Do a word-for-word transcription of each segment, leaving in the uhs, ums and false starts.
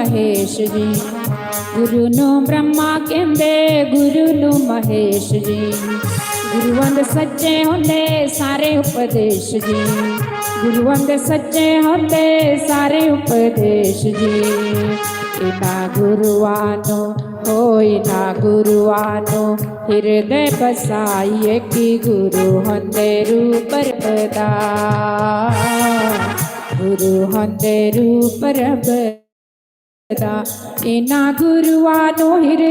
महेश जी। गुरु नू ब्रह्मा कहंदे, गुरु नू महेश जी। गुरु होंदे सच्चे होंदे सारे उपदेश जी। गुरु होंदे सच्चे होंदे सारे उपदेश जी। इना गुरुआ नू, ओ इना गुरुआ नू हिरदे बसाइए कि गुरु होंदे रूप रब दा। गुरु होंदे रूप रब दा। इना गुरुआ नू हिर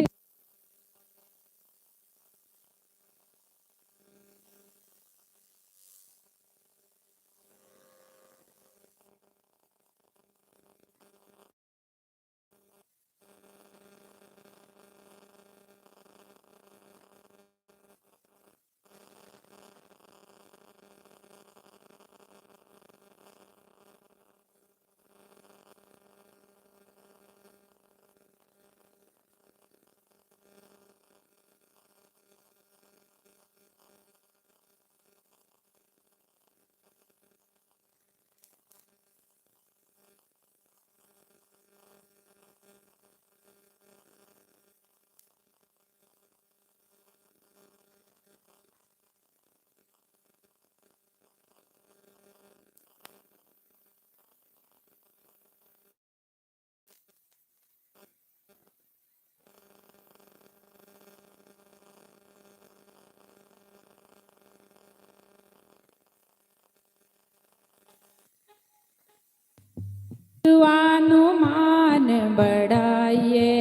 गुरुआ नू मान बढ़ाइए,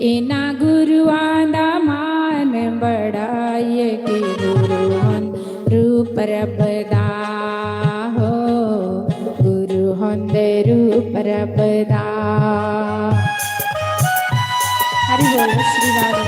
इना गुरुआ दा मान बढ़ाइए कि गुरु होंदे रूप रब दा हो, गुरु होंदे रूप रब दा। हरि बोल श्री राधे।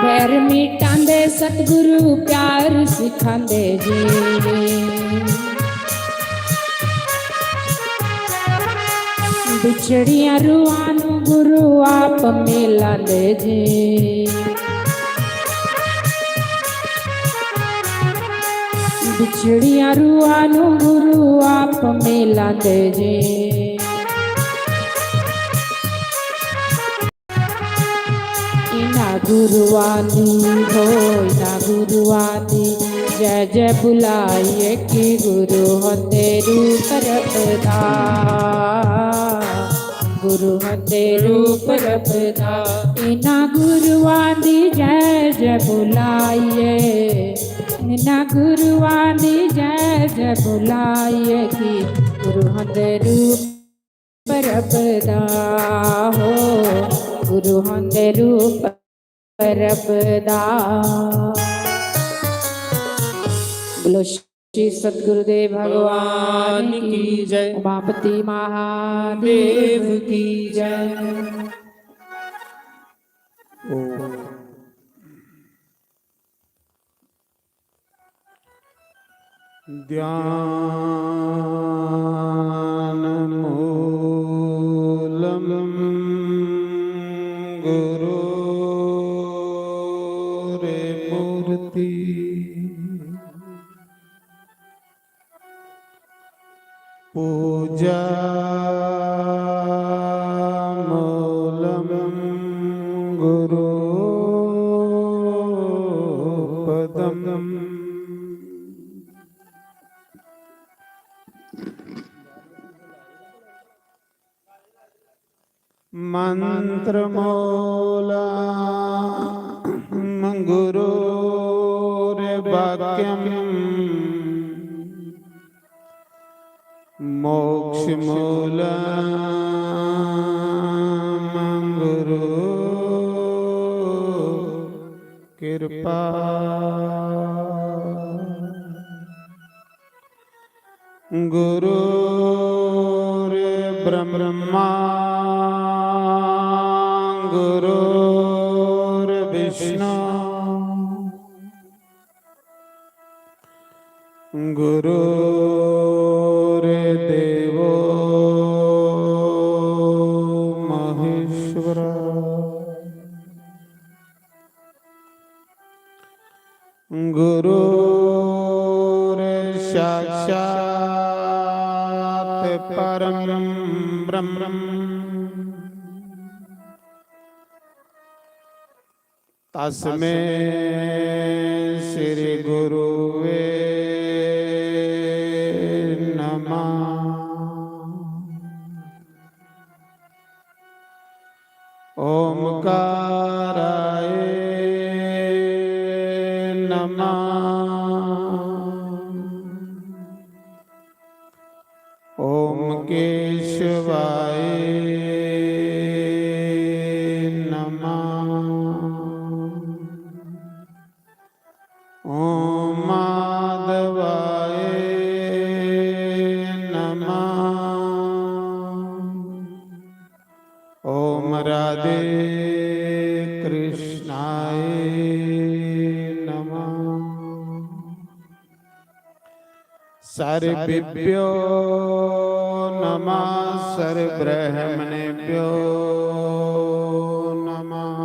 बैर मिटांदे सतगुरु प्यार सिखांदे जी। बिछड़ियां रूहां नू गुरु आप मिलांदे जी। बिछड़ियां रूहां नू गुरु आप मिलांदे जी। इना गुरुआ दी हो, इना गुरुआ दी जय जय बुलाइए कि गुरु होंदे रूप रब दा, गुरु होंदे रूप रब दा। इना गुरुआ दी जय जय बुलाइए, इना गुरुआ दी जय जय बुलाइए कि गुरु होंदे रूप रब दा हो, गुरु होंदे रूप रब दा। बोलो श्री सतगुरुदेव भगवान की जय, उमापति महादेव की जय। ओम। ध्यानमूलं गुरोर्मूर्ति। पूजामूलं गुरोपदम्। मन्त्रमूलं गुरोर्वाक्यम्। मोक्षमूलं गुरो कृपा। गुरो ब्रह्मा गुरुर्विष्णु गुरुर्देवो महेश्वर। गुरुर्साक्षात् परं ब्रह्म। तस्मै श्री गुरुवे नमः। ओमकाराय नमः। ओम केशवाय नमः। ओम माधवाय नमः। ओम राधे कृष्णाय नमः। सर्वेभ्यो नमः, सर्वब्राह्मणेभ्यो नमः।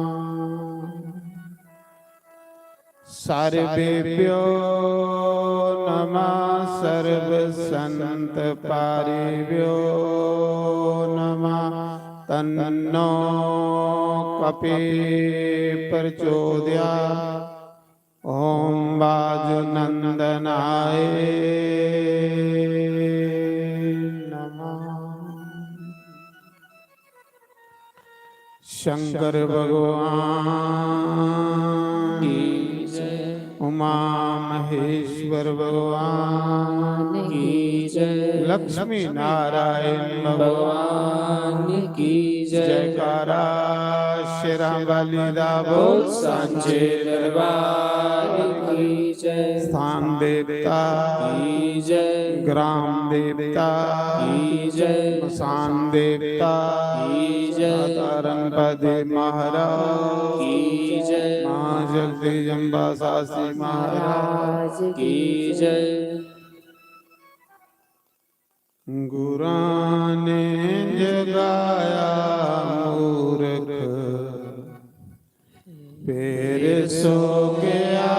सर्वेभ्यो नमः, सर्वसंतपारिभ्यो नमः। तन्नो कपि प्रचोदयात्। ओम वायुनंदनाय नमः। शंकर भगवान की जय। उमा महेश्वर भगवान की जय। लक्ष्मी नारायण भगवान की जय। जयकारा शेरां वाली दा बोल सांचे दरबार की जय। स्थान देवता की जय। ग्राम देवता की जय। मसान देवता की जय। माता रणपति महाराज की जय। महाशक्ति जम्बा सासी महाराज की जय। गुरां ने जगाया मूरख, फिर सो गया।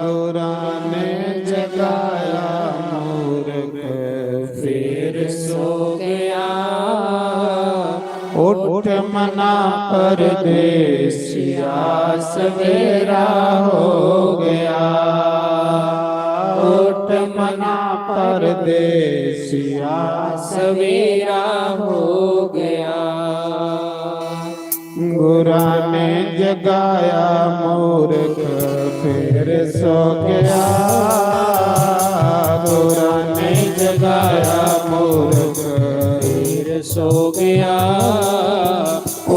गुरां ने जगाया मूरख, फिर सो गया। उठ मना परदेसिया, सवेरा हो गया। उठ मना परदेसिया, सवेरा हो गया। गुरां ने जगाया मूरख, फिर सो गया। गुरां ने जगाया मूरख, फिर सो गया।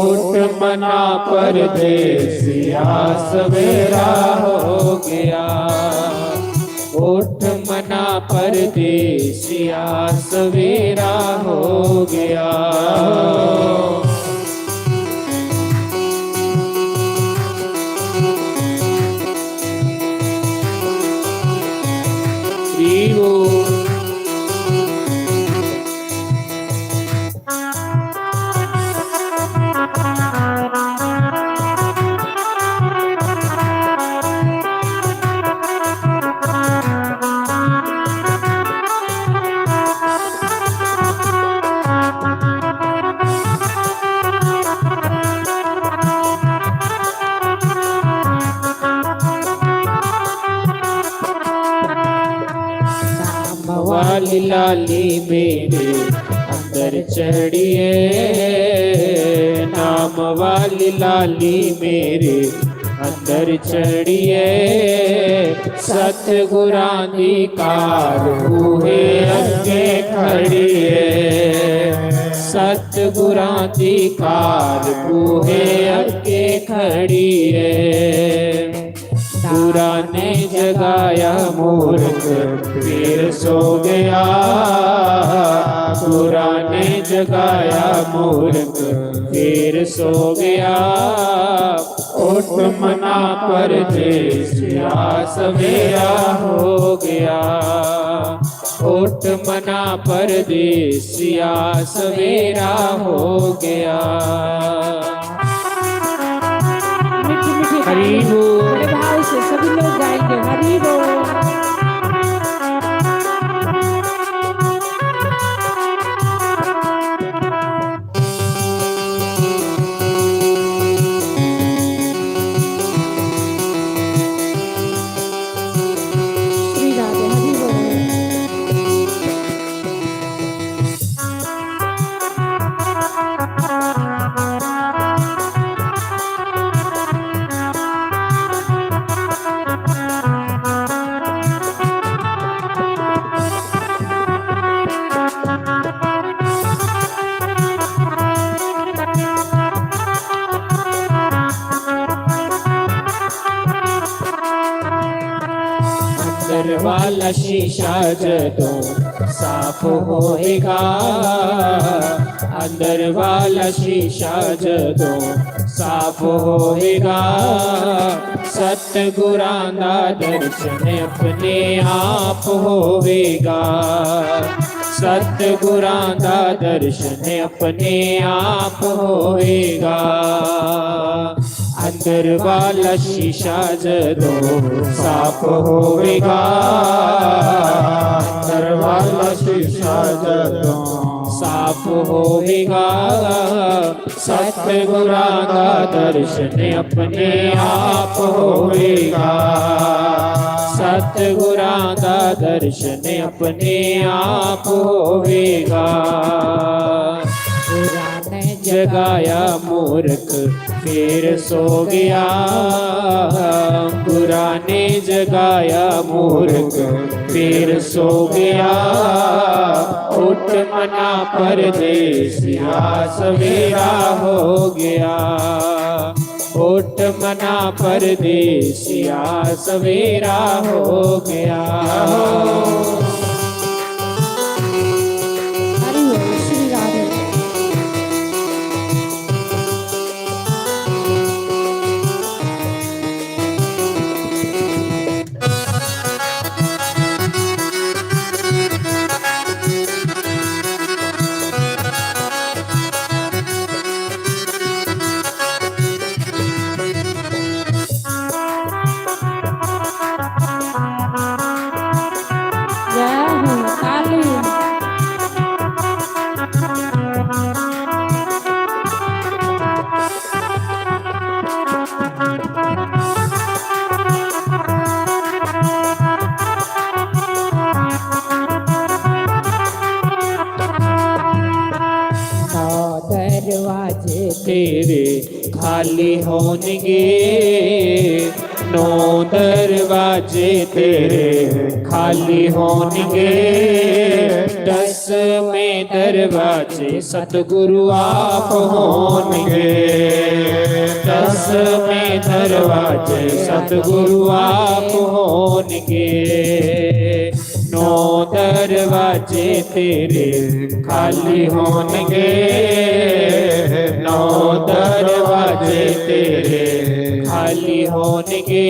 उठ मना परदेसिया, सवेरा हो गया। उठ मना परदेसिया, सवेरा हो गया। वाली लाली मेरे अंदर चढ़िए, नाम वाली लाली मेरे अंदर चढ़िए। सतगुरां दी कार बूहे अगे खड़िए, सतगुरां दी कार बूहे अगे खड़िए। बुरा ने जगाया मूर्ख, फिर सो गया। बुरा ने जगाया मूर्ख, फिर सो गया। उठ मना परदेसिया, सवेरा हो गया। उठ मना परदेसिया, सवेरा हो गया। मीठे मीठे हरी बोल। बड़े भाव से सभी लोग गाएंगे, हरी बोल। श्री राधे, हरि बोल। अंदर वाला शीशा जदों साफ होएगा, अंदर वाला शीशा जदों साफ होएगा, सतगुरां दा दर्शन अपने आप होवेगा। सतगुरां दा दर्शन अपने आप होवेगा। अंदर वाला शीशा जदों साफ होवेगा, अंदर वाला शीशा जदों साफ होवेगा, सतगुरां दा दर्शन अपने आप होवेगा। सतगुरां दा दर्शन अपने आप होवेगा। बुरा ने जगाया मूर्ख, फिर सो गया। बुरा ने जगाया मूर्ख, फिर सो गया। उठ मना परदेसिया, सवेरा हो गया। उठ मना परदेसिया, सवेरा हो गया। हरि ओम, श्री राधे। जय हो, ताली। नौ दरवाजे तेरे खाली होणगे, नौ दरवाजे तेरे खाली होणगे। दसवें दरवाजे सतगुरु आप होणगे, दसवें दरवाजे सतगुरु आप होणगे। नौ दरवाजे तेरे खाली होणगे, नौ दरवाजे तेरे खाली होणगे।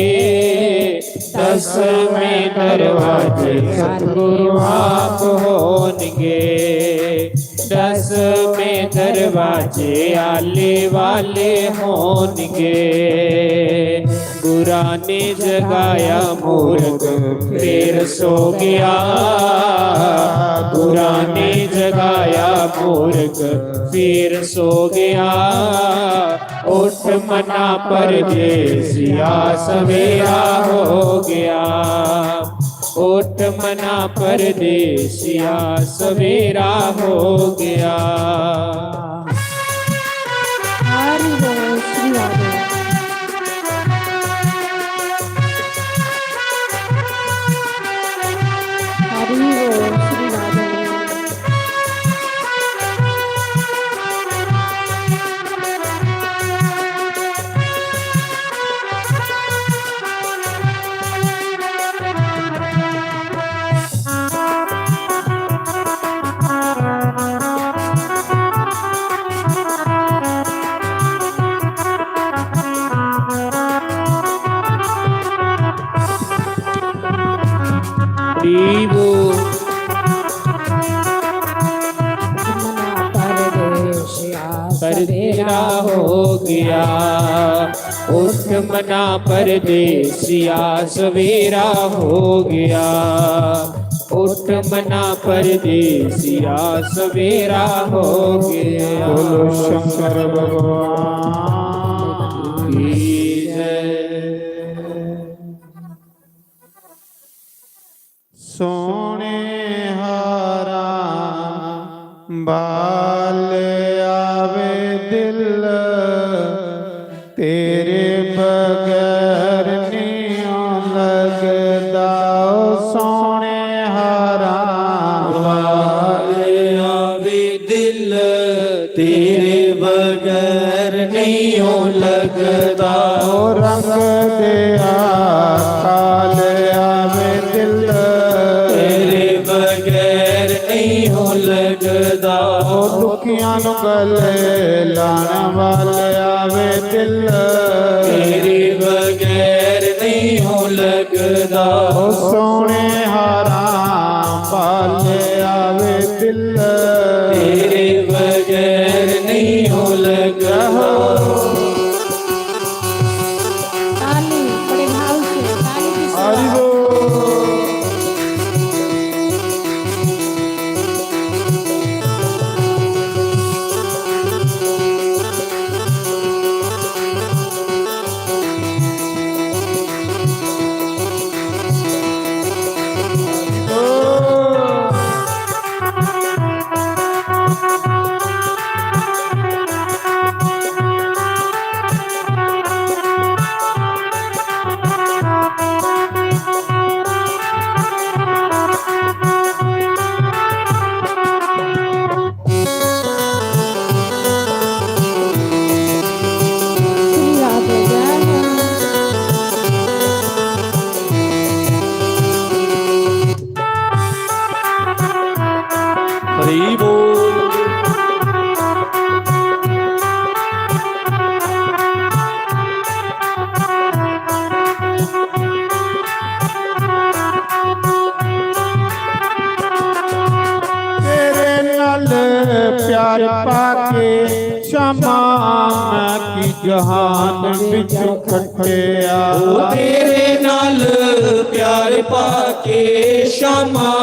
दसवें दरवाजे सतगुरु आप होणगे, दसवें दरवाजे आले वाले होणगे। बुरा ने जगाया मूर्ख, फिर सो गया। बुरा ने जगाया मूर्ख, फिर सो गया। उठ मना परदेसिया, सवेरा हो गया। उठ मना परदेसिया, सवेरा हो गया। हरि बोल श्री राधे। हरि बोल श्री राधे। वो मना परदेसिया सवेरा हो गया, उठ मना परदेसिया सवेरा हो गया, उठ मना परदेसिया सवेरा हो गया। बोलो शंकर भगवान की जय। सोने हारा बाल आवे दिल, तेरे बगैर नहीं लगदा। ओ सोने हारा बाल आवे दिल, तेरे बगैर नहीं हो लगदा। ओ रंग दे काल आवे दिल, तेरे बगैर नहीं हो लगदा। ओ दुखियां नु गले लाने वाले आवे दिल, तेरे बगैर नहीं हो लगदा। ओ सोने हारा पाले आवे दिल, तेरे बगैर नहीं हो लगदा। ताली, बड़े भाव से ताली की हरि बोल। हरि बोल। तेरे नाल प्यार पाके शामां मैं की जहान विचों कट्टिया। ओ तेरे नाल प्यार पाके शामां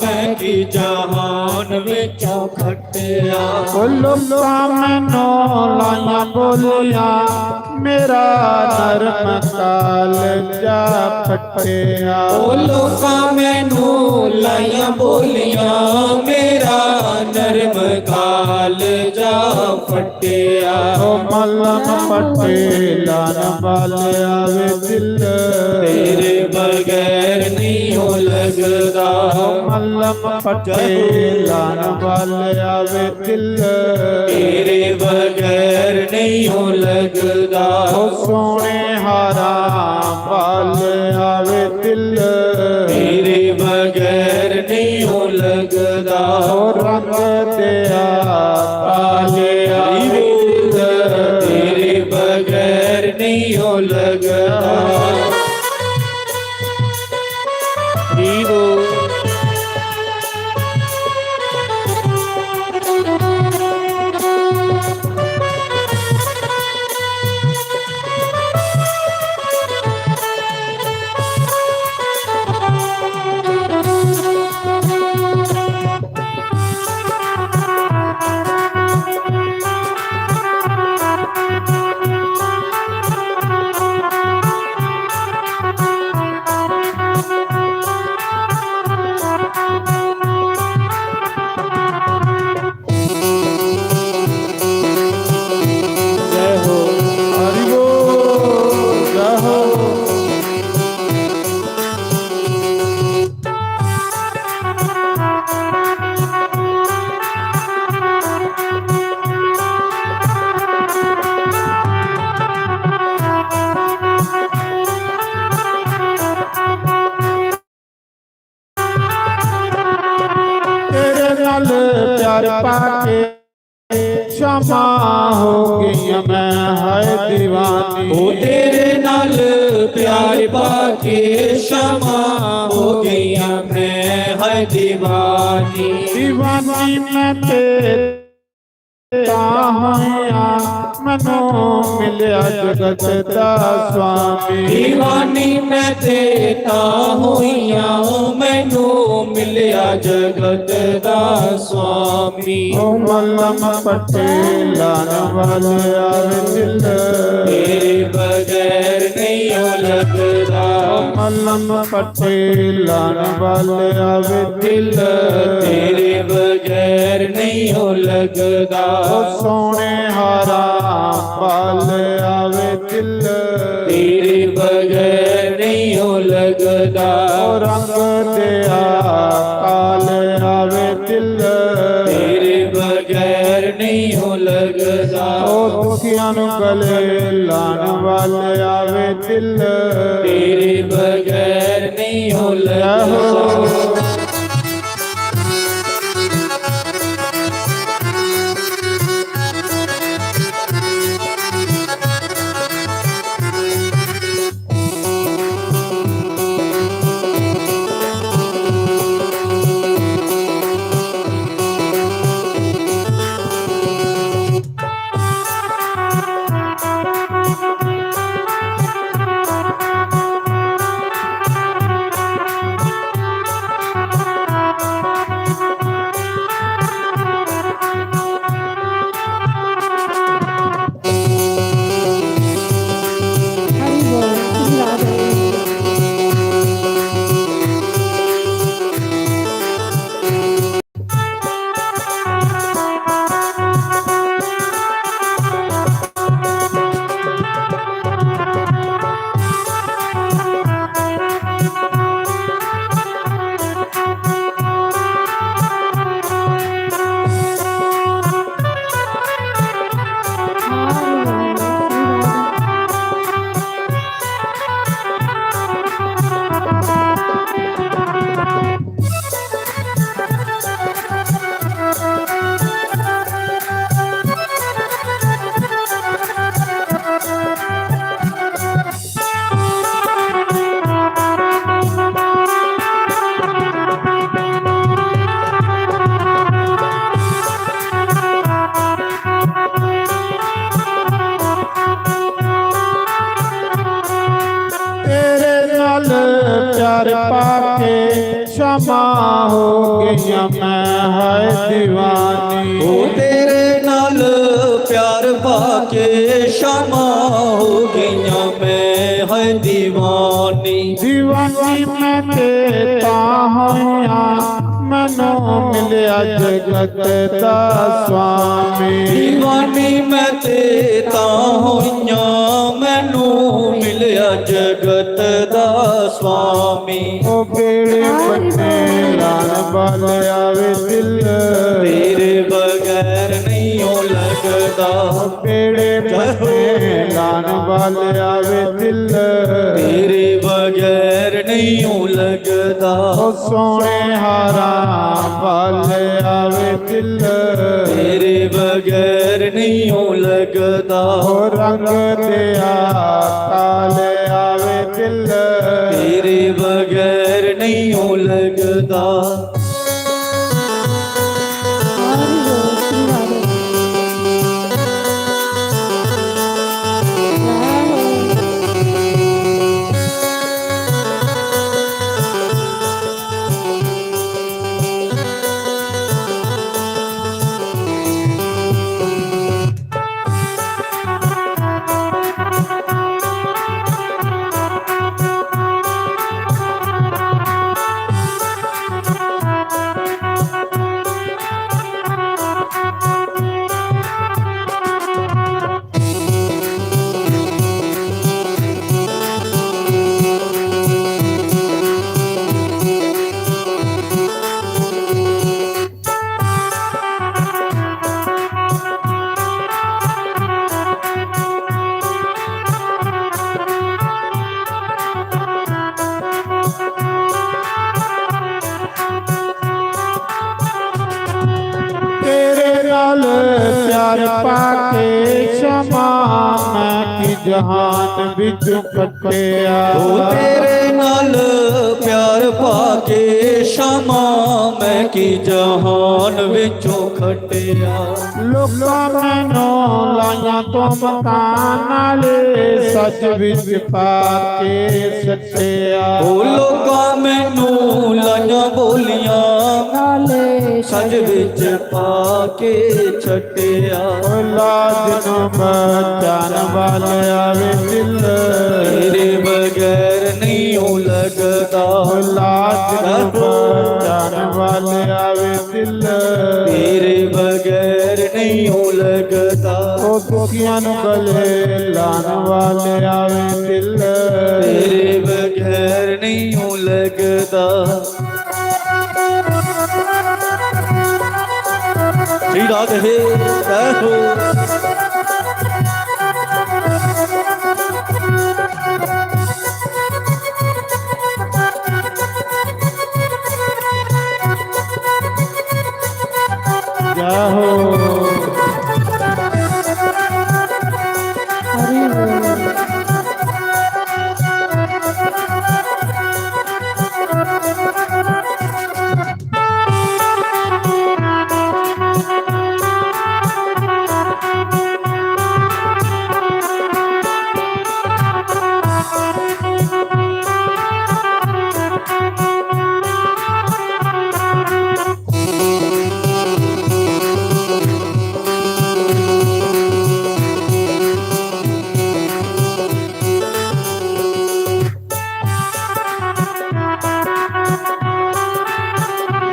मैं की जहान विचों कट्टिया। ओ लोकां मैनू लाइयां बोलियां, मेरा नरम कालजा फट्टिया। ओ लोकां मैनू लाइयां बोलियां, मेरा नरम कालजा फट्टिया। ओ मलम पट्टे लान वाले आवे दिल, तेरे बगैर नहीं हो लगदा। ओ मलम पट्टे लान वाले आवे दिल, तेरे बगैर नहीं हो लगदा। ओ सोने हारा पाल आवे दिल, तेरे बगैर नहीं हो लगदा। ओ रंग दिया पाल आवे दिल, तेरे बगैर नहीं हो लगदा। हरि बोल। जय हो। हरि बोल। जय हो। तेरे नाल प्यार पाके शामां हो गईयां मैं हाय दीवानी। ओ तेरे नाल प्यार पाके शामां हो गईयां मैं दीवानी। दीवानी मैं ते तां होइया, मैनू मिलिया जगत दा स्वामी। दीवानी मैं ते तां होइया, मैनू मिलिया जगत दा स्वामी। ओ मलम पट्टे लाने वाले आवे दिल, तेरे बगैर नहीं ओ लगदा। ओ मलम पट्टे लाने वाले आवे दिल, तेरे बगैर नहीं ओ लगदा। ओ सोने हारा पाले आवे दिल, तेरे बगैर नहीं ओ लगदा। ओ रंग दिया काले आवे दिल, तेरे बगैर नहीं ओ लगदा। ओ दुखियां नू गले लाने वाले आवे दिल, तेरे बगैर नहीं ओ लगदा। तेरे नाल प्यार पाके शमा हो गईयां मैं हाय दीवानी। ओ तेरे नाल प्यार पाके शमा हो गईयां मैं हाय दीवानी। दीवानी मैं ते तां होइयां, मैनू मिलिया जगत दा स्वामी। दीवानी मैं ते तां होइयां, मैनू मिलिया जगत दा स्वामी। ओ बेड़े बन्ने लान वाले आवे दिल, तेरे बगैर नहीं ओ लगदा। बेड़े बन्ने लान वाले आवे दिल, तेरे बगैर नहीं ओ लगदा। ओ सोने हारा वाले आवे दिल, तेरे बगैर नहीं ओ लगदा। ओ रंग दिया काले आवे दिल, तेरे बगैर नहीं ओ लगदा। तेरे नाल प्यार पाके शमा मैं की जहान बिचों कट्टिया। ओ तेरे नाल प्यार पाके क्षमा मैं की जहान विचों खटिया। लोकां मैनू लाइयां तुमतां नाले सच विच पाके सटिया। ओ लोकां मैनू लाइयां बोलियां नाले सच विच पाके छटिया। ओ लाज नू बचान वाले आवे दिल। तेरे बगैर नहीं हूँ लगदा। ओ लाज नू बचान वाले आवे दिल। तेरे बगैर नहीं हूँ लगदा। ओ दुखियां नू गले लान वाले आवे दिल। तेरे बगैर नहीं हूँ लगदा। श्री राधे, जय हो। जय हो। हरि बोल।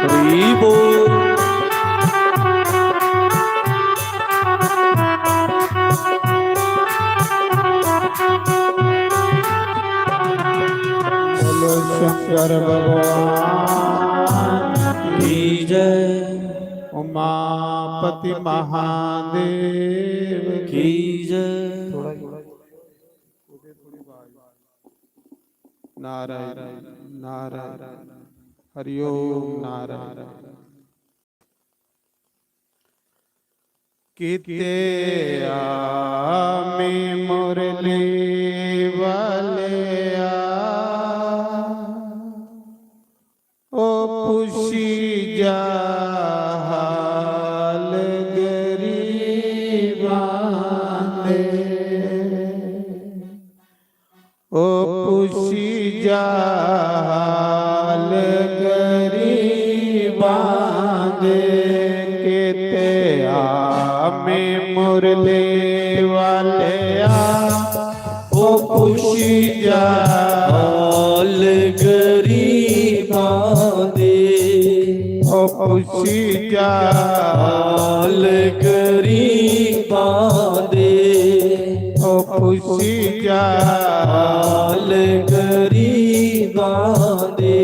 हरि बोल। बोलो शंकर भगवान की जय। उमापति महादेव की जय। नारायण, नारायण, हरिओम नारायण। किते आमी मुरली वाले आ, ओ पुछी जा हाल गरीबां दे। ओ पुछी जा हाल गरीबां दे, किते आमी मुरली वाले आ। ओ पुछी जा हाल गरीबां दे। ओ पुछी जा हाल गरीबां दे। ओ पुछी जा हाल गरीबां दे।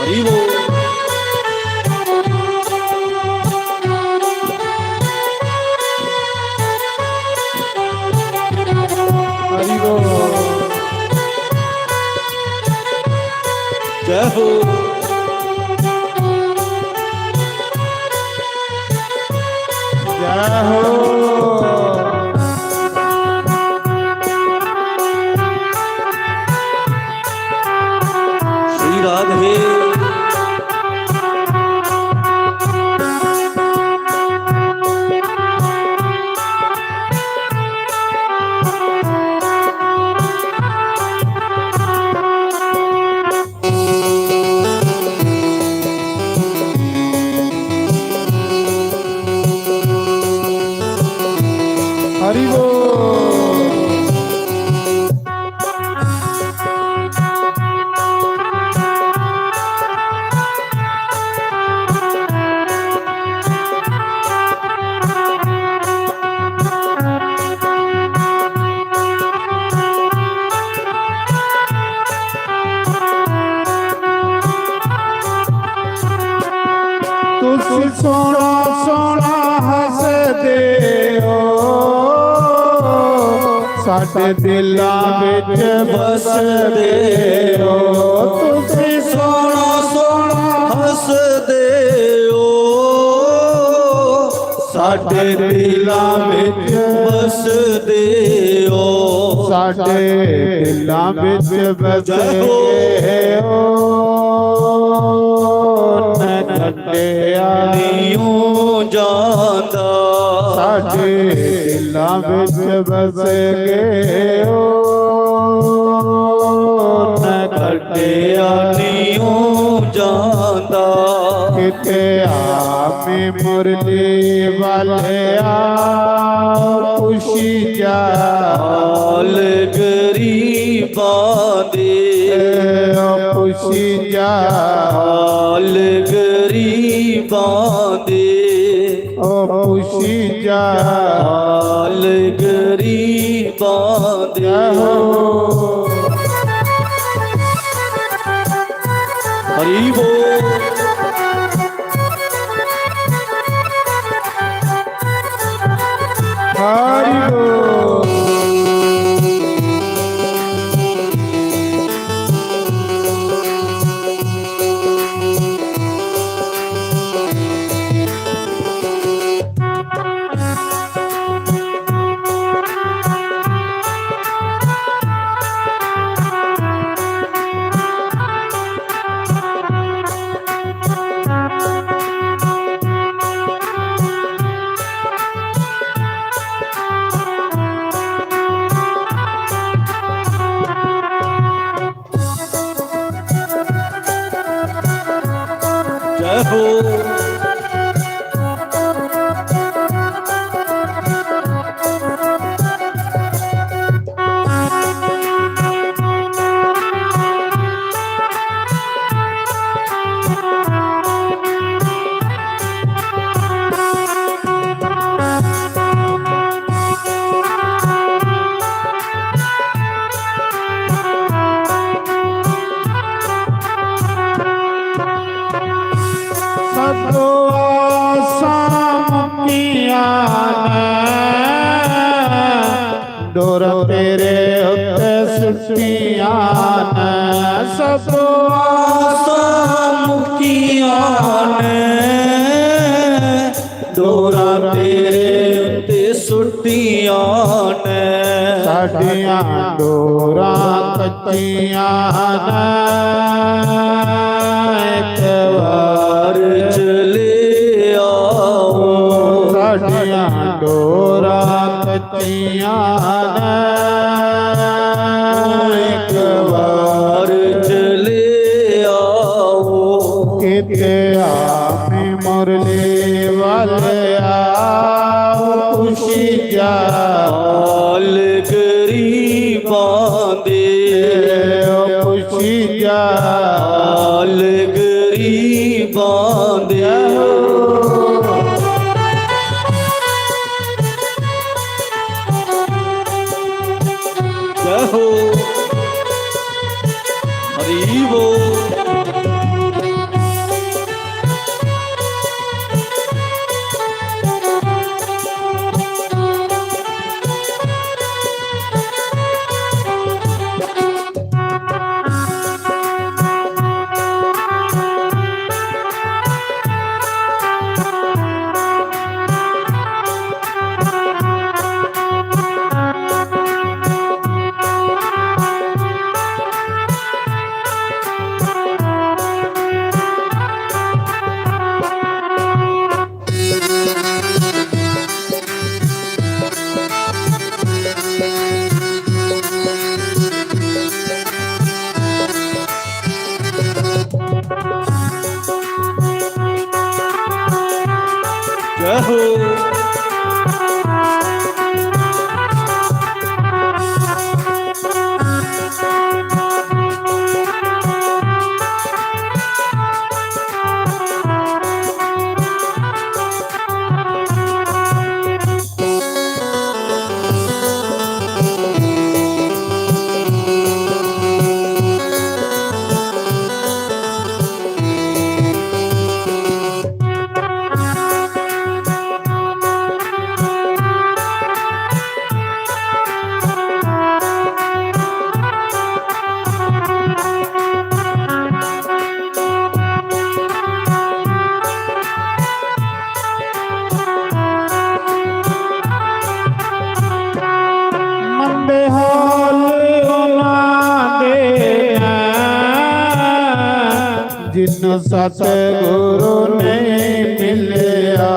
हरि बोल। हरि बोल। जय हो। जय हो। श्री राधे। हरि बोल। तुसी सोहना सोहना हसदे हो, साडे दिलां विच बसदे हो। तुसी सोहना सोहना हसदे हो, ਸਾਡੇ ਦਿਲਾਂ ਵਿੱਚ ਵਸਦੇ ਹੋ। ਸਾਡੇ ਦਿਲਾਂ ਵਿੱਚ ਵਸਦੇ ਹੋ। ਮੈਂ ਕੱਟਿਆ ਨਹੀਂ ਊਂ ਜਾਂਦਾ। ਸਾਡੇ ਦਿਲਾਂ ਵਿੱਚ ਵਸ ਗਏ ਹੋ। ਮੈਂ ਕੱਟਿਆ ਨਹੀਂ ਊਂ ਜਾਂਦਾ। ਕਿਤੇ ਆਮੀ ਮੁਰਲੀ ਵਾਲਿਆ, ਪੁੱਛੀ ਜਾ ਹਾਲ ਗਰੀਬਾਂ ਦੇ। ਓ ਪੁੱਛੀ ਜਾ ਹਾਲ ਗਰੀਬਾਂ ਦੇ। ਓ ਪੁੱਛੀ ਜਾ ਹਾਲ ਗਰੀਬਾਂ ਦੇ। ਆਹੋ। ਹਰੀ ਬੋਲ। ਹਰੀ ਬੋਲ। ਜੈ ਹੋ। ਸਤੋ ਆਸਾਂ ਮੁਕੀਆਂ ਨੇ, ਡੋਰ ਤੇਰੇ ਉੱਤੇ ਸੁੱਟੀਆਂ ਨੇ। ਸਤੋ ਆਸਾਂ ਮੁਕੀਆਂ ਨੇ, ਡੋਰਾਂ ਤੇਰੇ ਉੱਤੇ ਸੁੱਟੀਆਂ ਨੇ। ਸਾਡੀਆਂ ਡੋਰਾਂ ਕੱਚੀਆਂ ਨੇ, ਇੱਕ ਵਾਰ ਚਲੇ ਆਓ। ਸਾਡੀਆਂ ਡੋਰਾਂ ਕੱਚੀਆਂ ਨੇ, ਇੱਕ ਵਾਰ ਚਲੇ ਆਓ। ਕਿਤੇ ਆਮੀ ਮੁਰਲੀ ਵਾਲਿਆ, ਪੁੱਛੀ ਜਾ ਹਾਲ ਗਰੀਬਾਂ ਦੇ। ਓ ਪੁੱਛੀ ਜਾ ਹਾਲ ਗਰੀਬਾਂ ਦੇ। ਜੈ ਹੋ। ਹਰੀ ਬੋਲ। जिन सतगुरु नहीं मिलिया,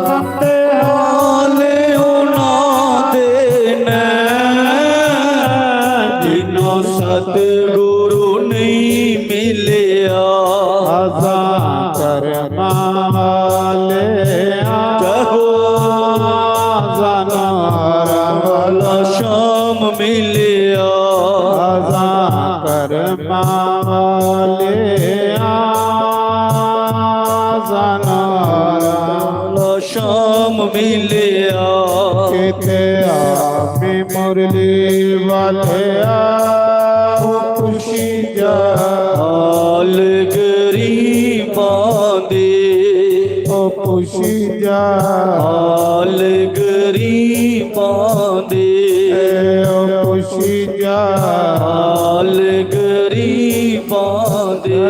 मंदे हाल उन्हां दे न। जिन सतगुरु नहीं मिलिया, असां करमां वाले हां। जहो। सानू हर वाला श्याम मिलिया। असां करमां वाले हां, सानू हर वाला श्याम मिलिया। किते आपे मुरली वाले हां, ओ पुछी जा हाल गरीबां दे। ओ पुछी जा हाल गरीबां दे। ए ओ पुछी जा हाल गरीबां दे।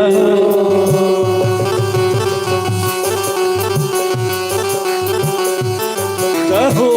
कहो।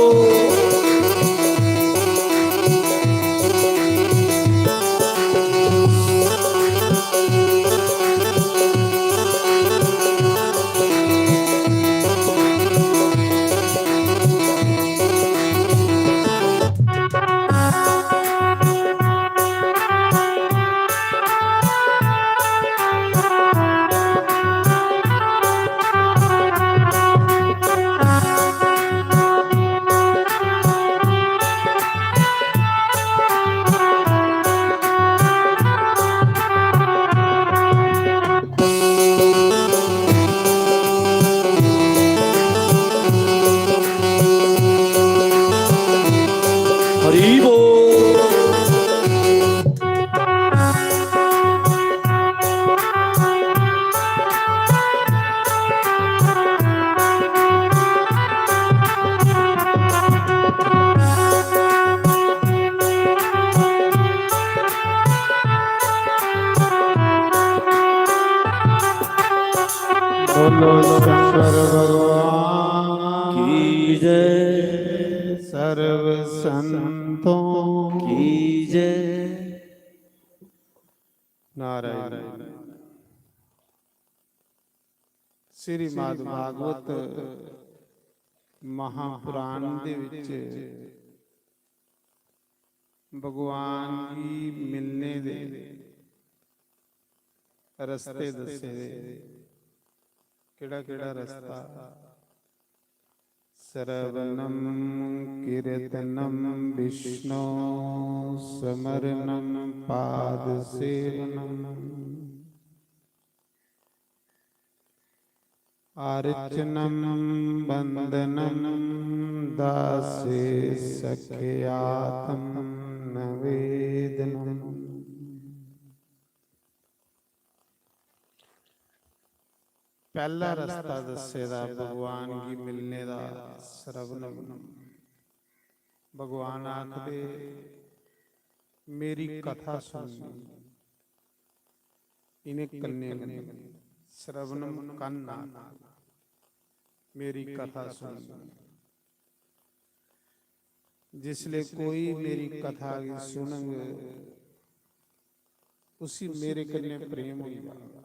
हरि बोल। बोलो शंकर भगवान की जय। सर्व संतों की जय। नारायण। श्रीमद् भागवत महापुराण दे विच भगवान गी मिलने दे रस्ते दस्से दे। केड़ा केड़ा रस्ता? श्रवणम कीर्तनम विष्णो स्मरणम पाद सेवनम अर्चनम वंदनम दासे सख्यातम नवेदनम। पहला रस्ता दस्से दा भगवान गी मिलने दा श्रवणम। भगवान आखदे, मेरी कथा सुननी। इ'नें कन्नें कन्नै। श्रवणम कन्न आखदे, मेरी कथा सुननी। जिसले कोई मेरी कथा गी सुनग, उसी मेरे कन्नै प्रेम होई जाग।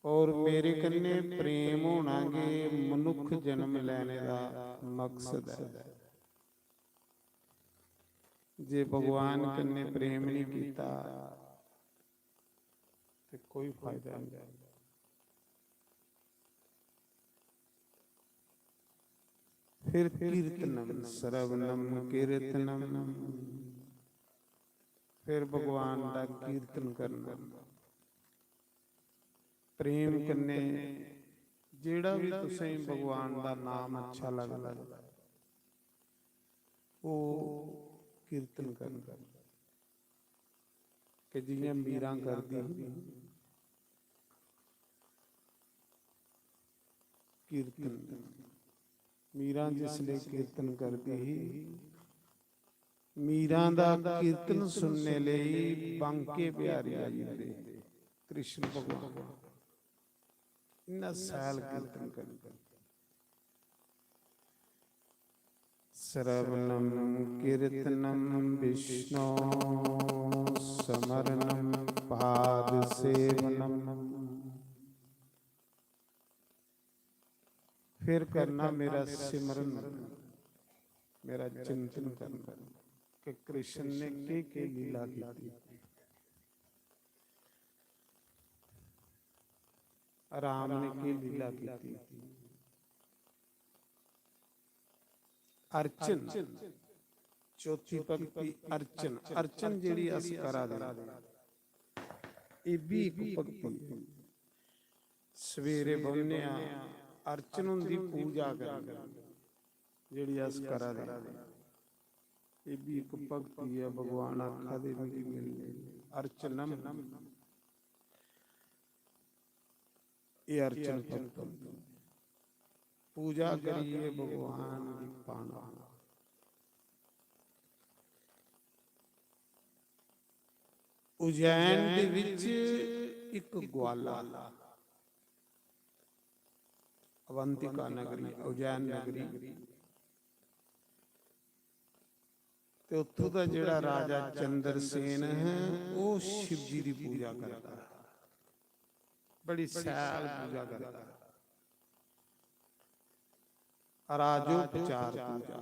और मेरे कन्नै प्रेम होना गै मनुख जन्म लैने दा मकसद ऐ। जे भगवान कन्नै प्रेम नहीं कीता ते कोई फायदा नहीं। फिर कीर्तनम श्रवणम कीर्तनम, फिर भगवान दा कीर्तन करना। प्रेम कन्नै जेड़ा भी तुसें भगवान दा नाम अच्छा लगदा, वो कीर्तन करना। कि जियां मीरां करदी ही कीर्तन, मीरां जिसले कीर्तन करदी ही, मीरां दा कीर्तन सुनने लेई बांके बिहारी आई जंदे हे, कृष्ण भगवान। इन्ना सैल कीर्तन करदे। श्रवणम कीर्तनम विष्णो स्मरणम पाद सेवनम। फिर करना मेरा सिमरन, मेरा चिंतन करना कि कृष्ण ने के के लीला की, राम ने के लीला की। अर्चन, चौथी भक्ति अर्चन। अर्चन जेह्ड़ी अस करा दे, एह् बी इक भक्ति ऐ। सवेरे बौह्ने आं, अर्चन हुंदी, पूजा करनी, जेह्ड़ी अस करा दे, एह् बी इक भक्ति ऐ। भगवान आखा दे मिगी मिलने, अर्चनम, एह् अर्चन भक्ति। पूजा करियै भगवान गी पाना। उज्जैन दे विच इक ग्वाला, अवंतिका नगरी, उज्जैन नगरी, ते उत्थों दा जेह्ड़ा राजा चंद्रसेन है, ओह् शिव जी दी पूजा करदा है, बड़ी सैल पूजा करदा है। राजोपचार पूजा,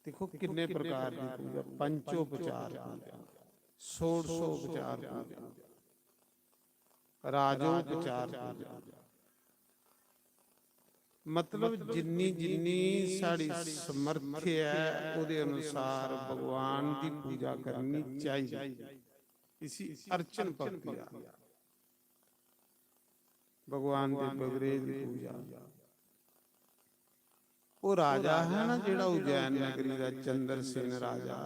देखो किन्ने प्रकार की पूजा, पंचोपचार पूजा, षोडशोपचार पूजा, राजोपचार पूजा। मतलब जिन्नी जिन्नी साढ़ी समर्थ है, ओह्दे अनुसार भगवान दी पूजा करनी चाहिए। इसी अर्चन भक्ति आखदे। भगवान दे बगरे दी पूजा। ओह् राजा है ना, जेह्ड़ा उज्जैन नगरी दा चंद्रसेन राजा,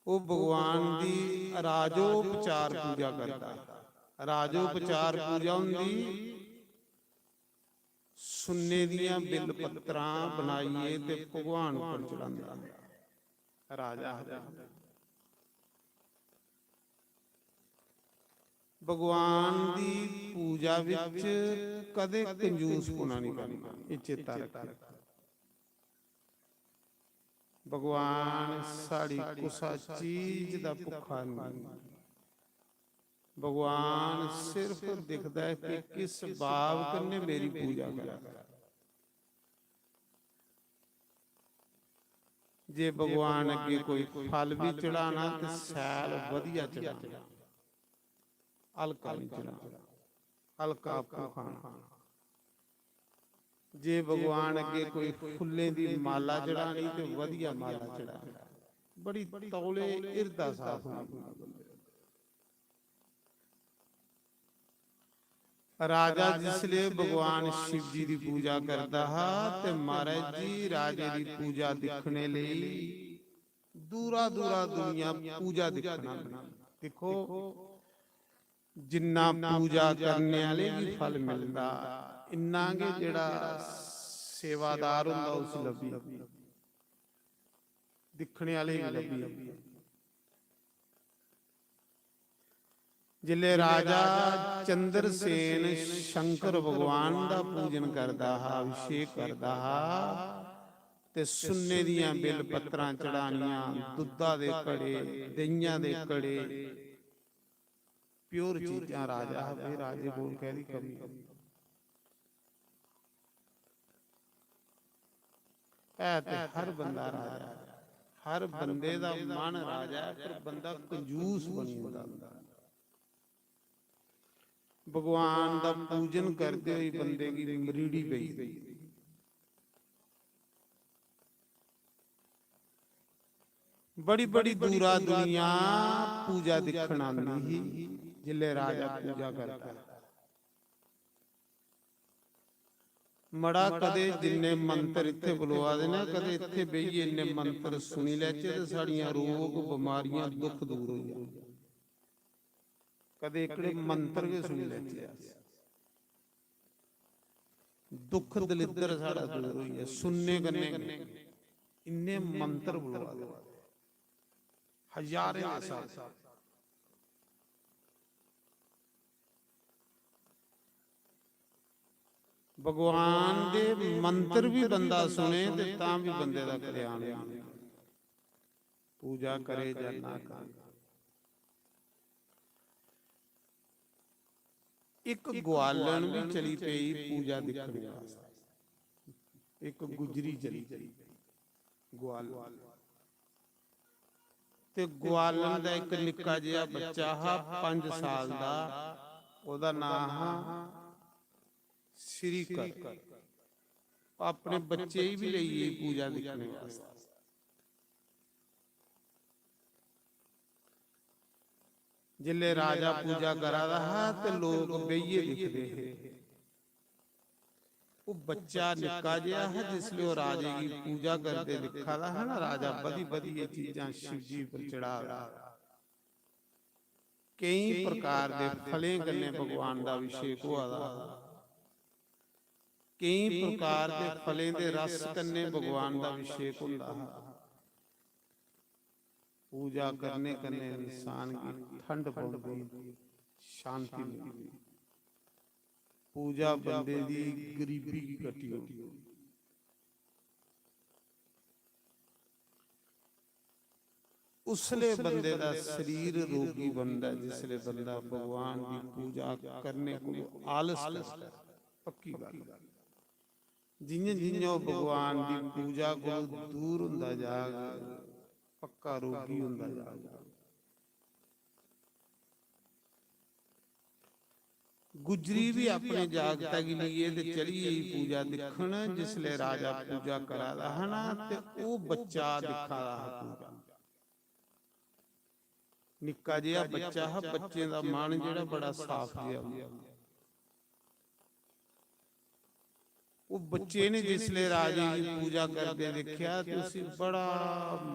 ओह् भगवान दी राजोपचार पूजा करदा। राजोपचार पूजा होंदी, सुन्ने दियां बिल पत्तरां बनाइयै ते भगवान उप्पर चढ़ांदा। राजा आखदा, भगवान दी पूजा विच कदें कंजूसपना नहीं करना, एह् चेता रखेओ। भगवान साढ़ी कुसा चीज दा भुक्खा नहीं। भगवान सिर्फ दिखदा है कि किस भाव कन्नै मेरी पूजा करा। जे भगवान अग्गे कोई फल भी चढ़ाना ते शैल वधिया चढ़ाना, हल्का नहीं चढ़ाना, हल्का आपूं खाना। जे भगवान अग्गे कोई फुल्लें दी माला चढ़ानी ते वधिया माला चढ़ानी। बड़ी तौले हिरदा साफ होना। राजा जिसले भगवान शिव जी दी पूजा करदा हा ते महाराज जी राजे दी पूजा दिक्खने लेई दूरा दूरा दुनिया पूजा दिक्खना। दिक्खो, जिन्ना पूजा करने आह्ले गी फल मिलदा, इन्ना गै जेह्ड़ा सेवादार होंदा उसी लब्भी, दिक्खने आह्ले गी लब्भी। जिसलै राजा चंद्रसेन शंकर भगवान दा पूजन करदा हा, अभिषेक करदा हा, ते सुन्ने दियां बिल पत्तरां चढ़ानियां, दुद्धा दे घड़े, देहियां दे घड़े, प्योर चीजां। राजा हा भाई, राजे कोल कैह्दी कमी? है ते हर बंदा राजा, हर बंदे दा मन राजा ऐ, पर बंदा कंजूस बनी जंदा। भगवान दा पूजन करदे होई बंदे गी मरीड़ी पेई। बड़ी बड़ी दूरा दुनिया पूजा दिक्खन आंदी ही। जिसलै राजा पूजा करदा, मड़ा, कदे जिन्ने मंत्र इत्थे बुलोआ दे ना, कदे इत्थे बेहियै इन्ने मंत्र सुनी लैचे ते साढ़ियां रोग, बमारियां, दुख दूर होई जान। कदे एकड़े मंत्र गै सुनी लैचे अस, दुख दलिद्दर साढ़ा दूर होई जाए। सुनने कन्नै गै इन्ने मंत्र बुलोआ दे, हजारें दे स्हाब। भगवान दे मंत्र भी बंदा सुने ते तां भी बंदे दा कल्याण होई जंदा। पूजा करे जां ना करे, इक ग्वालन बी चली पेई पूजा दिक्खने आस्तै। इक गुजरी चली पेई ग्वालन। ते ग्वालन दा इक निक्का जेहा बच्चा हा, पंज साल दा, ओह्दा नांऽ हा श्रीकर। अपने बच्चे गी बी लेई गेई पूजा दिक्खने आस्तै। जिसलै राजा पूजा करा दा हा ते लोक बेहियै दिखदे हे। ओह् बच्चा निक्का जेहा हा, जिसलै ओह् राजे गी पूजा करदे दिक्खा दा हा ना, राजा बधी बधियै चीजां शिवजी पर चढ़ा दा हा। केईं प्रकार दे फलें कन्नै भगवान दा अभिषेक होआ दा हा। केईं प्रकार दे फलें दे रस कन्नै भगवान दा अभिषेक होंदा हा। पूजा करने कन्नै इंसान गी ठंड पौंदी, शांति मिलदी। पूजा बंदे दी गरीबी गी कट्टी ओड़दी। उसले बंदे दा शरीर रोगी बनदा, जिसले बंदा भगवान दी पूजा करने को आलस करदा। पक्की गल्ल। जियां जियां ओह् भगवान दी पूजा कोला दूर होंदा जाग, पक्का रोगी होंदा जाग। गुजरी बी अपने जागता गी लेइयै ते चली गेई पूजा दिक्खन। जिसलै राजा पूजा करा दा हा ना, ते ओह् बच्चा दिक्खा दा हा पूजा। निक्का जेहा बच्चा हा, बच्चें दा मन जेह्ड़ा बड़ा साफ जेहा होंदा। ओह् बच्चे ने जिसलै राजे दी पूजा करदे दिक्खेआ ते उसी बड़ा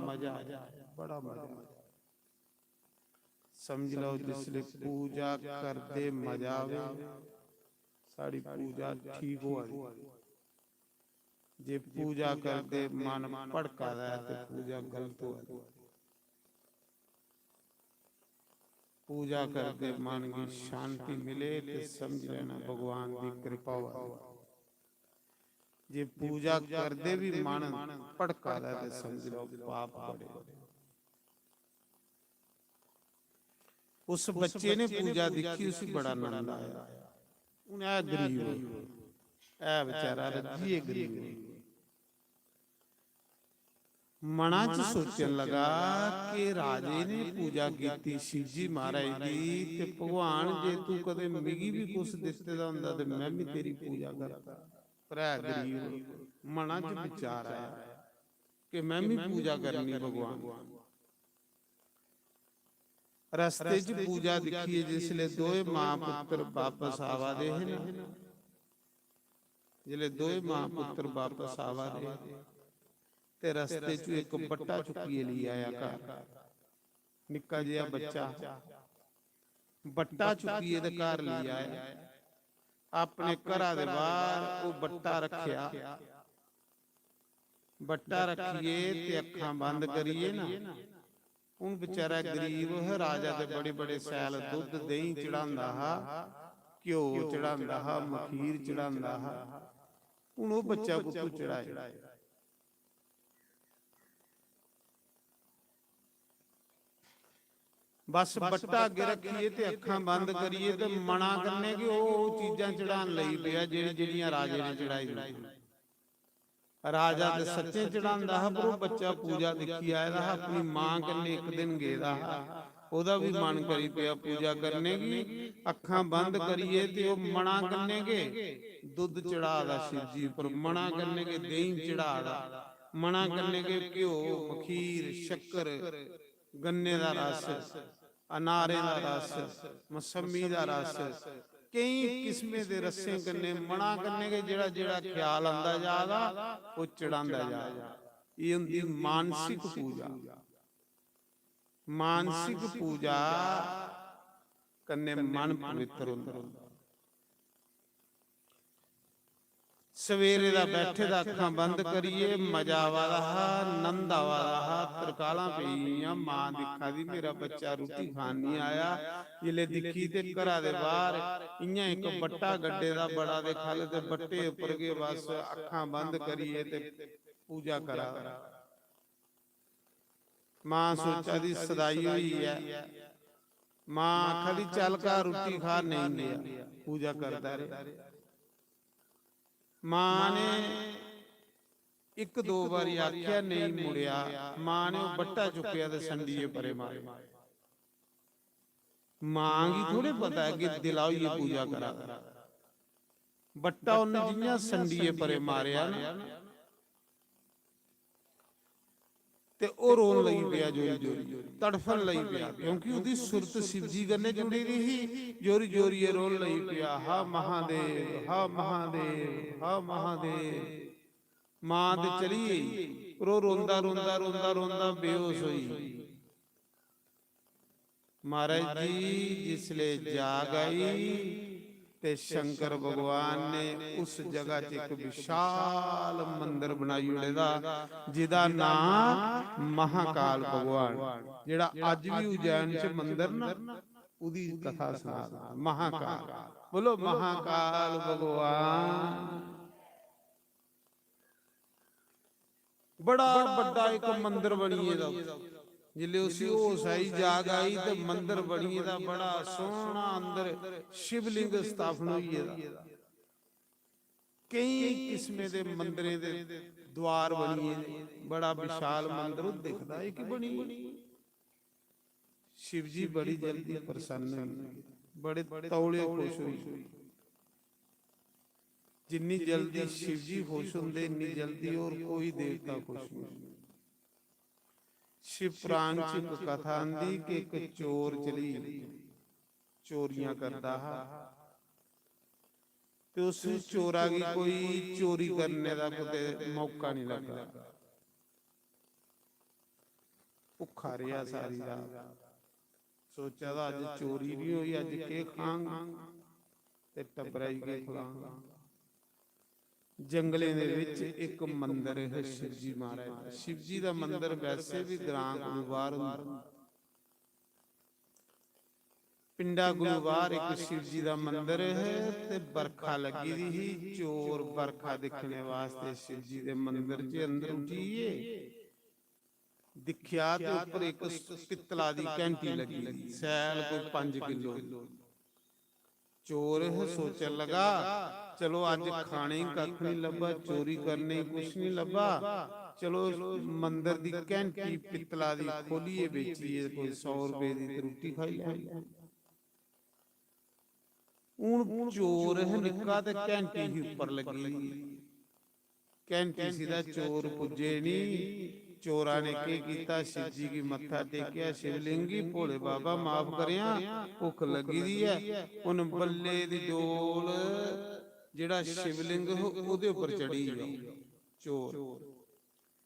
मजा आया, बड़ा मजा आया। समझ लैओ, जिसलै पूजा करदे मजा आवे, साढ़ी पूजा ठीक होआ दी। जे पूजा करदे मन भड़का दा ऐ ते पूजा गलत होआ दी। पूजा करदे मन गी शांति मिले ते समझ लैना भगवान दी कृपा होआ दी। जे पूजा करदे बी मन भड़का दा ऐ ते समझ लैओ पाप बड़े। उस बच्चे ने पूजा दिक्खी, उसी बड़ा आनंद आया। हून ऐ गरीब, ऐ बेचारा रज्जियै गरीब। मना च सोचन लगा कि राजे ने पूजा कीती शिवजी महाराज दी, ते भगवान, जे तू कदे मिगी बी कुछ दित्ते दा होंदा ते मैं बी तेरी पूजा करदा। पर ऐ गरीब, मना च विचार आया कि मैं बी पूजा करनी भगवान। रस्ते च पूजा दिक्खियै जिसलै दोए मां पुत्तर बापस आवा दे हे ना, जिसलै दोए मां पुत्तर बापस आवा दे हे, ते रस्ते च इक बट्टा चुक्कियै लेई आया घर। निक्का जेहा बच्चा बट्टा चुक्कियै ते घर लेई आया। अपने घरा दे बाहर ओह् बट्टा रक्खेआ। बट्टा रक्खियै ते अक्खां बंद करियै ना, हून बेचारा गरीब हा, राजा ते बड़े बड़े सैल दुद्ध देहीं चढ़ांदा हा, घ्यो चढ़ांदा हा, मखीर चढ़ांदा हा। हून ओह् बच्चा कुत्थों चढ़ाए? बस बट्टा अग्गें रक्खियै ते अक्खां बंद करियै ते मना कन्नै गै ओह्, ओह् चीजां चढ़ान लगी पेआ जेह्ड़ी, जेह्ड़ियां राजे ने चढ़ाई दियां। राजा ते सच्चें चढ़ांदा हा, पर ओह् बच्चा पूजा दिक्खी आए दा हा, अपनी मां कन्नै इक दिन गेदा हा, ओह्दा बी मन करी पेआ पूजा करने गी। अक्खां बंद करियै ते ओह् मना कन्नै गै दुद्ध चढ़ा दा शिवजी उप्पर, मना कन्नै गै देहीं चढ़ा दा, मना कन्नै गै घ्यो, मखीर, शक्कर, गन्ने दा रस, अनारें दा रस, मसम्मी दा रस, केईं किस्में दे रसें कन्नै मना कन्नै गै जेह्ड़ा जेह्ड़ा ख्याल आंदा जा दा, ओह् चढ़ांदा जा दा। एह् होंदी मानसिक पूजा। मानसिक पूजा कन्नै मन पवित्र होंदा। सवेरे दा बैठे दा अक्खां बंद करियै मजा आवा दा हा, नंद आवा दा हा, तरकालां पेई गेइयां, मां दिक्खा दी मेरा बच्चा रुट्टी खान निं आया। जिसलै दिक्खी ते घरा दे बाह्र इ'यां इक बट्टा गड्डे दा बड़ा ते ख'ल्ल ते बट्टे उप्पर गै बस अक्खां बंद करियै ते पूजा करा दा। मां सोचा दी सदाई होई ऐ, मां आखा दी, "चल घर रुट्टी खा।" नेईं गेआ, पूजा करदा रेहा। मां ने इक दो बारी आखेआ, नेईं मुड़ेआ। मां ने ओह् बट्टा चुक्केआ ते संडिये परे मारे। मां गी थोड़े पता ऐ कि दिला होइयै पूजा करा दा। बट्टा उन्न जि'यां संडिये परे मारेआ ना, ते ओह् रोन लगी पेआ जोरी जोरी, तड़फन लगी पेआ, क्योंकि ओह्दी सुरत शिव जी कन्नै जुड़ी दी ही। जोरी जोरियै रोन लगी पेआ, "हा महादेव, हा महादेव, हा महादेव।" मां ते चली गेई, पर ओह् रोंदा रोंदा रोंदा रोंदा बेहोश होई। महाराज जी, जिसले जाग आई ते शंकर भगवान ने उस जगह च इक विशाल मंदर बनाई ओड़े दा, जिदा नां महाकाल भगवान, जेड़ा अज्ज भी उज्जैन च मंदर ना, उदी कथा सना दा। महाकाल, बोलो महाकाल भगवान। बड़ा बड्डा इक मंदर बनी गेदा। जिसले उसी होश आई, जाग आई, ते मंदर बनी गेदा, बड़ा सोहना अंदर शिवलिंग स्थापन होई गेदा। केई किस्में दे मंदरें दे द्वार बनी गेदे, बड़ा विशाल मंदर ओह् दिखदा, एह् की बनी गेदा? शिव जी बड़ी जल्दी प्रसन्न होई, बड़े तौले खुश होई। जिन्नी जल्दी शिव जी खुश होंदे, इन्नी जल्दी होर कोई देवता खुश नहीं होंदा। शिव पुराण च इक कथा आंदी कि इक चोर चली चोरियां करदा हा, ते उस चोरा गी कोई चोरी करने दा कुतै मौका नहीं लगा। भुक्खा रेहा सारी रात, सोचा दा अज्ज चोरी नहीं होई, अज्ज केह् खांग ते टब्बरा गी केह् खलांग। जंगलें दे विच इक मंदर है शिवजी महाराज दा। शिवजी दा मंदर वैसे भी ग्रां कोलू बाहर हुंदा। पिंडा कोलू बाहर इक शिवजी दा मंदर है ते बरखा लगी दी ही। चोर बरखा दिक्खने वास्ते शिवजी दे मंदर च अंदर उठी गे। दिक्खेआ ते उप्पर इक पित्तला दी घैंटी लगी दी, सैल कोई पंज किलो। चोर सोचन लगा, "चलो अज्ज खाने गी कक्ख नहीं लब्भा, चोरी करने गी कुछ नहीं लब्भा, चलो मंदर दी घैंटी पित्तला दी खोलियै बेचियै कोई सौ रपेऽ दी ते रुट्टी खाई लैनी।" हून चोर है निक्का ते घैंटी ही उप्पर लगी दी। घैंटी सिद्धा चोर पुज्जे नी। चोरा ने केह् कीता, शिवजी गी मत्था टेकेआ, "शिवलिंग गी, भोले बाबा माफ करेआं, भुक्ख लगी दी ऐ।" उन बल्ले दी डोल जेह्ड़ा शिवलिंग हा, ओह्दे उप्पर चढ़ी गेआ चोर।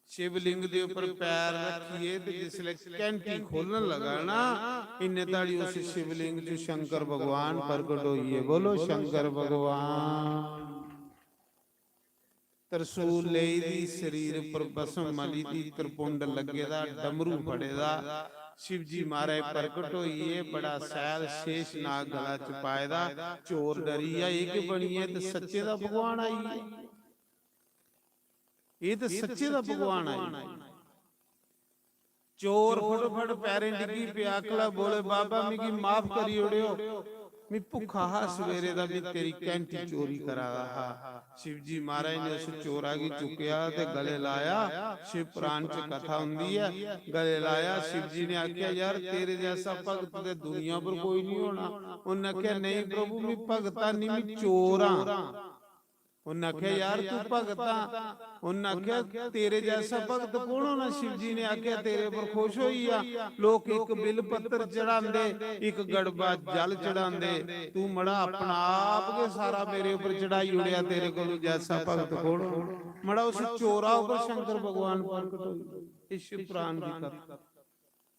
शिवलिंग दे उप्पर पैर रखियै ते जिसलै घैंटी खोलन लगा ना, इन्ने धड़ी उस शिवलिंग च शंकर भगवान प्रगट होई गे। बोलो शंकर भगवान। त्रिशूल लेई दी, शरीर पर भस्म मली दी, त्रिपुंड लग्गे दा, डमरू फड़े दा। शिवजी महाराज प्रगट होई गे, बड़ा सैल शेष नाग गला च पाए दा। चोर डरी गेआ, "एह् केह् बनी गेआ?" ते सच्चे दा भगवान आई गेआ। एह् ते सच्चे दा भगवान आई गेआ। चोर फटोफट पैरें डिग्गी पेआ, आखला, "भोले बाबा, मिगी माफ करी ओड़ेओ, मी भुक्खा हा सवेरे दा, भी तेरी घैंटी चोरी करा दा हा।" शिवजी महाराज ने उस चोरा गी चुक्केआ ते गले लाया। शिव पुराण च कथा हुंदी ऐ, गले लाया। शिवजी ने आखेआ, "यार, तेरे जैसा भगत ते दुनिया पर कोई नहीं होना।" उन्नै आखेआ, "नहीं प्रभु, मी भगत निं, मी चोर आं।" उन्नै आखेआ, "यार, तू भगत आ।" उन्नै आखेआ, "तेरे जैसा भगत कौन होना?" शिवजी ने आखेआ, "तेरे पर खुश होई गेआ। लोक इक बिल पत्तर चढ़ांदे, इक गड़बा जल चढ़ांदे, तू मड़ा अपना आप गै सारा मेरे उप्पर चढ़ाई ओड़ेआ, तेरे कोलू जैसा भगत कौन होना?" मड़ा उस चोरा उप्पर शंकर भगवान प्रगट होई। इस शिव पुराण दी कथा।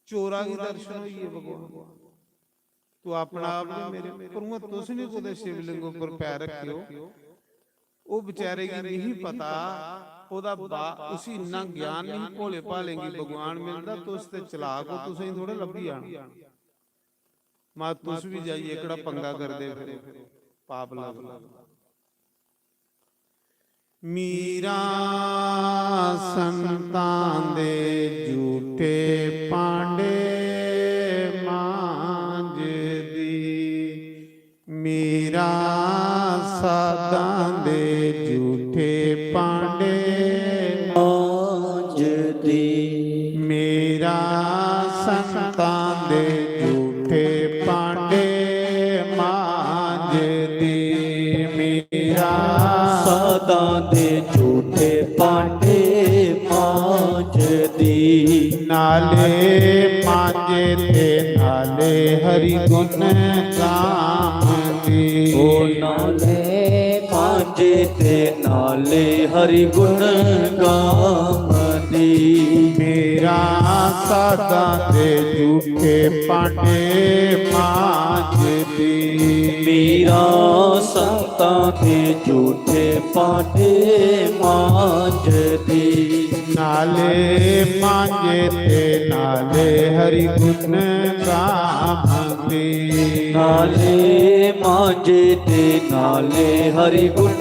चोरा गी दर्शन होई गे भगवान। तू अपना आप नहीं मेरे, पर उ'आं तुस नहीं कुतै शिवलिंग उप्पर पैर रखेओ। ओह् बेचारे गी नहीं पता, ओह्दा बा-, उसी इन्ना ज्ञान नहीं, भोले भालें गी भगवान मिलदा, तुस ते चलाक हो, तुसें गी थोड़े लब्भी जाना। मत तुस भी जाइयै एह्कड़ा पंगा करदे फिरो, पाप लगदा। मीरां संतां दे झूठे भांडे मांज। मांजदी। मीरा संतां दे झूठे भांडे मांजदी। मीरा संतां दे झूठे भांडे मांजदी। नाले मांजे ते नाले हरि गुण गावंदी। ओ नाले मांजे ते नाले हरि गुण गावंदी। मीरा संतां दे झूठे भांडे मांजदी। मीरा संतां दे झूठे भांडे मांजदी। नाले मांजे ते नाले हरि गुण गावंदी। नाले मांजे ते नाले हरि गुण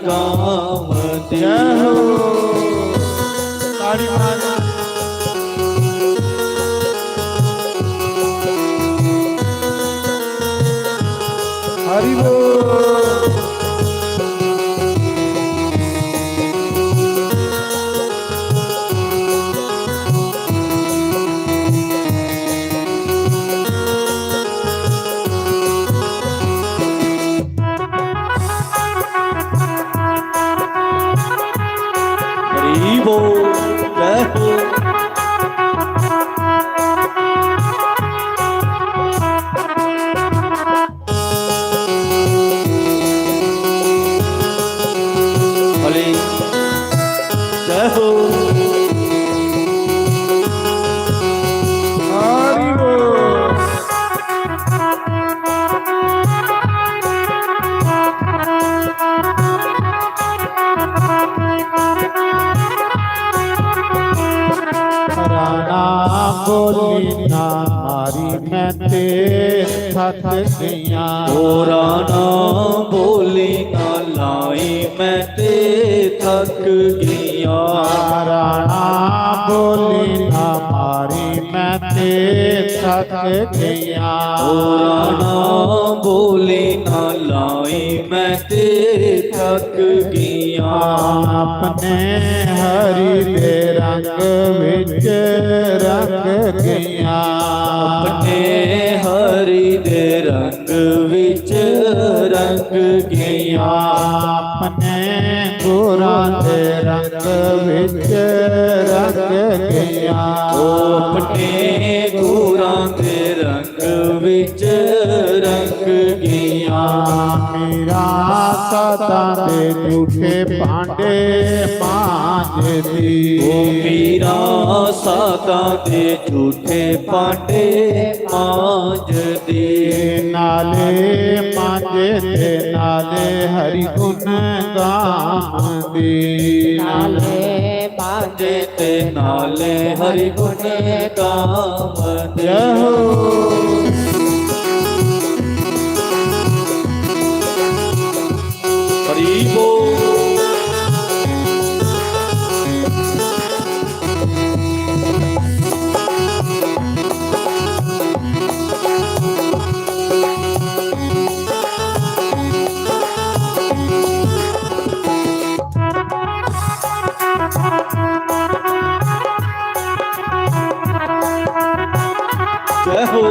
गावंदी। जय हो। ताड़ी मारो। हरि बोल। हरि बोल, जय हो। भले। जय हो। हरि बोल। राणा बोली ना मारी मैं ते थक गईयां। ओ राणा बोली ना लाई मैं ते थक गईयां। राणा बोली ना मारी मैं ते थक गईयां। ओ राणा बोली ना लाई मैं ते थक गईयां। अपने हरि दे रंग विच रंग गईयां। अपने हरि दे रंग विच रंग गईयां। अपने गुरां दे रंग विच रंग गईयां। ओ अपने गुरां दे रंग विच रंग गईयां। मीरा संतां दे झूठे भांडे मांजदी। ओ मीरा संतां दे झूठे भांडे मांजदी। नाले मांजे ते नाले हरि गुण गावंदी। नाले मांजे ते नाले हरि गुण गावंदी। जय हो। हरि बोल। जय हो।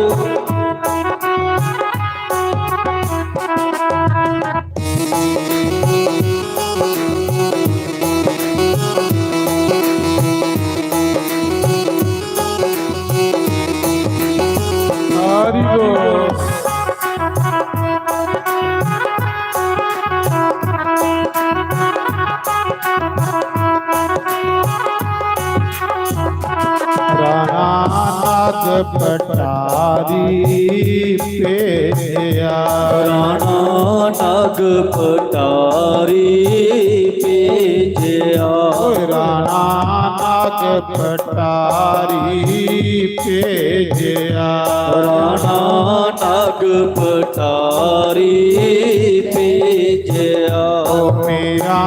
हरि बोल। राणा नाग पटारी भेजया। राणा नाग पटारी भेजया। राणा नाग पटारी भेजया। राणा नाग पटारी भेजया। ओ मीरा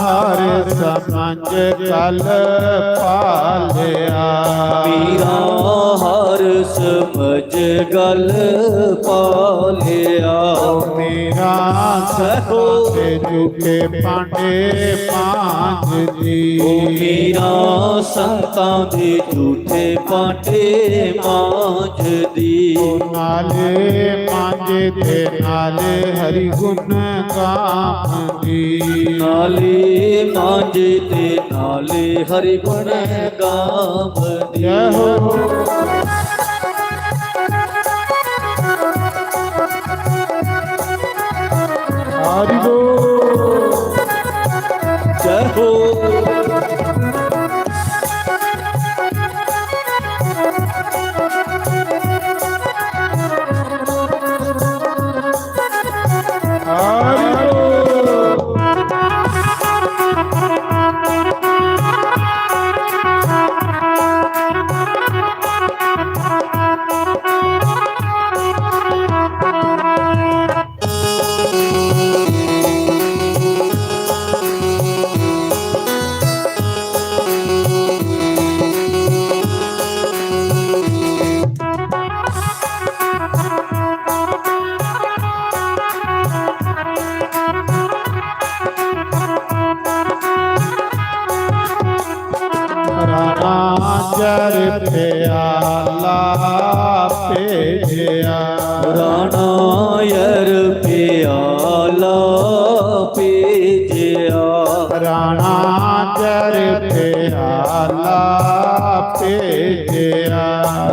हर समझ गल पालिया। मीरा हर समझ गल पालिया। ओ मीरा संतां दे झूठे भांडे मांजदी। ओ मीरा संतां दे झूठे भांडे मांजदी। ओ नाले मांजे ते नाले हरि गुण गावंदी। नाले मांजे ते नाले हरि गुण गावंदी। जय हो। हरि बोल। जय हो। हरि बोल। राणा जर प्याला भेजया। राणा जर प्याला भेजया। राणा जर प्याला भेजया।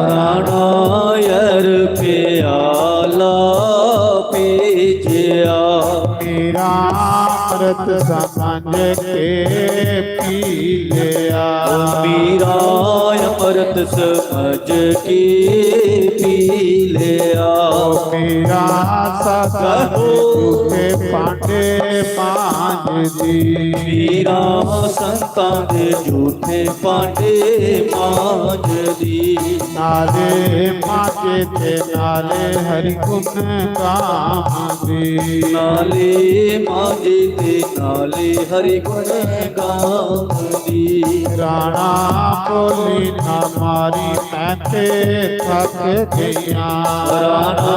राणा जर प्याला भेजया। मीरा अमृत समझ के पी लिया। ओ मीरा अमृत समझ के पी लिया। ओ मीरा संतां दे झूठे भांडे मांजदी। मीरा संतां दे झूठे भांडे मांजदी। नाले मांजे ते नाले हरि गुण गावंदी। नाले मांजे ते नाले हरि गुण गावंदी। राणा बोली ना मारी मैं ते थक गईयां। राणा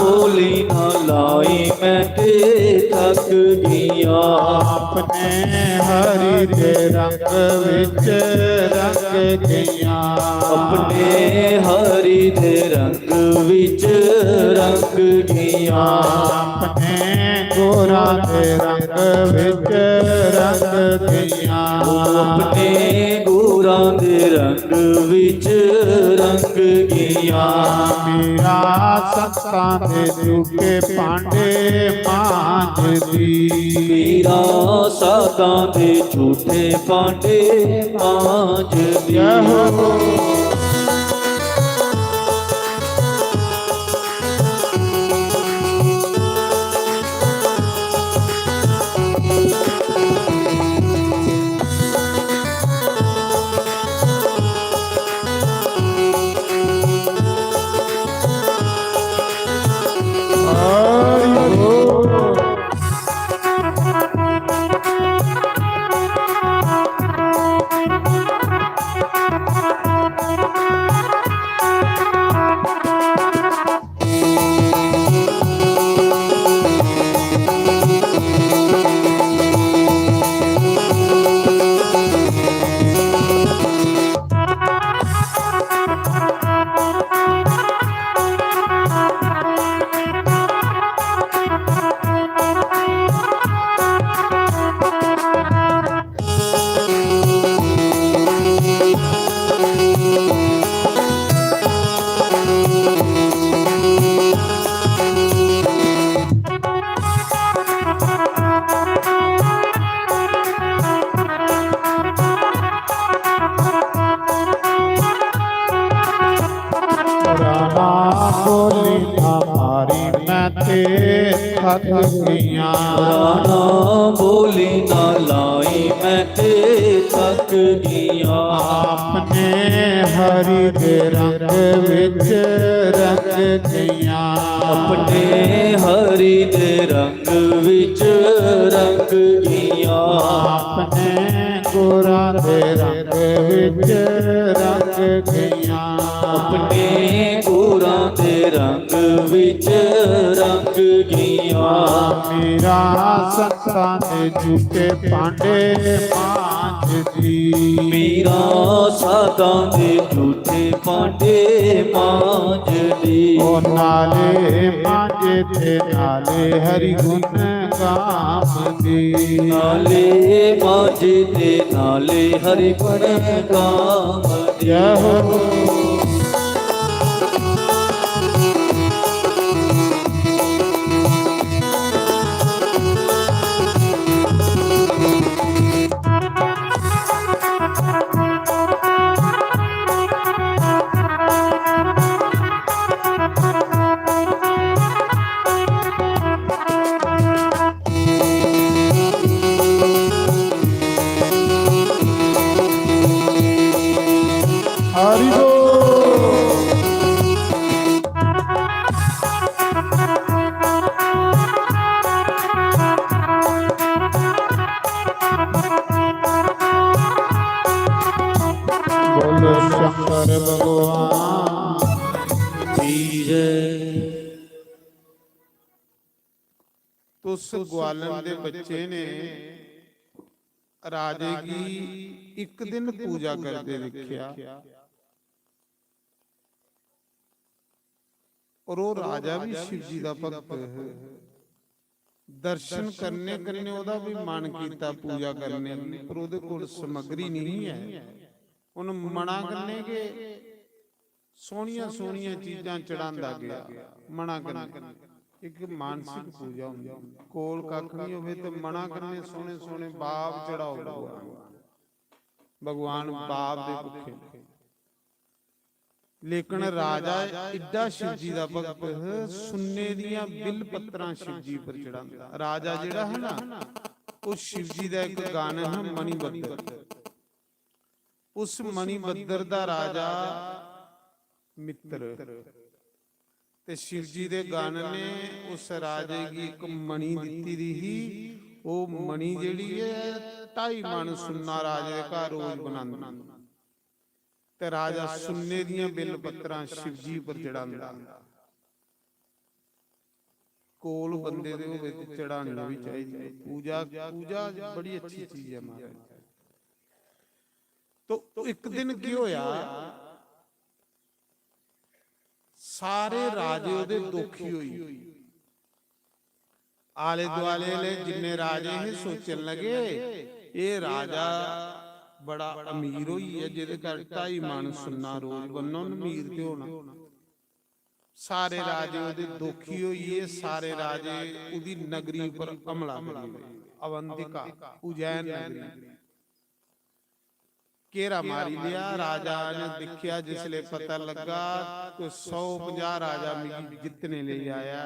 बोली ना लाई मैं ते थक गईयां। अपने हरि दे रंग विच रंग गईयां। अपने हरि दे रंग विच रंग गईयां। अपने गोरा दे रंग विच रंग गईयां। अपने गोरा दे रंग विच रंग गईयां। मीरा संतां दे झूठे भांडे मांजदी। मीरा संतां दे झूठे भांडे मांजदी। जय हो। राणा बोली ना मारी मैं ते थक गईयां। राणा बोली ना लाई मैं ते थक गईयां। अपने हरि दे रंग विच रंग गईयां। अपने हरि दे रंग विच रंग गईयां। अपने गुरां दे रंग विच रंग गईयां। अपने गुरां दे रंग विच रंग गईयां। मीरां संतां दे झूठे भांडे मांजदी। मीरां संतां दे झूठे भांडे मांजदी। ओ नाले मांजे ते नाले हरि गुण गावदी। नाले मांजे ते नाले हरि गुण गावदी। जय हो। हरि बोल। बोलो शंकर भगवान की जय। तुस ग्वालन दे बच्चे ने, राजे गी इक दिन पूजा करदे दिक्खेआ, और ओह् राजा बी शिव जी दा भक्त हा। दर्शन करने कन्नै ओह्दा बी मन कीता पूजा करने गी, पर ओह्दे कोल समग्री नेईं ऐ। उन्न मना कन्नै गै सोह्नियां सोह्नियां चीजां चढ़ांदा गेआ, मना कन्नै। इक मानसिक पूजा होंदी, कोल कक्ख निं होवे ते मना कन्नै सोह्ने सोह्ने बाब चढ़ाओ भगवान। भगवान बाब दे भुक्खे न। लेकिन राजा एड्डा शिवजी दा भक्त, सुन्ने दियां बिल पत्तरां शिवजी पर चढ़ांदा। राजा जेह्ड़ा हा ना, ओह् शिवजी दा इक गण हा मणिभद्र। उस मणिभद्र दा राजा मित्र, ते शिवजी दे गण ने उस राजे गी इक मणि दित्ती दी ही। ओह् मणि जेह्ड़ी ऐ, ढाई मन सुन्ना राजे दे घर रोज बनांदे। ते राजा सुन्ने दियां बिल पत्तरां शिवजी पर चढ़ांदा। कोल बंदे दे होवे ते चढ़ानी बी चाहिदी। पूजा, पूजा बड़ी अच्छी चीज ऐ महाराज। तो इक दिन केह् होया, सारे राजे ओह्दे दोखी होई गे। आले दुआले आह्ले जिन्ने राजे हे सोचन लगे, "एह् राजा बड़ा अमीर होई गेआ, जेह्दे घर ढाई मन सुन्ना रोज बनना, उन्न अमीर ते होना।" सारे राजे ओह्दे दोखी होई गे, सारे राजे ओह्दी नगरी उप्पर हमला करी गे। अवंतिका, उज्जैन नगरी। घेरा मारी लेआ। राजा ने दिक्खेआ, जिसले पता लग्गा कोई सौ पंजाह राजा मिगी जित्तने लेई आया,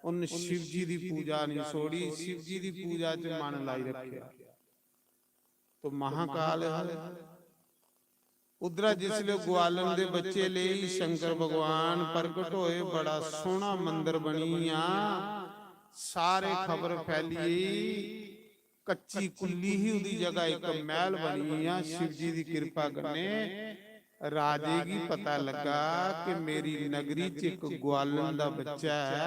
उन्न शिवजी दी पूजा नहीं छोड़ी, शिवजी दी पूजा च मन लाई रखेआ। तो महाकाल है। उद्धरा जिसले ग्वालन दे बच्चे लेई शंकर भगवान प्रगट होए, बड़ा सोहना मंदर बनी गेआ। सारे खबर फैली गेई, कच्ची कुल्ली ही, ओह्दी जगह इक मैह्ल बनी गेआ। शिवजी दी किरपा कन्नै राजे गी पता लग्गा कि मेरी नगरी च इक ग्वालन दा बच्चा ऐ,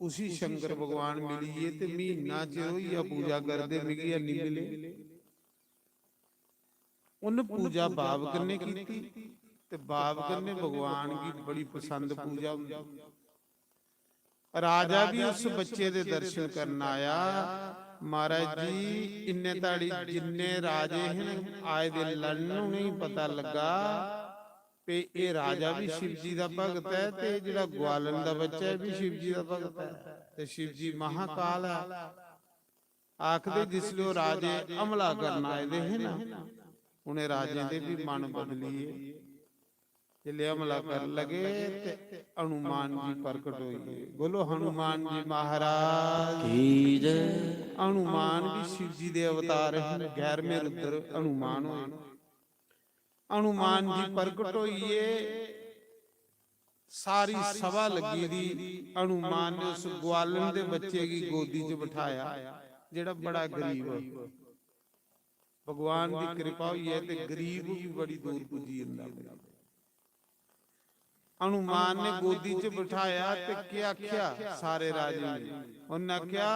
उसी शंकर भगवान मिली गे ते म्हीना चिर होई गेआ पूजा करदे, मिगी हैनी मिले। उन्न पूजा बाब कन्नै कीती ते बाब कन्नै भगवान गी बड़ी पसंद पूजा होंदी। राजा भी उस बच्चे दे दर्शन करन आया। महाराज जी, इन्ने ताड़ी जिन्ने राजे हे आए दे लड़न, उ'नेंगी पता लग्गा पे एह् राजा भी शिव जी दा भगत ऐ ते जेह्ड़ा ग्वालन दा बच्चा ऐ, एह् भी शिव जी दा भगत ऐ ते शिव जी महाकाल ऐ। आखदे जिसलै ओह् राजे हमला करन आए दे हे ना, उ'नें राजें दे भी मन बदली गे। जिसलै हमला करन लगे ते हनुमान जी प्रकट होई गे। बोलो हनुमान जी महाराज की जय। हनुमान भी शिव जी दे अवतार हे, ग्यारहवें रुद्र हनुमान होए। हनुमान जी प्रकट होइए, सारी सभा लग्गी दी। हनुमान ने उस ग्वालन दे बच्चे गी गोदी च बठाया। जेह्ड़ा बड़ा गरीब ऐ, भगवान दी कृपा होई ऐ ते गरीब बी बड़ी दूर पुज्जी जंदा। हनुमान ने गोदी च बिठाया ते केह् आखेआ सारे राजें गी? उन्नै आखेआ,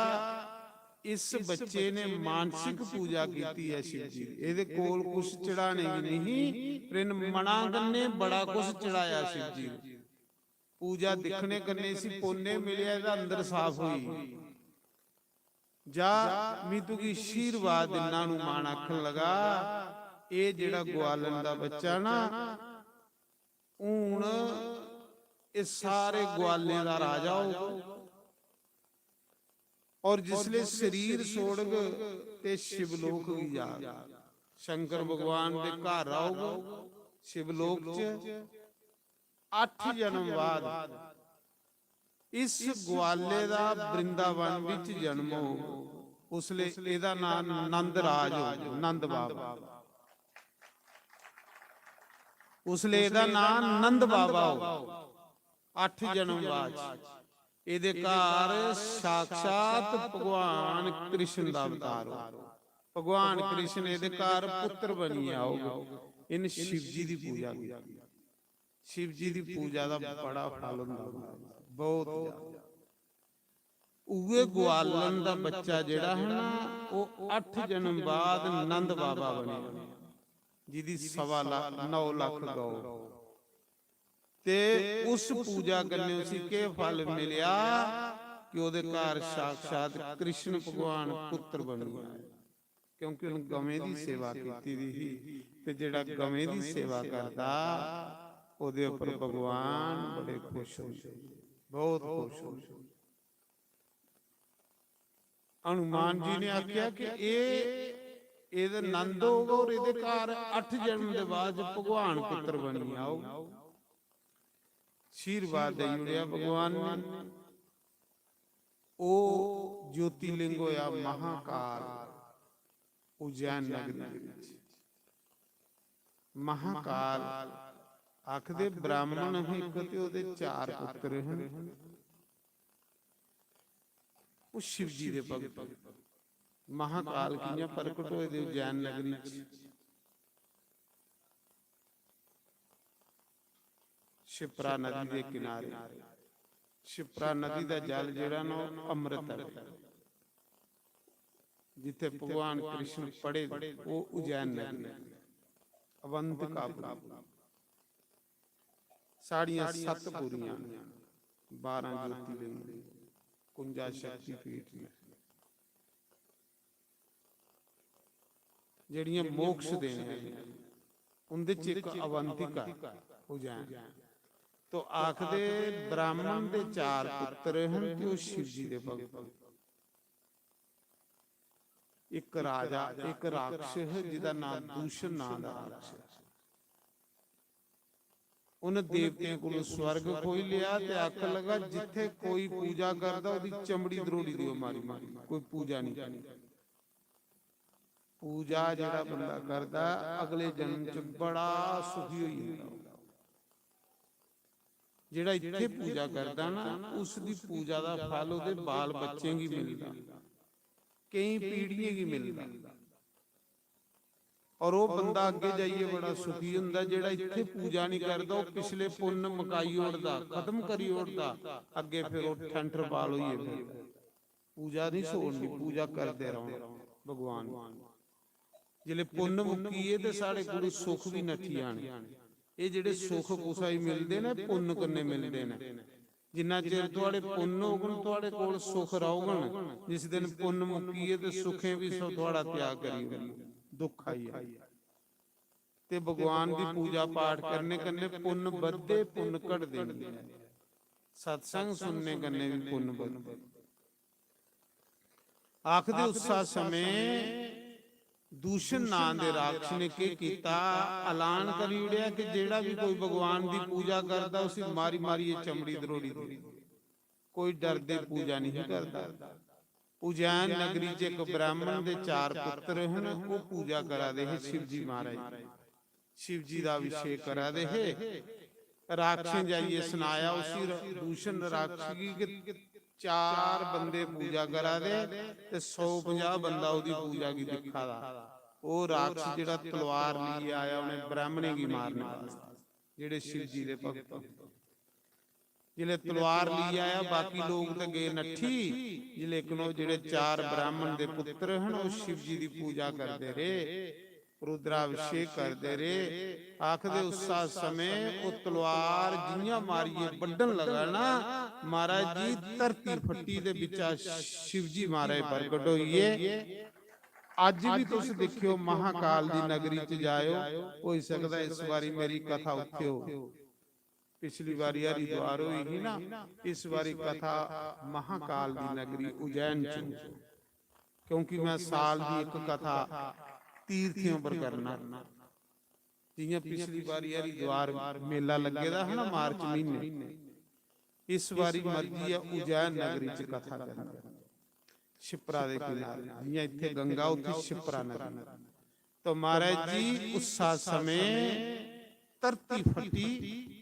"इस बच्चे ने मानसिक पूजा कीती ऐ शिव जी दी। एह्दे कोल कुछ चढ़ाने गी नहीं, पर इन्न मना कन्नै बड़ा कुछ चढ़ाया शिव जी गी। पूजा दिक्खने कन्नै इसी पुन्न मिलेआ, एह्दा अंदर साफ होई। जा, मी तुगी आशीर्वाद दिन्ना।" हनुमान आखन लगा, "एह् जेह्ड़ा ग्वालन दा बच्चा ना, हून एह् सारे ग्वालें दा राजा होग, और जिसले शरीर छोड़ग ते शिवलोक गी जाग, शंकर भगवान दे घर औग शिवलोक च। अट्ठ जन्म बाद इस ग्वाले दा वृंदावन विच जन्म होग, उसले एह्दा नां नंद राज होग, नंद बाबा।" उसले एह्दा नां नंद बाबा होग। अट्ठ जन्म बाद एह्दे घर साक्षात भगवान कृष्ण दा अवतार होग। भगवान कृष्ण एह्दे घर पुत्र बनियै औग। इन्न शिव जी दी पूजा कीती। शिव जी दी पूजा दा बड़ा फल होंदा, बहुत ज्यादा। उ'ऐ ग्वालन दा बच्चा जेह्ड़ा है ना, ओह् अट्ठ जन्म बाद नंद बाबा बनेआ, जिदी सवा लक्ख, नौ लक्ख गौ। ते उस पूजा कन्नै उसी केह् फल मिलेआ कि ओह्दे घर साक्षात कृष्ण भगवान पुत्र बनी आए, क्योंकि उन्न गवें दी सेवा कीती दी ही। ते जेह्ड़ा गवें दी सेवा करदा, ओह्दे उप्पर भगवान बड़े खुश होंदे, बहुत खुश होंदे। हनुमान जी ने आखेआ कि एह्, एह्दे नंद होग और एह्दे घर अट्ठ जन्म दे बाद भगवान पुत्र बनियै औग। आशीर्वाद देई ओड़ेआ भगवान ने। ओह् ज्योतिलिंग होएआ महाकाल, उज्जैन नगरी दे बिच। महाकाल आखदे ब्राह्मण हे इक ते ओह्दे चार पुत्र हे। ओह् शिव जी दे भगत। महाकाल कि'यां प्रकट होए दे उज्जैन नगरी च? शिप्रा नदी दे किनारे। शिप्रा नदी दा जल जेह्ड़ा ना, ओह् अमृत ऐ। जित्थै भगवान कृष्ण पड़े दे, ओह् उज्जैन नगरी, अवंतिकापुरी। साढ़ियां सत्त पुरियां न, बारां ज्योतिर्लिंग, कुंजा शक्तिपीठ न, जेह्ड़ियां मोक्ष देने आह्लियां, उं'दे च इक अवंतिका, उज्जैन। तो आखदे ब्राह्मण दे चार पुत्र हन ते ओह् शिव जी दे भगत। इक राजा, इक राक्षस, जिदा नां दूषण नां दा राक्षस। उन देवतें कोलों स्वर्ग खोई लिया ते आखन लगा, "जित्थे कोई पूजा करदा, ओदी चमड़ी दरोड़ी दियो मारी मारी, कोई पूजा नहीं करनी।" पूजा जेह्ड़ा बंदा करदा, अगले जन्म च बड़ा सुखी होई जंदा। जेह्ड़ा इत्थे पूजा करदा ना, उसदी पूजा दा फल ओह्दे बाल बच्चें गी मिलदा, केईं पीढ़ियें गी मिलदा। और ओह् बंदा अग्गें जाइयै बड़ा सुखी होंदा, जेह्ड़ा इत्थे पूजा नहीं करदा, ओह् पिछले पुन्न मकाई ओड़दा, खत्म करी ओड़दा, अग्गें फिर ओह् ठंठर बाल होइयै फिरदा। पूजा नहीं छोड़नी, पूजा करदे रौह्ना भगवान दी। जिसलै पुन्न मुक्की गे ते साढ़े कोल सुख बी नठी जाने। एह् जेह्ड़े सुख कुसै गी मिलदे न, पुन्न कन्नै मिलदे न। जिन्ना चिर थुआढ़े पुन्न होङन, थुआढ़े कोल सुख रौह्ङन। जिस दिन पुन्न मुक्की गे ते सुखें बी सो थुआढ़ा त्याग करी ओड़ना, दुख आई जाना। ते भगवान दी पूजा पाठ करने कन्नै पुन्न बधदे, पुन्न घटदे नहीं। सत्संग सुनने कन्नै बी पुन्न बधदे। आखदे उस्सा समें दूषण नां दे राक्षस ने केह् कीता, ऐलान करी ओड़ेआ कि जेह्ड़ा बी कोई भगवान दी पूजा करदा, उसी मारी मारियै चमड़ी दरोड़ी दे। कोई डरदे पूजा नहीं करदा। उज्जैन नगरी च इक ब्राह्मण दे चार पुत्र हन, ओह् पूजा करा दे हे शिवजी महाराज दी। शिवजी दा अभिषेक करा दे हे। राक्षसें जाइयै सनाया उसी र-, दूषण राक्षस गी कि चार बंदे पूजा करा दे ते सौ पंजाह बंदा ओह्दी पूजा गी दिक्खा दा। ओह् राक्षस जेह्ड़ा तलवार लेइयै आया, उ'नें ब्राह्मणें गी मारने वास्तै, जेह्ड़े शिव जी दे भक्त होंदे। जिसलै तलवार लेइयै आया, बाकी लोक ते गे नट्ठी, लेकिन ओह् जेह्ड़े चार ब्राह्मण दे पुत्र हन, ओह् शिव जी दी पूजा करदे रेह्, रुद्राभिषेक करदे रेह्। आखदे उस्सा समें ओह् तलवार जि'यां मारियै बड्ढन लगा ना, महाराज जी, धरती फट्टी दे बिच्चा शिव जी महाराज प्रगट होई गे। अज्ज बी तुस दिक्खेओ, महाकाल दी नगरी च जाएओ, होई सकदा इस बारी मेरी कथा उत्थे हो। पिछली बारी हरिद्वार होई ही ना, इस बारी कथा महाकाल दी नगरी उज्जैन च हो। क्योंकि मैं साल दी एक कथा तीर्थें पर करना। जि'यां पिछली बारी हरिद्वार मेला लग्गे दा हा ना मार्च महीने, इस बारी मर्जी ऐ उज्जैन नगरी च कथा करनी, शिप्रा दे किनारे। जि'यां इत्थे गंगा, उत्थे शिप्रा नदी। तो महाराज जी, उस्सा समें धरती फटी।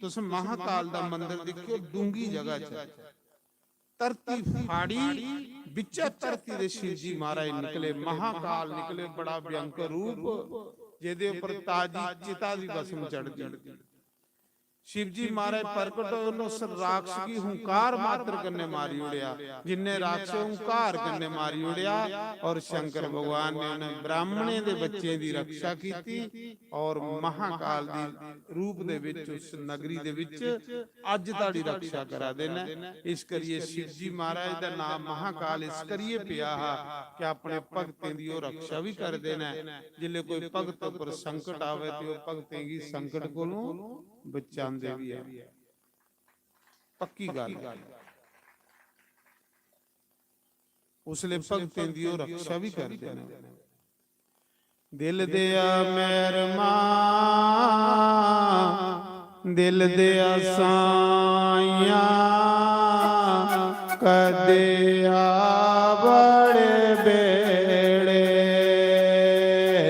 तुस महाकाल दा मंदर दिक्खेओ, डूंगी जगह च धरती फाड़ी, बिच्चा धरती दे शिव जी महाराज निकले, महाकाल निकले, बड़ा भयंकर रूप, जेदे उपर ताजी चिता दी भस्म चढ़दी। शिव जी महाराज प्रकट होए, उन्हें उस राक्षस गी हुंकार मात्र कन्ने मारी उड़ेआ। जिन्ने राक्षस हुंकार कन्ने मारी उड़ेआ, और शंकर भगवान ने उन्हें ब्राह्मणें दे बच्चें दी रक्षा कीती और महाकाल दी रूप दे विच, उस नगरी दे विच अज ताड़ी रक्षा करा दे न। इस करिए शिव जी महाराज दा नाम महाकाल इस करिए पिया हा कि अपने भक्तें दी ओह रक्षा भी करदे न। जिसले कोई भक्त उपर संकट आवे ते ओह भक्तें गी संकट कोलों बचांदे भी है। पक्की गल्ल। उसले भक्तें दी ओह रक्षा भी करदे न। दिल दिया मेहरमा, दिल दिया साइया, कदे आ बड़े बेड़े।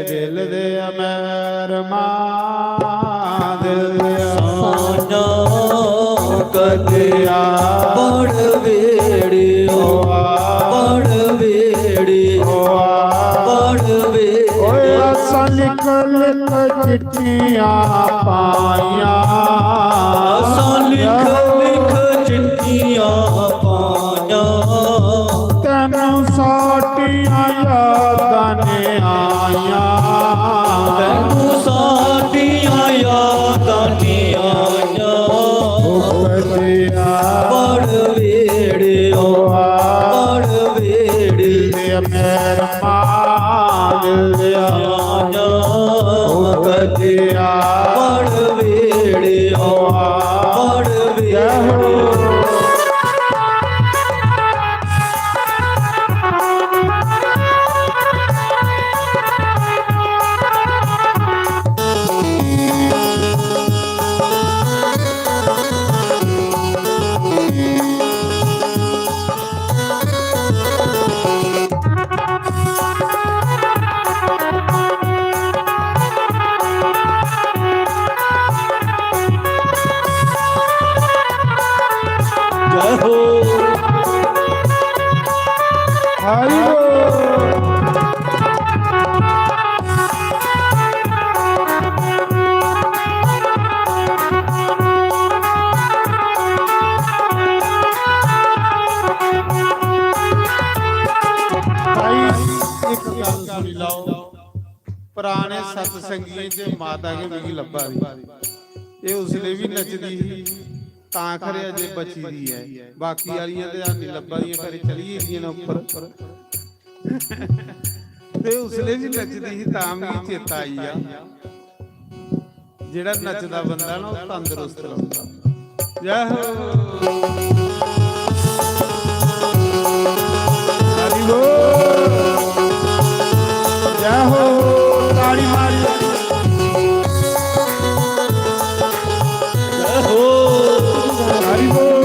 दिल दिया मेहरमा, दिल दिया साइया, कदे आ बड़ बेड़े, ओ बड़ बेड़े, बड़ बेड़े। ओए असां लिख लिख चिट्ठियां पाइयां, असां लिख लिख चिट्ठियां पाइयां। तैनू साडियां यादां ने आइयां, तैनू साडियां यादां ने आइयां। ओ कदिया बड़ वेड़े, ओ बड़ वेड़े, मेहरमा, ओ कदिया बड़ वेड़े, ओ बड़ वेड़े। जय हो। हरि बोल। भाई, एक गल सुनी लैओ, पराने सतसंगियें च माता गै मिगी लब्भा दी। एह् उसलै बी नचदी ही, तां खरे अजें बची दी ऐ। बाकी आह्लियां ते हैनी लब्भा दियां, खरे चली गेदियां न उप्पर। ते उसलै बी नचदी ही, तां मिगी चेता आई गेआ। जेह्ड़ा नचदा बंदा ना, ओह् तंदरुस्त रौंह्दा। जय हो। हरि बोल। जय हो। ताड़ी मारी। जय हो। हरि बोल।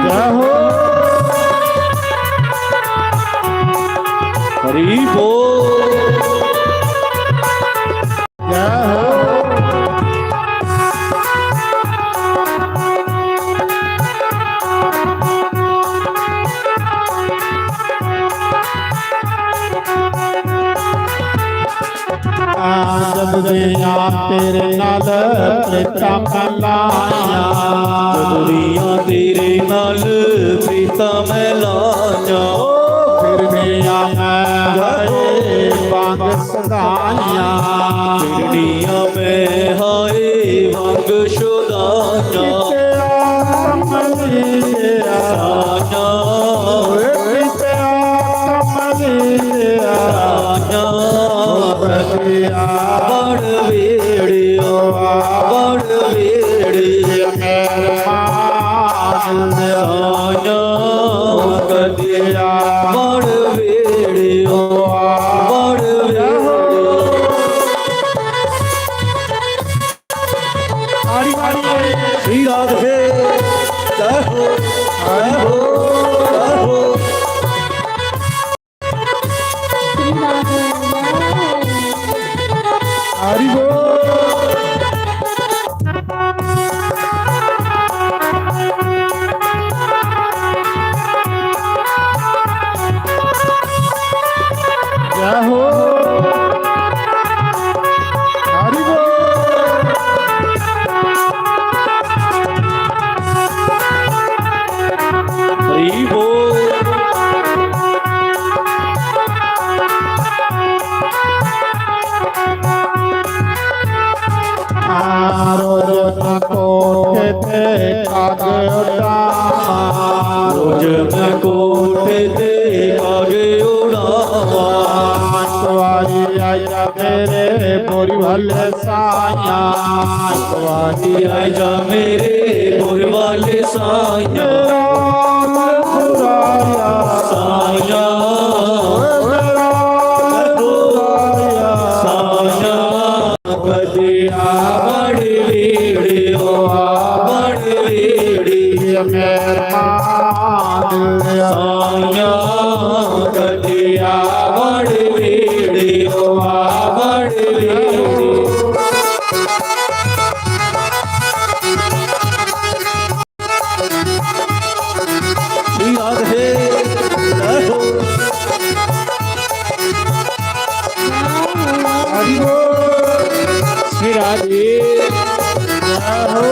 जय हो। हरि बोल। तेरे नाल प्रीतां मैं लाइयां। जदुरियां तेरे नाल प्रीतां मैं लाइयां। ओ फिरनियां मैं हाय वंग सदाइयां। फिरनियां मैं हाय वंग सदाइयां। कित्ते आ कमली दे आ। साइयां। कित्ते आ कमली दे आ। साइयां। बड़ वेड़ियो, बड़ वेड़ियो मेहरबान आया कदिया। बड़ वेड़ियो, बड़ वेड़ियो। श्री राधे। जय हो, जय हो, जय हो। हरि बोल। जय हो। हरि बोल। हरि बोल। रोज मैं कोठे ते काग उड़ावां। रोज मैं कोठे ते काग उड़ावां। सवारी आया मेरे बोरी वाले साया। सवारी आया मेरे बोरी वाले साया। मेरा बुराया साया। मेरा बुराया साया। कदिया बड़ वेड़ियो, बड़ वेड़ी मेहरबान। साया कदिया बड़ वेड़ियो, बड़ वेड़ी। श्री राधे, जय हो। हरि बोल। श्री राधे, जय हो।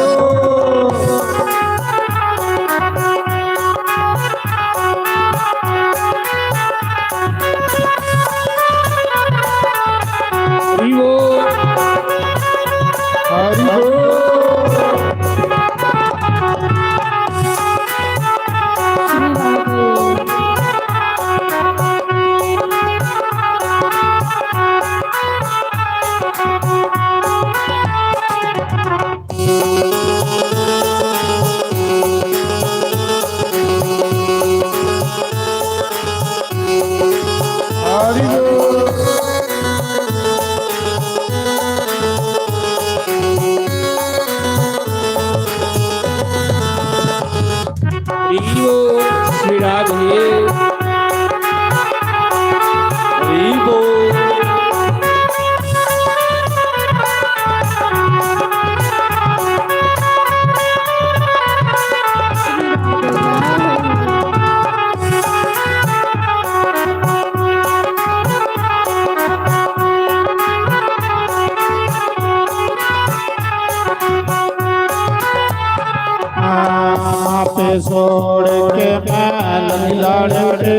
हरि बोल। हरि बोल। हरि बोल। हरि बोल, श्री राधे। हरि बोल। आपे छोड़ के मैं लगी लाड़ तेरे।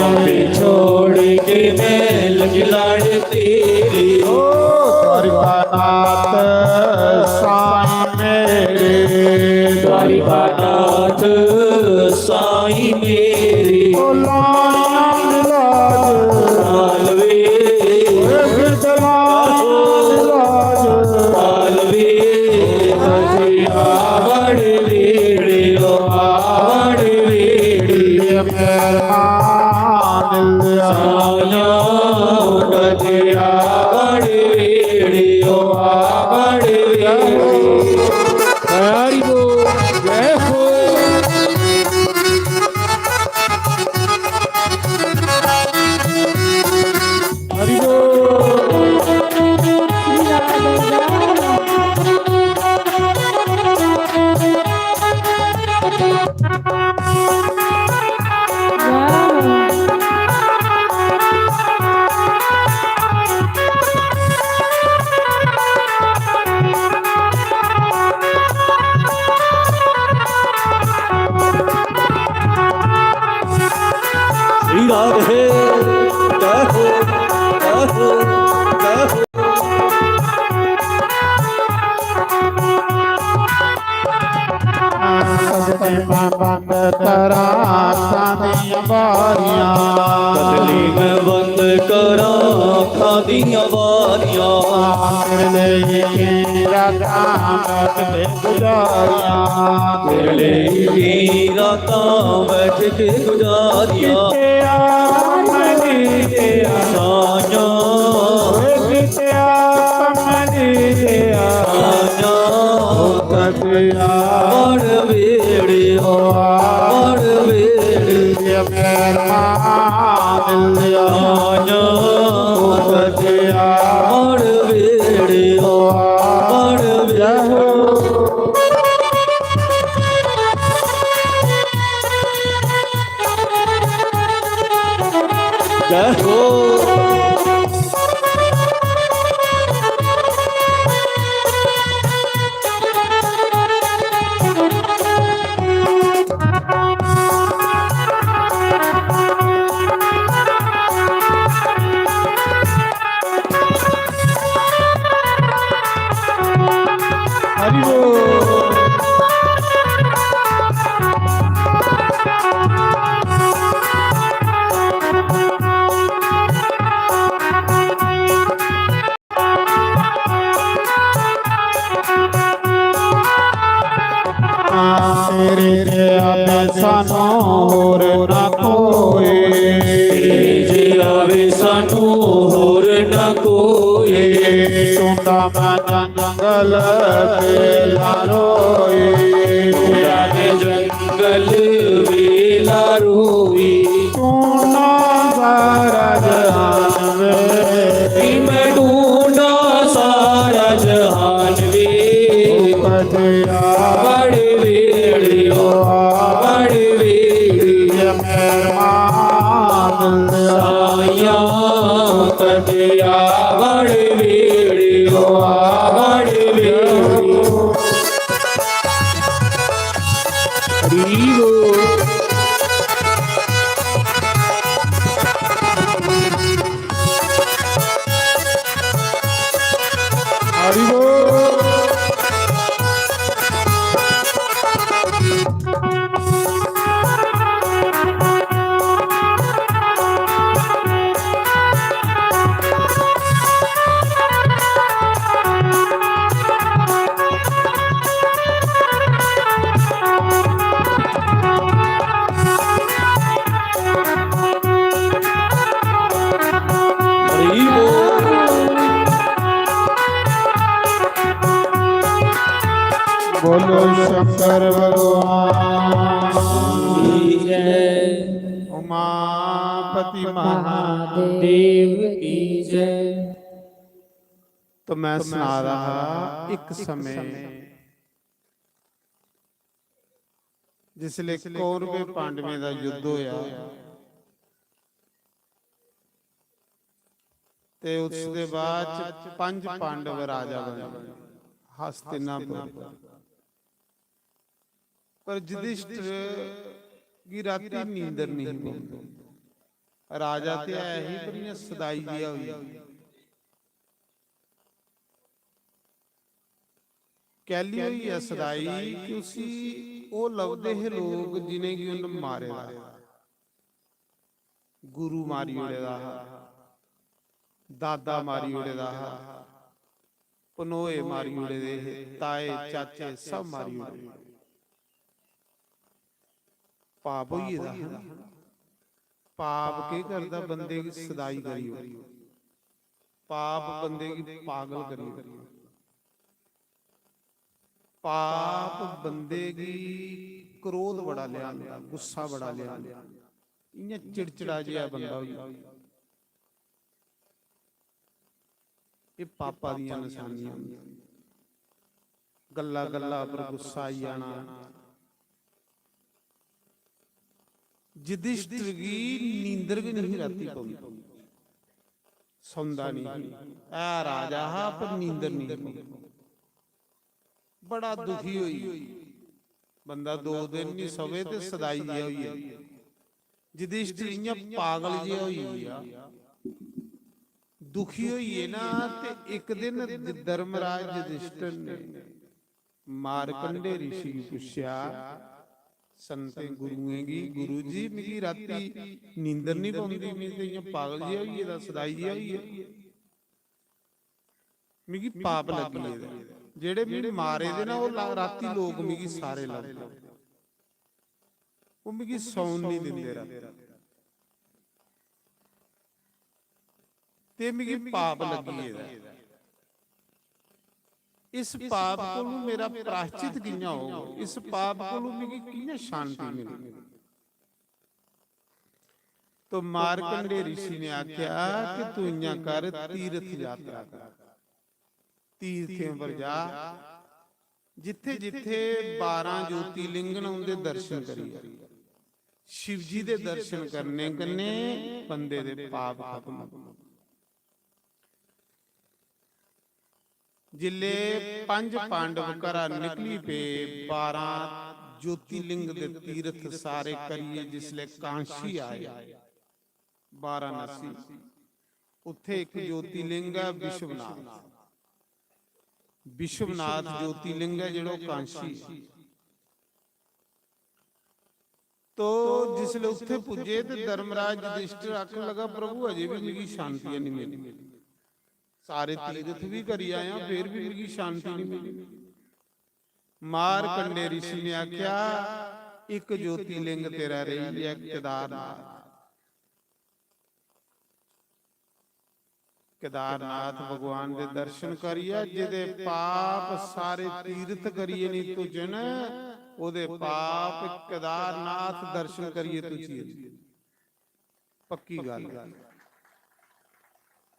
आपे छोड़ के मैं लगी लाड़ तेरे। ओ द्वारिकानाथ साईं मेरे। द्वारिकानाथ साईं मेरे। ओ लाल लाल वे। लाल वे। आवड़ वेड़ियो, आवड़ वेड़ियो। मेहरबान साया कदिया आवड़ वेड़ियो, आवड़ वेड़ियो। हरि बोल, जय हो। हरि बोल। हे, जय हो, जय हो, जय हो। सजदे में बंद करां अखां दियां बारियां। सजदे में बंद करां अखां दियां बारियां। तेरे लेई की रातां बैठ के गुजारियां। तेरे लेई की रातां बैठ के गुजारियां। कित्ते आ कमली दिया साइयां। कित्ते आ कमली दिया साइयां। ओ तकिया बड़ बेड़ी, ओ बड़ बेड़ी। ये मेरा दिल दिया साइयां। ओ तकिया बड़ बेड़ी, ओ बड़ बेड़ी। जय हो। हरि बोल। तेरे जिया वे सानू होर ना कोई। तेरे जिया वे सानू होर ना कोई। टूंडा मैं जंगल वेला रोई। टूंडा मैं जंगल वेला रोई। टूंडा सारा जहान वे। मैं टूंडा सारा जहान वे। ओ कटिया बड़ वेड़ियो, बड़ वेड़ियो। मेहरबान साइयां कटिया बड़ वेड़ियो, बड़ वेड़ियो। हरि बोल। हरि बोल। हरि बोल। बोलो शंकर भगवान की जय। उमापति महादेव की जय। तो मैं सुना रहा, एक समय जिसले कौरवें पांडवें दा युद्ध होया ते उसदे बाद च पंज पांडव राजा बने हस्तिनापुर। पर युधिष्ठिर गी राती नींदर नहीं पौंदी। राजा ते है ही, पर इ'यां सदाई जेहा होई गेआ। कैली होई ऐ सदाई कि उसी ओह् लभदे हे लोक जिनेंगी उन्न मारे दा, गुरु मारी ओड़े दा हा, दादा मारी ओड़े दा हा, पनोए मारी ओड़े दे हे, ताए चाचे सब मारी ओड़े। पाप होई गेदा हा ना। पाप केह् करदा? बंदे गी सदाई करी ओड़दा। पाप बंदे गी पागल करी ओड़दा। पाप बंदे गी क्रोध बड़ा लेआंदा, गुस्सा बड़ा लेआंदा, इ'यां चिड़चिड़ा जेहा बंदा होई जंदा। एह् पापा दियां नशानियां होंदियां। गल्ला गल्ला पर गुस्सा आई जाना। युधिष्ठिर गी नींदर गै नहीं राती पौंदी, सौंदा नहीं। ऐ राजा हा पर नींदर नहीं पौंदी। बड़ा दुखी होई। बंदा दो दिन नहीं सवे ते सदाई जेहा होई जाए। युधिष्ठिर इ'यां पागल जेहा होई गेआ, दुखी होई गे ना। ते इक दिन धर्मराज युधिष्ठिर ने मारकंडे ऋषि गी पुच्छेआ, संतें गुरुएं गी, "गुरु जी, मिगी राती नींदर निं पौंदी, मिगी ते इ'यां पागल जेहा होई गेदा, सदाई जेहा होई गेदा।" मिगी पाप लग्गी गेदा। जेह्ड़े मिगी मारे दे ना, ओह् ला-, राती लोक मिगी सारे लभदे। ओह् मिगी सौन निं दिंदे राती। ते मिगी पाप लग्गी गेदा। इस पाप कोलू मेरा प्रायश्चित कि'यां होग? इस पाप कोलू मिगी कि'यां शांति मिलग? तो मारकंडे ऋषि ने आख्या कि तू इ'यां कर, तीर्थ यात्रा कर, तीर्थें पर जा, जित्थे जित्थे बारां ज्योतिलिंग न, उंदे दर्शन करियै, शिव जी दे दर्शन करने कन्नै बंदे दे पाप खत्म होंदे। जिसले पंज पांडव घरा निकली पे, बारां ज्योतिलिंग दे तीर्थ सारे करियै जिसले कांशी आए वाराणसी, उत्थे इक ज्योतिलिंग ऐ विश्वनाथ। विश्वनाथ ज्योतिलिंग ऐ जेह्ड़ा कांशी। तो जिसले उत्थे पुज्जे ते धर्मराज युधिष्ठिर आखन लगा, "प्रभु, अजे भी मिगी शांति नहीं मिली। सारे तीर्थ भी करी आया, फिर भी मिगी शांति नहीं मिली।" मारकंडे ऋषि ने आख्या, "एक ज्योतिलिंग तेरा रेही गेआ, केदारनाथ।" केदारनाथ भगवान दे दर्शन करियै, जेह्दे पाप सारे तीर्थ करियै निं तुजन, ओह्दे पाप केदारनाथ दर्शन करियै तुजी जंदे। पक्की गल्ल।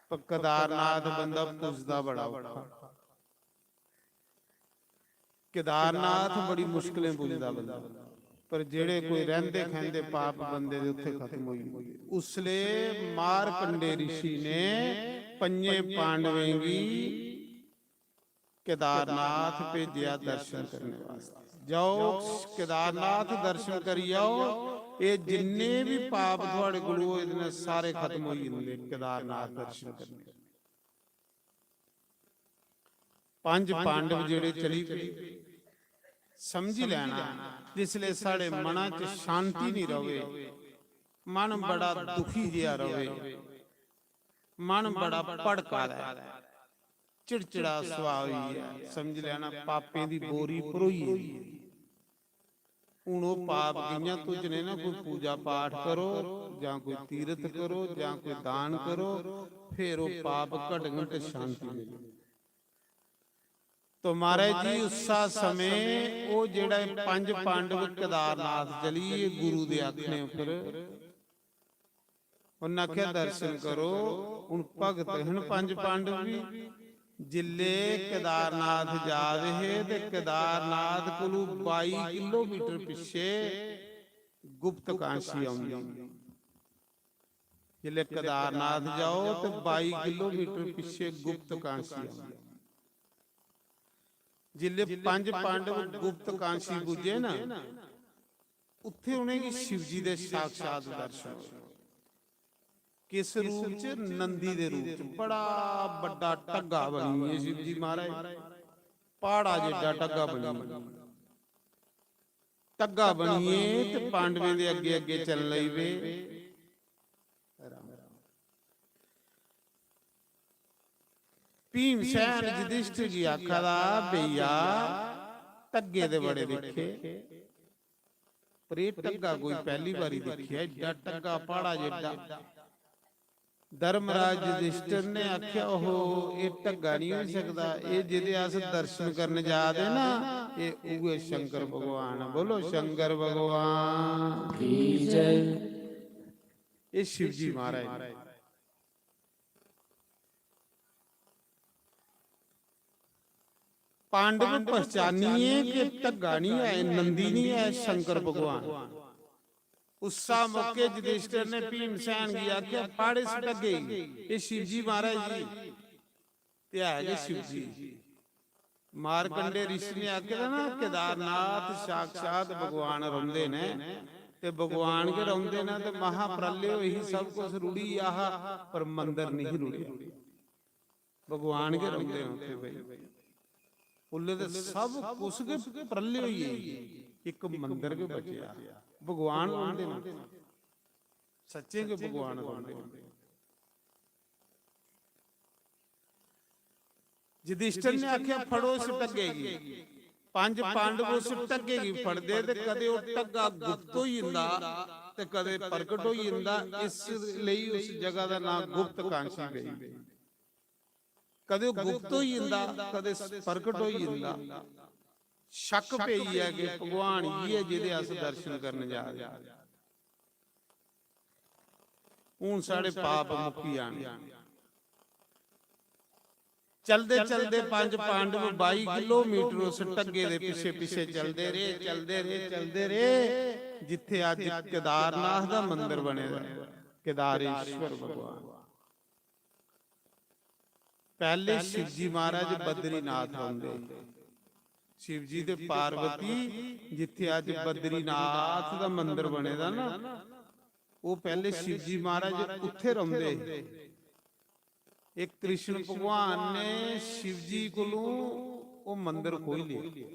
पर केदारनाथ बंदा पुजदा बड़ा औखा। केदारनाथ बड़ी मुश्कलें पुजदा बंदा, पर जेड़े कोई रैंदे खैंदे पाप बंदे दे उत्थे खत्म होई जंदे। उसले मारकंडे ऋषि ने पंजे पांडवें गी केदारनाथ भेजेआ दर्शन करने वास्ते। जाओ, केदारनाथ दर्शन करी आओ। ये जिन्ने भी पाप थुआड़े कोलू होए दे न, सारे खत्म होई जंदे केदारनाथ दर्शन करने। पंज पांडव जेड़े चली पे, समझी लैना, जिसले साढ़े मना च शांति नहीं रवे, मन बड़ा दुखी जेहा रवे, मन बड़ा भड़का दा ऐ, चिड़चिड़ा सुभाऽ होई गेआ, समझी लैना पापें दी बोरी भरोई गेदी। हुन ओह् पाप कि'यां तुजने न? कोई पूजा पाठ करो, जां कोई तीरथ करो, जां कोई दान करो, फिर ओह् पाप घटङन ते शांति मिलग। तो महाराज जी, उस्सा समें ओह् जेह्ड़ा एह् पंज पांडव केदारनाथ चली गे गुरु दे आखने उप्पर, उन्नै आखेआ, "दर्शन करो।" हुन भगत हन पंज पांडव बी। जिल्ले केदारनाथ जा दे हे ते केदारनाथ कोलू बाई किलोमीटर पिच्छे गुप्त कांशी औंदी। जिल्ले केदारनाथ जाओ ते बाई किलोमीटर पिच्छे गुप्त कांशी औंदी। जिल्ले पंज पांडव गुप्त कांशी पुज्जे ना, उत्थे उ'नेंगी शिव जी दे साक्षात दर्शन होए। किस रूप च? नंदी दे रूप च। बड़ा बड्डा ढग्गा बनियै शिव जी महाराज, प्हाड़ा जेड्डा ढग्गा बनियै। ढग्गा बनियै ते पांडवें दे अग्गे अग्गे चलन लगी पे। भीमसेन युधिष्ठिर गी आखा दा, "भैया, ढग्गे ते बड़े दिक्खे, पर एह् ढग्गा कोई पैह्ली बारी दिक्खेआ, एड्डा ढग्गा प्हाड़ा जेड्डा।" धर्मराज युधिष्ठिर ने आखेआ, "ओहो, एह् ढग्गा निं होई सकदा, एह् जेह्दे अस दर्शन करन जा दे ना, एह् उ'ऐ शंकर भगवान।" बोलो, शंकर भगवान की जय। एह् शिव जी महाराज। पांडव पहचानिए कि ढग्गा नहीं है, नंदी नहीं है, शंकर भगवान। उस्सा मौके युधिष्ठिर ने भीमसेन गी आखेआ, "फड़ इस ढग्गे गी, एह् शिव जी महाराज जी।" ते है गै शिव जी। मारकंडे ऋषि ने आखे दा ना, केदारनाथ साक्षात भगवान रौंह्दे ने। ते भगवान गै रौंह्दे न। ते महाप्रलय होई ही, सब कुछ रुढ़ी गेआ हा, पर मंदर नहीं रुढ़ेआ। भगवान गै रौंह्दे न उत्थै भाई। उल्ले ते सब कुछ गै प्रलय होई गेई, इक मंदर गै बचेआ। भगवान रौंह्दे न, सच्चे गै भगवान रौंह्दे न। युधिष्ठिर ने आखेआ, "फड़ो इस ढग्गे गी।" पंज पांडव उस ढग्गे गी फड़दे ते कदे ओह् ढग्गा गुप्त होई जंदा ते कदे प्रगट होई जंदा, इस लेई उस जगह दा नांऽ गुप्त कांशी पेई। कदे ओह् गुप्त होई जंदा, कदे प्रगट होई जंदा। शक पेई गेआ कि भगवान इ'यै जेह्दे अस दर्शन करन जा दे। हून साढ़े पाप मुक्की जाने। चलदे चलदे पंज पांडव बाई किलोमीटर उस ढग्गे दे पिच्छे पिच्छे चलदे रेह्, चलदे रेह्, चलदे रेह्, जित्थे अज्ज केदारनाथ दा मंदर बने दा ऐ, केदारेश्वर भगवान। पैह्ले शिवजी महाराज बद्रीनाथ रौंह्दे। शिवजी ते पार्वती जित्थे अज्ज बद्रीनाथ दा मंदर बने दा ना, ओह् पैह्ले शिवजी महाराज उत्थे रौंह्दे हे। इक कृष्ण भगवान ने शिवजी कोलों ओह् मंदर खोई लेआ।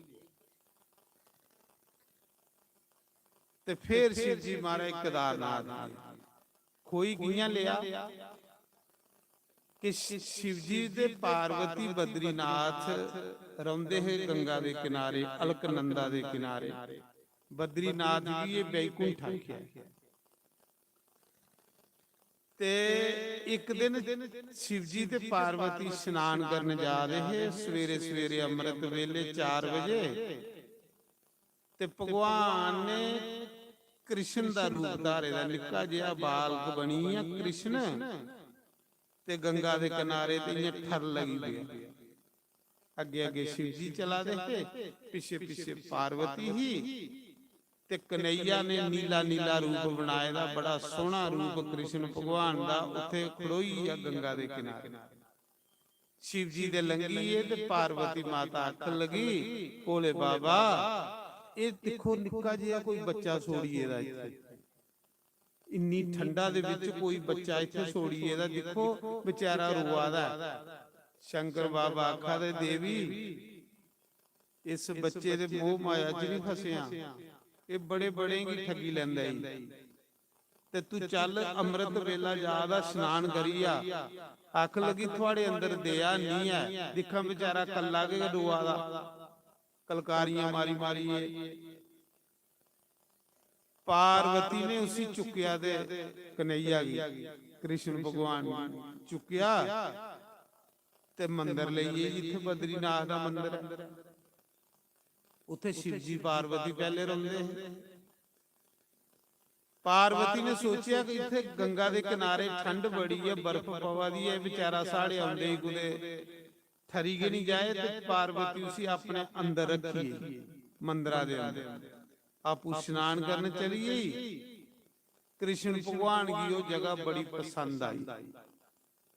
ते फिर शिवजी महाराज केदारनाथ गए। खोई कि'यां लेआ? कि शि-, शिवजी ते पार्वती बद्रीनाथ रौंह्दे हे गंगा दे किनारे, अलकनंदा दे किनारे। बद्रीनाथ गी एह् बैकुंठ आखेआ। ते इक दिन शिवजी ते पार्वती स्नान करन जा दे हे, सवेरे सवेरे अमृत वेले चार बजे। ते भगवान ने कृष्ण दा रूप धारे दा, निक्का जेहा बालक बनियै कृष्ण ते गंगा दे किनारे ते इ'यां ठर लगी पेआ। अग्गे अग्गे शिवजी चला दे हे, पिच्छे पिच्छे पार्वती ही ते कन्हैया ने नीला नीला रूप बनाए दा, बड़ा सोहना रूप कृष्ण भगवान दा। उत्थे खड़ोई गेआ गंगा दे किनारे। शिवजी दे लंघी गे ते पार्वती माता आखन लगी, "भोले बाबा, एह् दिक्खो निक्का जेहा कोई बच्चा छोड़ी गेदा इत्थे। इन्नी ठंडा दे बिच कोई बच्चा इत्थे छोड़ी गेदा, दिक्खो बेचारा रोआ दा ऐ।" शंकर बाबा आखा दे, "देवी, इस बच्चे दे मोह माया च नहीं फसेआ, एह् बड़े बड़ें गी ठगी लैंदा ई। ते तू चल, अमृत बेला जा दा, स्नान करी आ।" आखन लगी, "थुआड़े अंदर दया नहीं ऐ, दिक्खां बेचारा कल्ला गै रोआ दा, कलकारियां मारी मारियै।" पार्वती ने उसी चुक्केआ ते कन्हैया गी, कृष्ण भगवान गी चुक्केआ ते मंदर लेई गेई, जित्थै बद्रीनाथ दा मंदर ऐ। उत्थै शिवजी पार्वती पैह्ले रौंह्दे हे। पार्वती ने सोचेआ कि इत्थै गंगा दे किनारे ठंड बड़ी ऐ, बर्फ पवा दी ऐ, बेचारा साढ़े औंदे ही कुतै ठरी गै निं जाए, ते पार्वती उसी अपने अंदर रक्खी गेई, मंदरा दे अंदर। आपूं स्नान करन चली गेई। कृष्ण भगवान गी ओह् जगह बड़ी पसंद आई।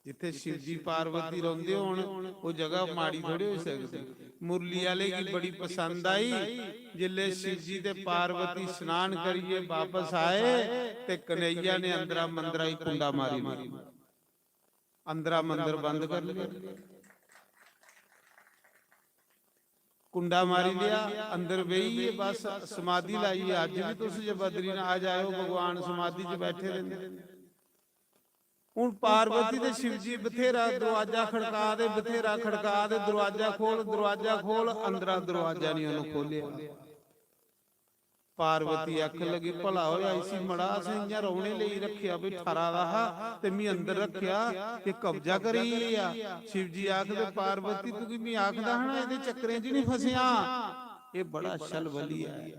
जित्थै शिवजी पार्वती रौंह्दे होन, ओह् जगह माड़ी थोड़ी होई सकदी। मुरली आह्ले गी बड़ी पसंद आई। जिसलै शिवजी ते पार्वती स्नान करियै बापस आए ते कन्हैया ने अंदरा मंदरा गी कुंडा मारी लेआ। अंदरा मंदर बंद करी लेआ। कुंडा मारी लेआ, अंदर बेहियै बस समाधि लाइयै। अज्ज बी तुस जे बद्रीनाथ जाओ, भगवान समाधि च बैठे दे न। हून पार्वती ते शिवजी बथेरा दरोआजा खड़का दे, बथेरा खड़का दे, "दरोआजा खोल, दरोआजा खोल।" अंदरा दरोआजा नहीं उन्होंने खोलेआ। पार्वती आखन लगी, "भला होया, इसी मड़ा असें इ'यां रौहने लेई रखेआ, भी ठरा दा हा, ते मी अंदर रखेआ, कि कब्जा करी गेआ।" शिवजी आखदे, "पार्वती, तुगी मी आखदा हा ना, एह्दे चक्करें च नहीं फसेआ, एह् बड़ा छलबली ऐ।"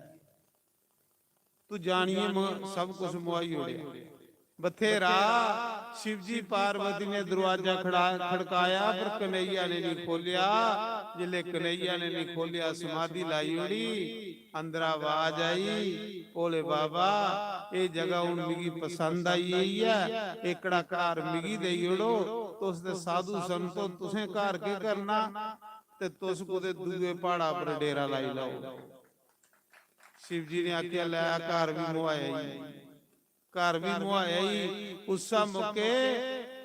तू जानियै म-, सब कुछ मुआई ओड़ेआ। बथेरा शिवजी पार्वती ने दरवाजा खड़ा-, खड़काया, पर कन्हैया ने नहीं खोलिया। जिसले कन्हैया ने नहीं खोलिया, समाधि लाई ओड़ी। अंदरा आवाज आई, "भोले बाबा, एह् जगह हून मिगी पसंद आई गेई ऐ, एह्कड़ा घर मिगी देई ओड़ो। तुस ते साधु संत ओ, तुसें घर केह् करना? ते तुस कुतै दूए प्हाड़ा पर डेरा लाई लैओ।" शिव जी ने आखेआ, "लै, घर बी मुहाया ही, घर बी मुहाया ही।" उस्सै मौके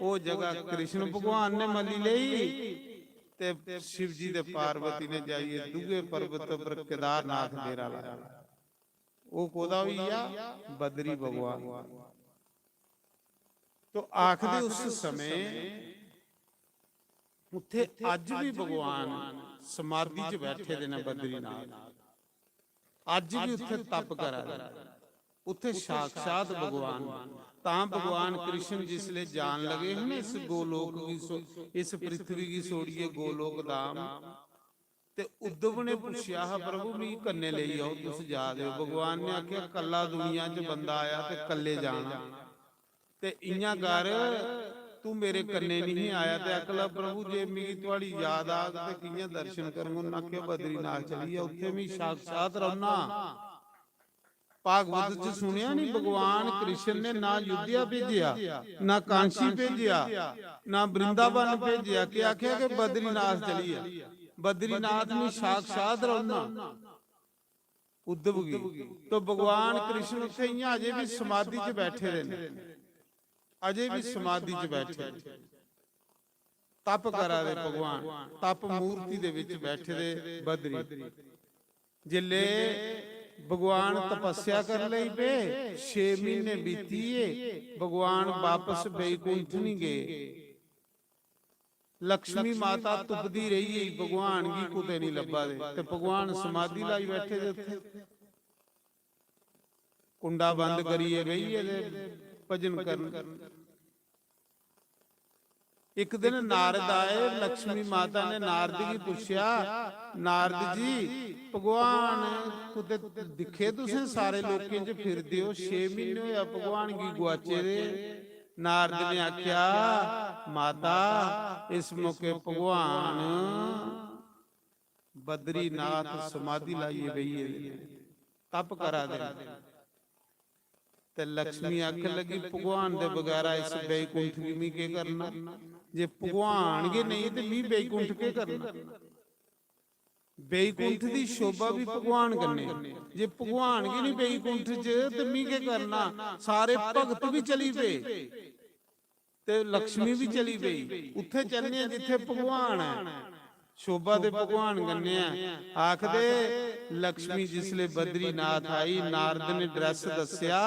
ओह् जगह कृष्ण भगवान ने मल्ली लेई ते शिव जी ते पार्वती ने जाइयै दूए पर्वत पर केदारनाथ डेरा लाया। ओह् कोह्दा होई गेआ? बद्री भगवान। तो आखदे उस समय उत्थे अज्ज भी भगवान समाधि च बैठे दे न बद्रीनाथ। अज्ज भी उत्थे तप करा दे न। उत्थे साक्षात भगवान न। तां भगवान कृष्ण जिसले जान लगे हे ना इस गोलोक गी सो-, इस पृथ्वी गी छोड़िए गोलोक धाम, ते उद्धव ने पुच्छेआ हा, "प्रभु, मिगी कन्नै लेई जाओ, तुस जा दे ओ।" भगवान ने आखेआ, "कल्ला दुनिया च बंदा आया ते कल्ले जाना, ते इ'यां कर, तू मेरे कन्नै नहीं आया।" ते आखन लगा, "प्रभु, जे मिगी थुआड़ी याद आग ते कि'यां दर्शन करङ?" उन्नै आखेआ, "बद्रीनाथ चली जा, उत्थे में साक्षात रौह्ना।" भागवत च सुनेआ नी, भगवान कृष्ण ने ना अयोध्या भेजेआ, ना कांशी भेजेआ, ना वृंदावन भेजेआ, केह् आखेआ कि बद्रीनाथ चली जा, बद्रीनाथ में साक्षात रौह्ना उद्धव गी। तो भगवान कृष्ण उत्थे इ'यां अजे भी समाधि च बैठे दे न, अजे भी समाधि च बैठे दे। तप करा दे भगवान, तप मूर्ति दे विच बैठे दे बद्री। जिल्ले भगवान तपस्या कर लेई पे, छे महीने बीतिये, भगवान वापस बैकुंठ नहीं गए। लक्ष्मी माता तुपदी रही गई, भगवान गी कुते नहीं लब्भा दे, ते भगवान समाधि लाई बैठे दे उत्थे। कुंडा बंद करिए बेहिए ते भजन करन। इक दिन नारद आए, लक्ष्मी माता ने नारद गी पुच्छेआ, "नारद जी, भगवान कुते दिक्खे तुसें सारे लोकें च फिरदे ओ, छे महीने होया भगवान गी गुआचे दे।" नारद ने आखेआ, "माता, इस मौके भगवान बद्रीनाथ समाधि लाइए बेहिए दे, तप करा दे न।" ते लक्ष्मी आखन लगी, "भगवान दे बगैरा इस बैकुंठ गी मी केह् करना? जे भगवान गै नेईं ते मी बैकुंठ केह् करना? बैकुंठ दी शोभा बी भगवान कन्नै। जे भगवान गै नेईं बैकुंठ च ते मी केह् करना?" सारे भगत बी चली पे ते लक्ष्मी बी चली पेई। उत्थे चलने आं जित्थे भगवान ऐ, शोभा ते भगवान कन्नै ऐ। आखदे लक्ष्मी जिसले बद्रीनाथ आई, नारद ने ड्रेस दस्सेआ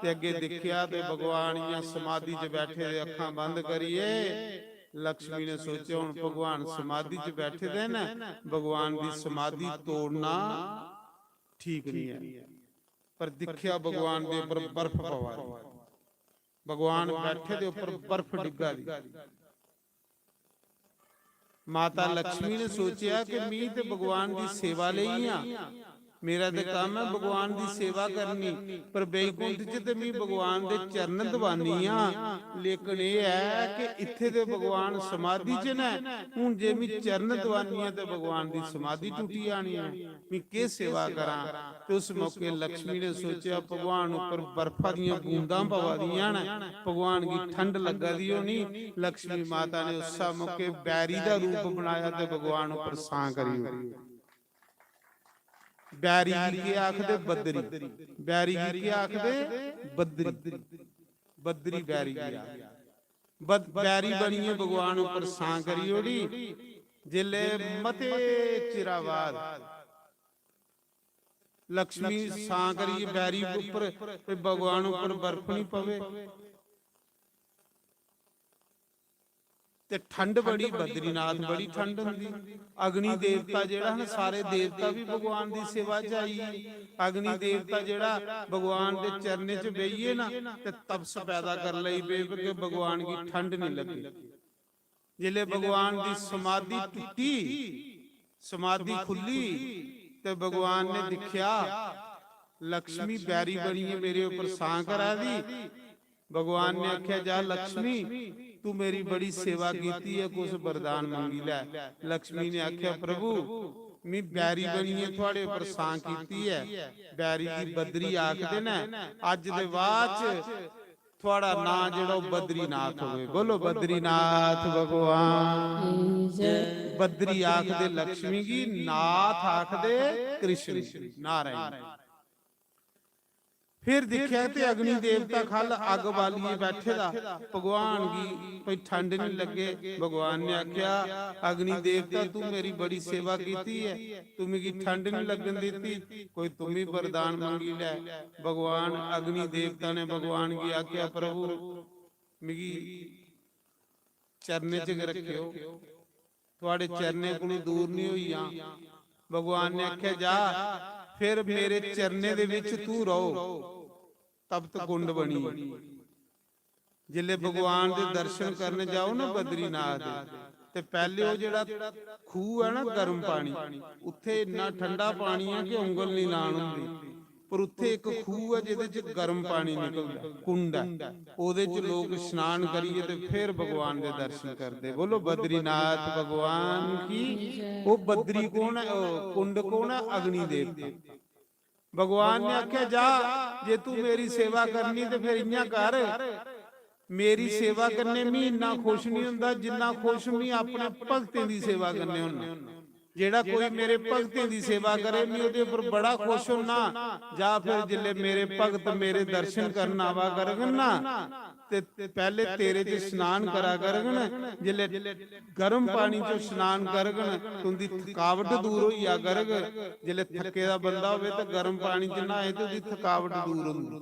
ते अग्गे दिक्खेआ ते भगवान इयां समाधि च बैठे दे, अक्खां बंद करिए। लक्ष्मी ने सोचेआ, "हुन भगवान समाधि च बैठे दे न, भगवान दी समाधि तोड़ना ठीक नहीं है।" पर दिक्खेआ, भगवान दे उपर बर्फ पवा दी, भगवान बैठे दे उपर बर्फ डिग्गा दी। माता लक्ष्मी ने सोचेआ कि मी ते भगवान दी सेवा लेई आं, मेरा ते कम्म ऐ भगवान दी सेवा करनी, पर बैकुंठ च ते मी भगवान दे चरण दबानी आं। लेकिन एह् ऐ कि इत्थे ते भगवान समाधि च न, हुन जे मी चरण दबानी आं ते भगवान दी समाधि टुटी जानी ऐ, मी केह् सेवा करां? ते उस मौके लक्ष्मी ने सोचेआ, भगवान उप्पर बर्फा दियां बूंदां पवा दियां न, भगवान गी ठंड लग्गा दी होनी। लक्ष्मी माता ने उस्सै मौके बैरी दा रूप बनाया ते भगवान उप्पर सां करी ओड़ी। बैरी गी केह् आखदे? बद्री। बैरी गी केह् आखदे? बद्री। बद्री बैरी गी आखदे। बद-, बैरी बनियै भगवान उप्पर सां करी ओड़ी। जिसलै मते चिरा बाद लक्ष्मी सां करियै बैरी उप्पर ते भगवान उप्पर बर्फ नहीं पवे। ते ठंड बड़ी, बद्रीनाथ बड़ी ठंड होंदी। अग्नि देवता जेह्ड़ा ना, सारे देवता भी भगवान दी सेवा च आई गे। अग्नि देवता जेह्ड़ा भगवान दे चरणें च बेहियै ना ते तपस पैदा कर लई पे कि भगवान गी ठंड नहीं लगी। जिसले भगवान दी समाधि टुट्टी, समाधि खुल्ली, ते भगवान ने दिक्खेआ, लक्ष्मी बैरी बनियै मेरे उप्पर सां करा दी। भगवान ने आखेआ, "जा लक्ष्मी, तू मेरी बड़ी सेवा कीती ऐ, कुछ वरदान मंगी लै।" लक्ष्मी ने आखेआ, "प्रभु, मी बैरी बनियै थुआड़े उप्पर सां कीती ऐ।" बैरी गी बद्री आखदे न। अज्ज दे बाद च थुआड़ा नां जेह्ड़ा ओह् बद्रीनाथ होवे। बोलो बद्रीनाथ भगवान। बद्री आखदे लक्ष्मी गी, नाथ आखदे कृष्ण गी। नारायण। फिर दिक्खेआ ते अग्नि देवता ख'ल्ल अग्ग बालियै बैठे दा, भगवान गी कोई ठंड निं लग्गे। भगवान ने आखेआ, "अग्नि देवता, तू मेरी बड़ी सेवा कीती ऐ, तू मिगी ठंड निं लग्गन दित्ती, कोई तू बी वरदान मंगी लै।" भगवान अग्नि देवता ने भगवान गी आखेआ, "प्रभु, मिगी चरणें च गै रक्खेओ, थुआड़े चरणें कोलू दूर निं होई जां।" भगवान ने आखेआ, "जा, फिर मेरे चरणें दे विच तू रहो, तप्त कुंड बनी।" जिसले भगवान दे दर्शन करने जाओ ना बद्रीनाथ दे, ते पैहले ओह जेहड़ा खूह है ना गर्म पानी, उत्थे इन्ना ठंडा पानी है कि उंगल नहीं लान होंदी। पर उत्थे इक खूह ऐ जेहदे च गर्म पानी निकलदा ऐ, कुंड ऐ, ओहदे च लोक स्नान करियै ते फिर भगवान दे दर्शन करदे। बोलो बद्रीनाथ भगवान की। ओह बद्री कौन ऐ? ओह कुंड कौन ऐ? अग्नि देवता। भगवान ने आखेआ, "जा, जे तू मेरी सेवा करनी ते फिर इयां कर, मेरी सेवा कन्नै मी इन्ना खुश नहीं हुंदा जिन्ना खुश मी अपने भगतें दी सेवा कन्नै हुन्ना।" जेड़ा कोई मेरे भगतें दी सेवा करे, मैं ओदे उप्पर बड़ा खुश होना। जा फिर जिसले मेरे भगत मेरे दर्शन करन आवा करगन ना, ते पहले तेरे च स्नान करा करगन, जिसले गर्म पानी च स्नान करगन, तुंदी थकावट दूर होई जा करग। जिसले थके दा बंदा होवे ते गर्म पानी च न्हाए ते ओदी थकावट दूर होंदी।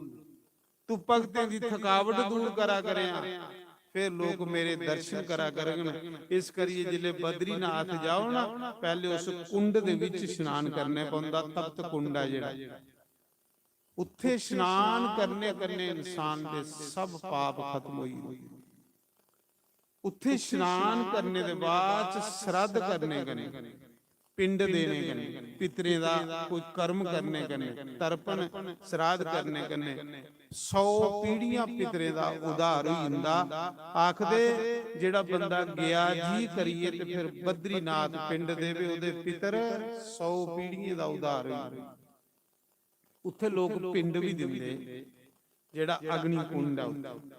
तू भगतें दी थकावट दूर करा करेआं, फिर लोक मेरे दर्शन करा करगन। इस करियै जिसले बद्रीनाथ जाओ ना, पहले उस कुंड दे विच स्नान करने पौंदा, तप्त कुंड ऐ जेड़ा। उत्थे स्नान करने कन्ने इंसान दे सब पाप खत्म होई जंदे। उत्थे स्नान करने दे बाद च श्राद्ध करने कन्ने, पिंड देने कन्ने, पितरें दा कोई कर्म करने कन्ने, तर्पण श्राद्ध करने कन्ने सौ पीढ़ियां पितरें दा उद्धार होई जंदा। आखदे जेड़ा बंदा गया जी करियै ते फिर बद्रीनाथ पिंड देवे, ओदे पितर सौ पीढ़ियें दा उद्धार होई जंदा। उत्थे लोक पिंड भी दिंदे, जेड़ा अग्नि कुंड ऐ उत्थे।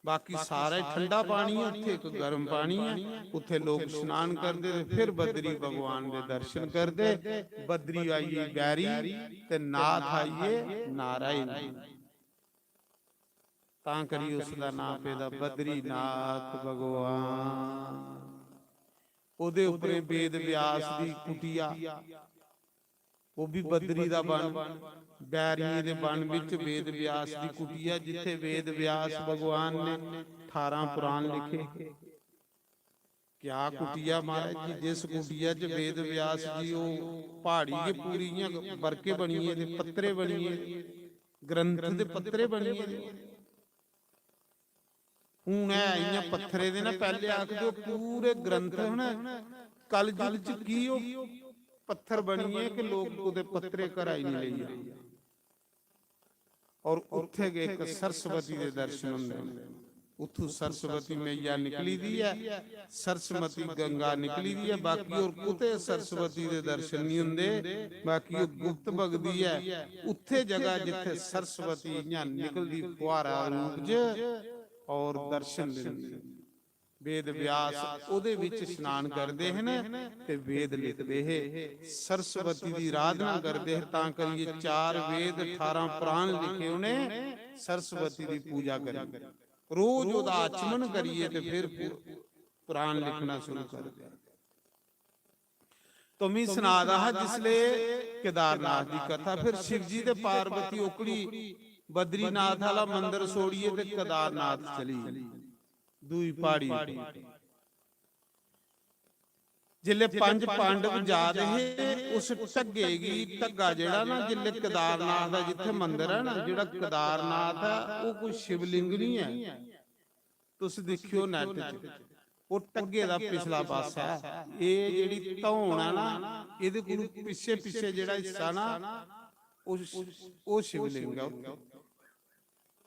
बाकी सारा ठंडा पानी ऐ, उत्थे इक गर्म पानी ऐ। उत्थे लोक स्नान करदे ते फिर बद्री भगवान दे दर्शन करदे। बद्री आई गेई बैरी ते नाथ आई गे नारायण। तां करियै उसदा नां पेदा बद्रीनाथ भगवान। ओदे उपरे वेद व्यास दी कुटिया, ओह भी बद्री दा बन, बैरियें दे बन विच वेद व्यास दी कुटिया, जिथे वेद व्यास भगवान ने ठारां पुराण लिखे। क्या कुटिया महाराज जी, जिस कुटिया च वेद व्यास जी, ओह पहाड़ी गै पूरी इयां बरके बनिए ते पत्तरे बनिए, ग्रंथ दे पत्तरे बनिए। हून ऐ इयां पत्थरे दे ना, पैहले आखदे ओह पूरे ग्रंथ हन, कलयुग च की ओह पत्थर बनिए कि लोक कुतै पत्तरे घरा ही नहीं लेई जान। और उत्थे गै इक सरस्वती दे दर्शन होंदे न। उत्थों सरस्वती मैया निकली दी ऐ, सरस्वती गंगा निकली दी ऐ, बाकी और कुतै सरस्वती दे दर्शन नहीं होंदे। बाकी ओह गुप्त बगदी ऐ, उत्थे जगह जिथे सरस्वती इयां निकलदी फुहारा रूप च और दर्शन दिंदी। वेद व्यास ओदे विच स्नान करदे हन ते वेद लिखदे हे, सरस्वती दी आराधना करदे हे। तां करिए चार वेद, अठारां पुराण लिखे उ'नें सरस्वती दी पूजा करी। रोज ओदा आचमन करिए ते फिर पु-, पुराण लिखना शुरू कर दिया। तो मी सना दा हा जिसले केदारनाथ दी कथा, फिर शिव जी ते पार्वती ओकड़ी बद्रीनाथ आह्ला मंदर छोड़िए ते केदारनाथ चली गे, दूई प्हाड़ी उप्पर। जिसले पंज पांडव जा दे हे, उस ढग्गे गी, ढग्गा जेह्ड़ा ना, जिसले केदारनाथ दा जित्थे मंदर ऐ ना, जेह्ड़ा केदारनाथ ऐ, ओह् कोई शिवलिंग नहीं ऐ। तुस दिक्खेओ net च, ओह् ढग्गे दा पिछला पासा ऐ। एह् जेह्ड़ी धौन ऐ ना, एह्दे कोलू पिच्छे, पिच्छे जेह्ड़ा हिस्सा ना, ओह्, ओह् शिवलिंग ऐ उत्थै।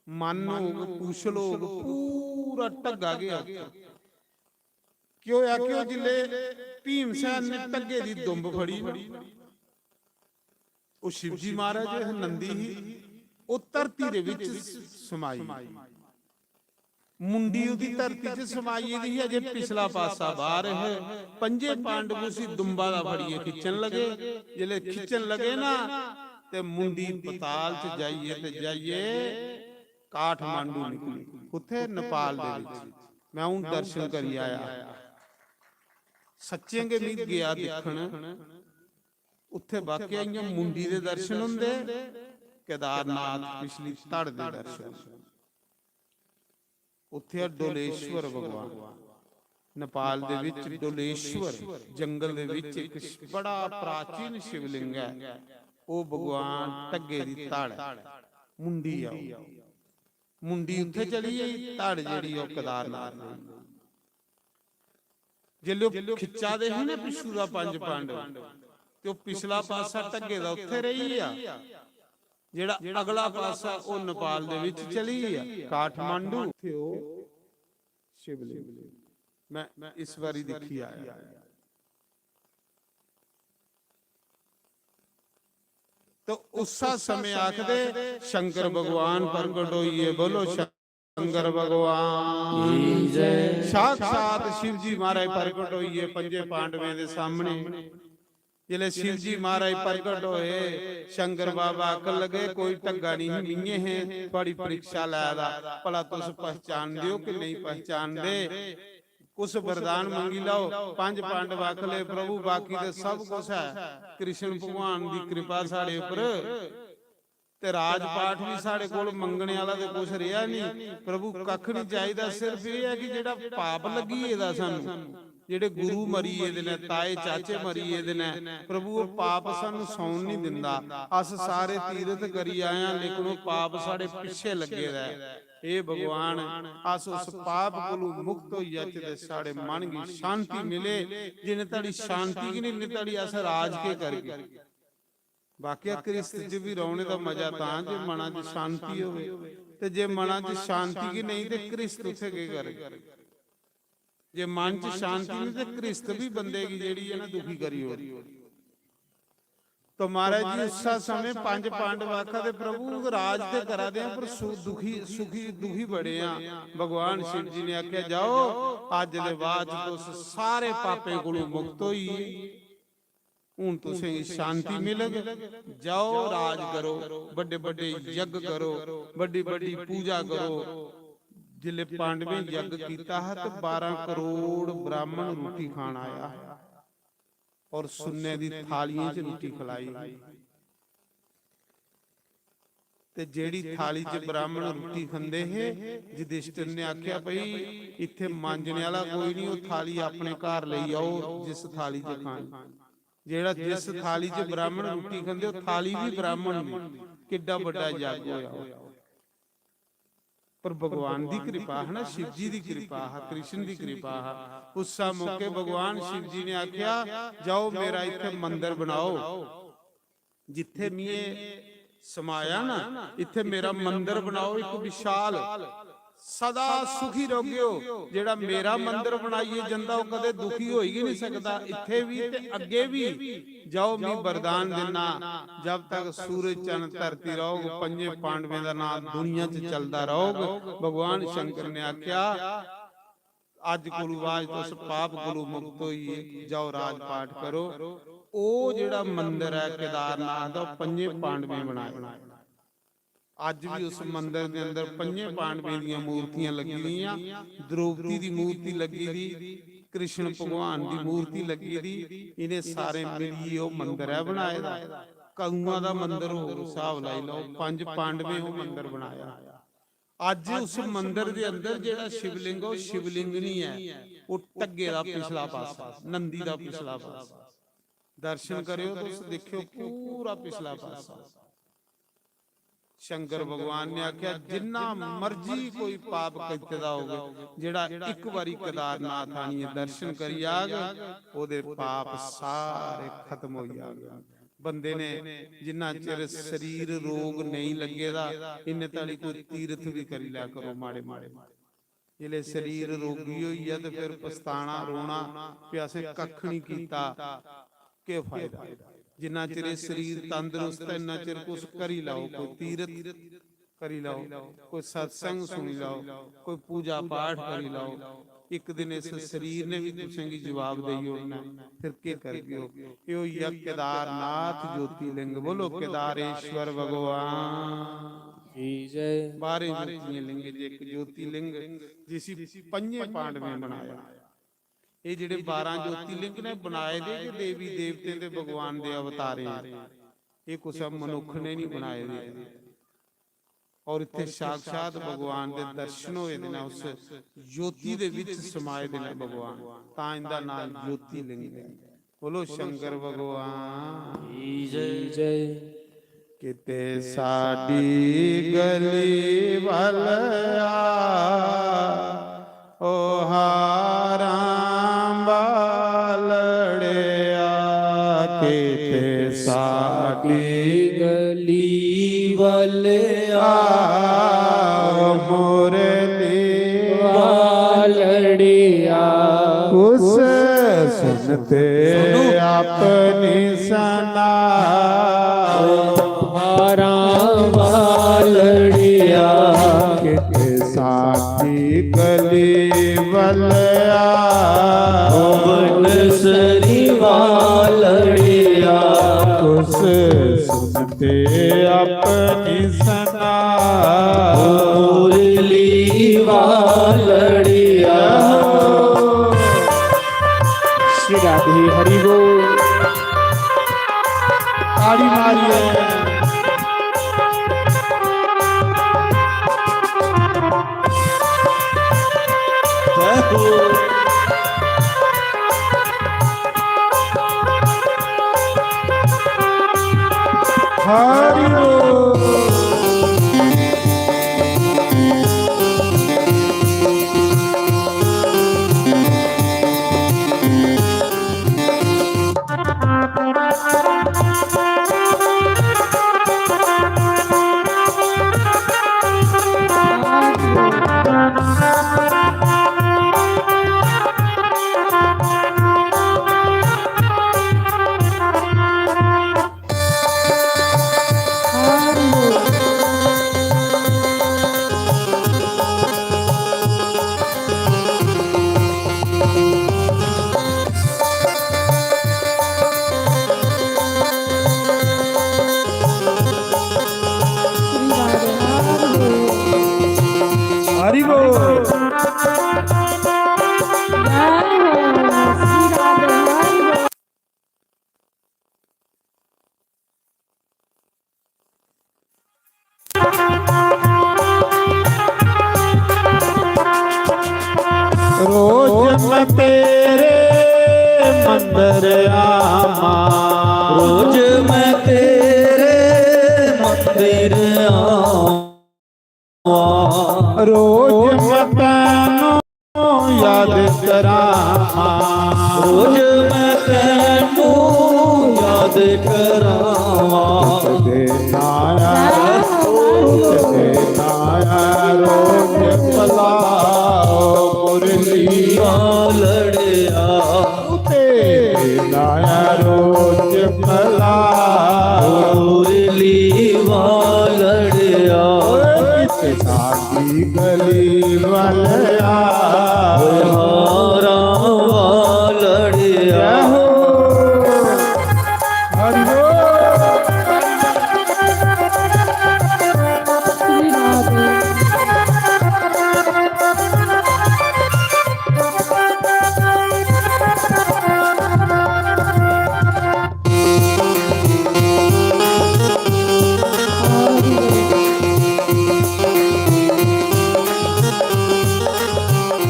मन होग, पूछल होग, पूरा ढग्गा गै ऐ उत्थै। केह् होआ कि ओह् जिसलै भीमसेन ने ढग्गे दी दुंब फड़ी ना, ओह् शिवजी महाराज हे, नंदी ही, ओह् धरती दे बिच समाई। मुंडी ओह्दी धरती च समाई दी ही, अजे पिछला पासा बाहर है। पंजे पांडव उसी दुंबा दा फड़ियै खिच्चन लगे। जिसलै खिच्चन लगे ना, ते मुंडी पताल च जाइयै ते जाइयै काठमांडू निकली। कुत्थै? नेपाल दे बिच। मैं हून दर्शन करी आया। सच्चें गै मिगी गेआ दिक्खन, उत्थै वाकई इ'यां मुंडी दे दर्शन होंदे, केदारनाथ पिछली धड़ दे दर्शन। उत्थै डोलेश्वर भगवान, नेपाल दे विच डोलेश्वर जंगल दे विच इक श-, बड़ा प्राचीन शिवलिंग ऐ। ओह भगवान ढग्गे दी धड़ ऐ, मुंडी ऐ ओह। मुंडी उत्थै चली गेई, धड़ जेह्ड़ी ओह केदारनाथ रेही। जेल्लै ओह खिच्चा दे हे ना पिच्छू दा पंज पांडव, ते ओह पिछला पासा ढग्गे दा उत्थै रेही गेआ, जेह्ड़ा अगला पासा ओह नेपाल दे विच चली गेआ, काठमांडू। उत्थै ओह शिवलिंग मैं इस बारी दिक्खी आया। तो उस्सा समय आखदे शंकर भगवान प्रगट होइए, बोलो शंकर भगवान की जय। साक्षात शिव जी महाराज प्रगट होइए पंजे पांडवें दे सामने। जिसलै शिव जी महाराज प्रगट होए, शंकर बाबा आखन लगे, "कोई ढग्गा नहीं मिये है, थुआड़ी परीक्षा लै दा, भला तुस पहचानदे हो कि नहीं पहचानदे? कुछ वरदान मंगी लैओ।" पंज पांडव आखन लगे, "प्रभु, बाकी ते सब कुछ है, कृष्ण भगवान दी कृपा साढ़े उप्पर, ते राजपाठ भी साढ़े कोल मंगने आह्ला ते कुछ रेहा नहीं। प्रभु, कक्ख नहीं चाहिदा, सिर्फ एह् ऐ कि जेह्ड़ा पाप लग्गी गेदा सानू, जेह्ड़े गुरु मरी गेदे न, ताए चाचे मरी गेदे न, प्रभु, ओह् पाप सानू सौन नहीं दिंदा। अस सारे तीर्थ करी आए आं, लेकिन ओह् पाप साढ़े पिच्छे लग्गे दा ऐ। हे भगवान, अस उस पाप कोलू मुक्त होई जाचै ते साढ़े मन गी शांति मिले। जिन्ने धड़ी शांति गी नहीं, इन्ने धड़ी अस राज के करगे?" वाकया कृष्ण च भी रौहने दा मजा तां जे मना च शांति होवे, ते जे मना च शांति गै नहीं ते कृष्ण उत्थे केह् करग? जे मन च शांति नहीं ते कृष्ण भी बंदे गी जेह्ड़ी है ना दुखी करी ओड़दी। तो महाराज जी उस समय पंज पांडव आखा दे, "प्रभु राज ते करा दे हैं पर सु-, दुखी, सुखी, दुखी बड़े हैं।" भगवान शिव जी ने आख्या, "जाओ, अज्ज दे बाद च तुस सारे पापें कोलों मुक्त होई गे।" हून तुसेंगी शांति मिलग। जाओ, राज करो, बड्डे बड्डे यज्ञ करो, बड्डी बड्डी पूजा करो। जिसले पांडवें यज्ञ कीता हा ते बारां करोड़ ब्राह्मण रुट्टी खान आया हा और सुन्ने दी थालियें च रुट्टी खलाई। ते जेड़ी थाली च ब्राह्मण रुट्टी खंदे हे, युधिष्ठिर ने आख्या, "भाई, इत्थे मांजने आह्ला कोई नहीं, ओह् थाली अपने घर लेई आओ, जिस थाली च खानी।" जेड़ा जिस थाली च ब्राह्मण रुट्टी खंदे, ओह् थाली भी ब्राह्मण दी। किड्डा बड्डा यज्ञ होया। पर भगवान दी कृपा है ना, शिव जी दी कृपा हा, कृष्ण दी कृपा हा। उस मौके भगवान शिव जी ने आख्या, "जाओ, मेरा इत्थे मंदिर बनाओ।" जित्थे में समाया ना, इत्थे मेरा मंदिर बनाओ, इक विशाल, सदा सुखी रौह्गेओ। जेह्ड़ा मेरा मंदिर बनाइयै जंदा, ओह् कदे दुखी होई गै नहीं सकदा। इत्थे भी ते अग्गे भी। जाओ, में वरदान दिन्ना, जब तक सूरज, चंद, धरती रौह्ग, पंजे पांडवें दा नाम दुनिया च चलदा रौह्ग। भगवान शंकर ने आख्या, अज्ज कोलू बाद तुस पाप कोलू मुक्त होइए, जाओ, राजपाठ करो। ओह् जेह्ड़ा मंदर ऐ केदारनाथ दा, ओह् पंजे पांडवें बनाए। अज्ज भी उस मंदर दे अंदर पंजे पांडवें दियां मूर्तियां लग्गी दियां, द्रौपदी दी मूर्ति लग्गी दी, कृष्ण भगवान दी मूर्ति लग्गी दी। इ'नें सारें मिलियै ओह् मंदर ऐ बनाए दा। कदुआं दा मंदर होग, स्हाब लाई लैओ, पंज पांडवें ओह् मंदर बनाया। अज्ज उस मंदर दे अंदर जेह्ड़ा शिवलिंग, ओह् शिवलिंग नहीं ऐ, ओह् ढग्गे दा पिछला पासा, नंदी दा पिछला पासा। दर्शन करेओ, तुस दिक्खेओ, पूरा पिछला पासा। शंकर भगवान ने आख्या, "जिन्ना मर्जी कोई पाप कीते दा होग, जेह्ड़ा इक बारी केदारनाथ आनियै दर्शन करी आग, ओह्दे पाप सारे खत्म होई जाग।" बंदे ने जिन्ना चिर शरीर रोग नेईं लग्गे दा, इन्ने धड़ी कोई तीर्थ भी करी लै करो माड़े माड़े। जिसलै शरीर रोगी होई गेआ ते फिर पछताना, रोना, "भी असें कक्ख निं कीता, केह् फायदा?" जिन्ना चिर एह् शरीर तंदरुस्त ऐ, इन्ना चिर कुछ करी लैओ, कोई तीर्थ करी लैओ, कोई सत्संग सुनी लैओ, कोई पूजा पाठ करी लैओ, इक दिन इस शरीर ने भी तुसेंगी जवाब देई ओड़ना ऐ, फिर केह् करगे ओ? एह् होई गेआ केदारनाथ ज्योतिलिंग। बोलो केदारेश्वर भगवान की जय। बाहरें ज्योतिलिंग च इक ज्योतिलिंग जिसी पंजे पांडवें बनाया। एह् जेह्ड़े बारां ज्योतिलिंग ने बनाए दे गै देवी देवतें दे भगवान दे अवतारे, एह् कुसै मनुक्ख ने नहीं बनाए दे। और इत्थे साक्षात भगवान दे दर्शन होए दे न, उस ज्योति दे विच समाए दे न भगवान, तां इंदा नाम ज्योतिलिंग है। बोलो शंकर भगवान की जय। किते साडी गली वाल आ, ओ हारां बालड़िया, किते साडी गली वाल आ, ओ मुरली वालड़िया। कुस सुनते अपनी सना, हारां वालड़िया। किते साडी गली वाल आ, ओ बनसरी वालड़िया। कुस सुनते अपनी सना, मुरली वालड़िया। श्री राधे हरि बोल। ताड़ी मारिए। जय हो। हरि बोल। हरि बोल। रोज मैं तेरे मंदिर आवां, रोज मैं तेरे मंदिर आवां। रोज मैं तैनू याद करां, रोज मैं तैनू याद करां। दे नाया, दे नाया रोज भला, मुरली वालड़िया। तेरे नाया रोज भला, मुरली वालड़िया। किते साडी गली वालड़िया, हारां वालड़िया। हरि बोल।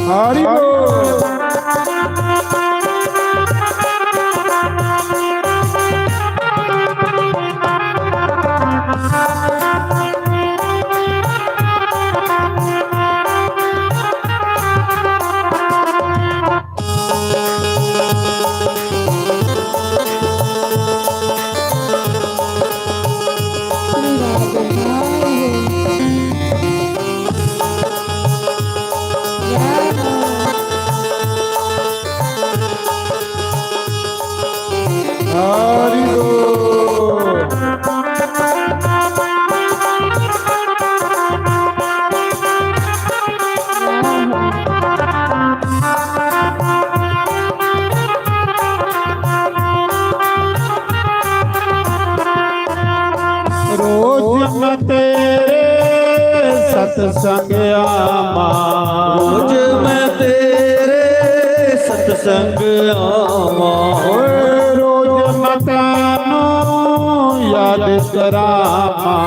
हरि बोल। मैं तेरे सत्संग आवां। रोज मैं तेरे सत्संग आवां। ओए रोज मैं तैनू याद करावां।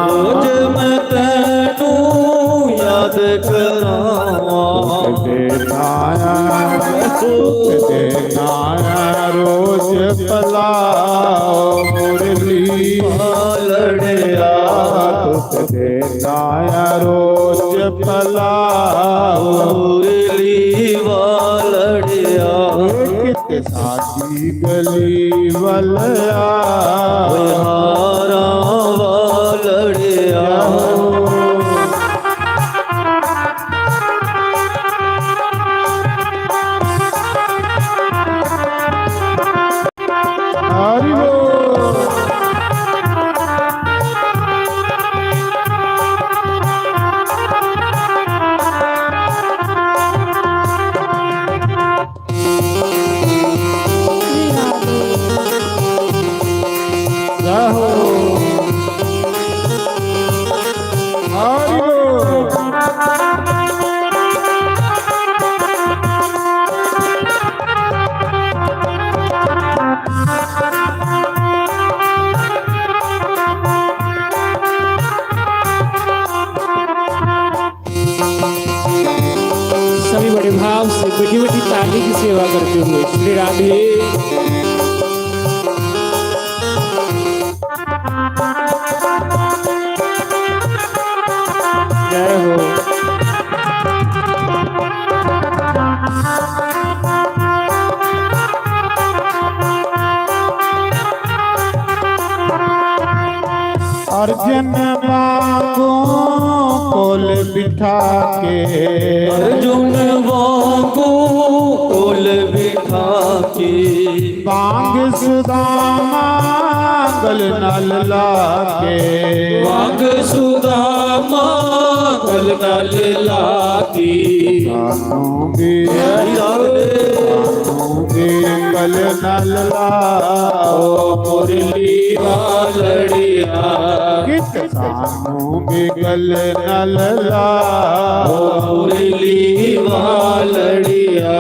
रोज मैं तैनू याद करावां। दुख देना ऐ, दुख देना ऐ रोज भला, ओ मुरली वालड़िया। दुख देना ऐ रोज भला, ओ मुरली वालड़िया। कित सादी गली वलया, हारा वालड़िया। हरि बोल। जय हो। हरि बोल। सभी बड़े भाव से मीठी मीठी ताली की सेवा करते हुए श्री राधे। जय हो। अर्जुन वांगू कोल बिठा के, अर्जुन वांगू कोल बिठा के, बांग सुदामा गल नाल लाके, बांग सुदामा गल नाल लाके, सानू भी, सानू भी गल नाल लाओ मुरली वालड़िया। कित सानू भी गल नाल लाओ मुरली वालड़िया।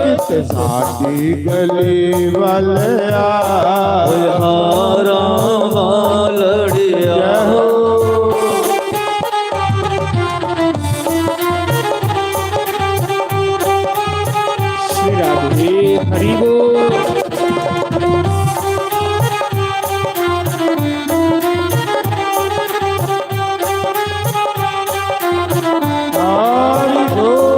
कित साडी गली वालया, हारा वालड़िया। जय हो। श्री राधे हरि बोल। हरि बोल।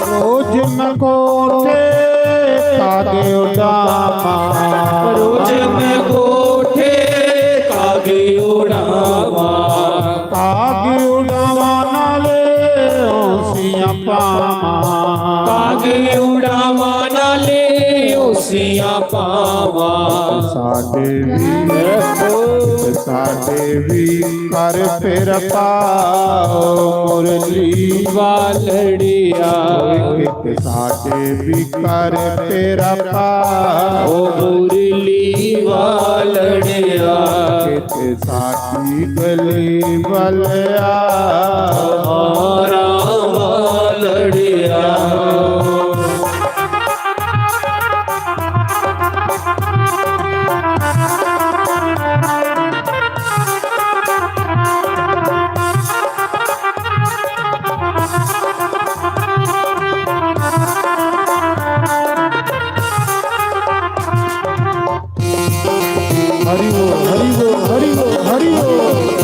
रोज मैं कोठे कागे उड़ावा, रोज मैं कोठे कागे उड़ावा, कागे उड़ावा नाले उसियां पावा, कागे उड़ावा नाले उसियां पावा। साडे भी, साडे भी कर फेर पाओ मुरली वालड़िया। कित साडे भी कर फेर पाओ मुरली वालड़िया। कित साडी गली वलया, हारा वालड़िया। हरि बोल, हरि बोल, हरि बोल, हरि बोल।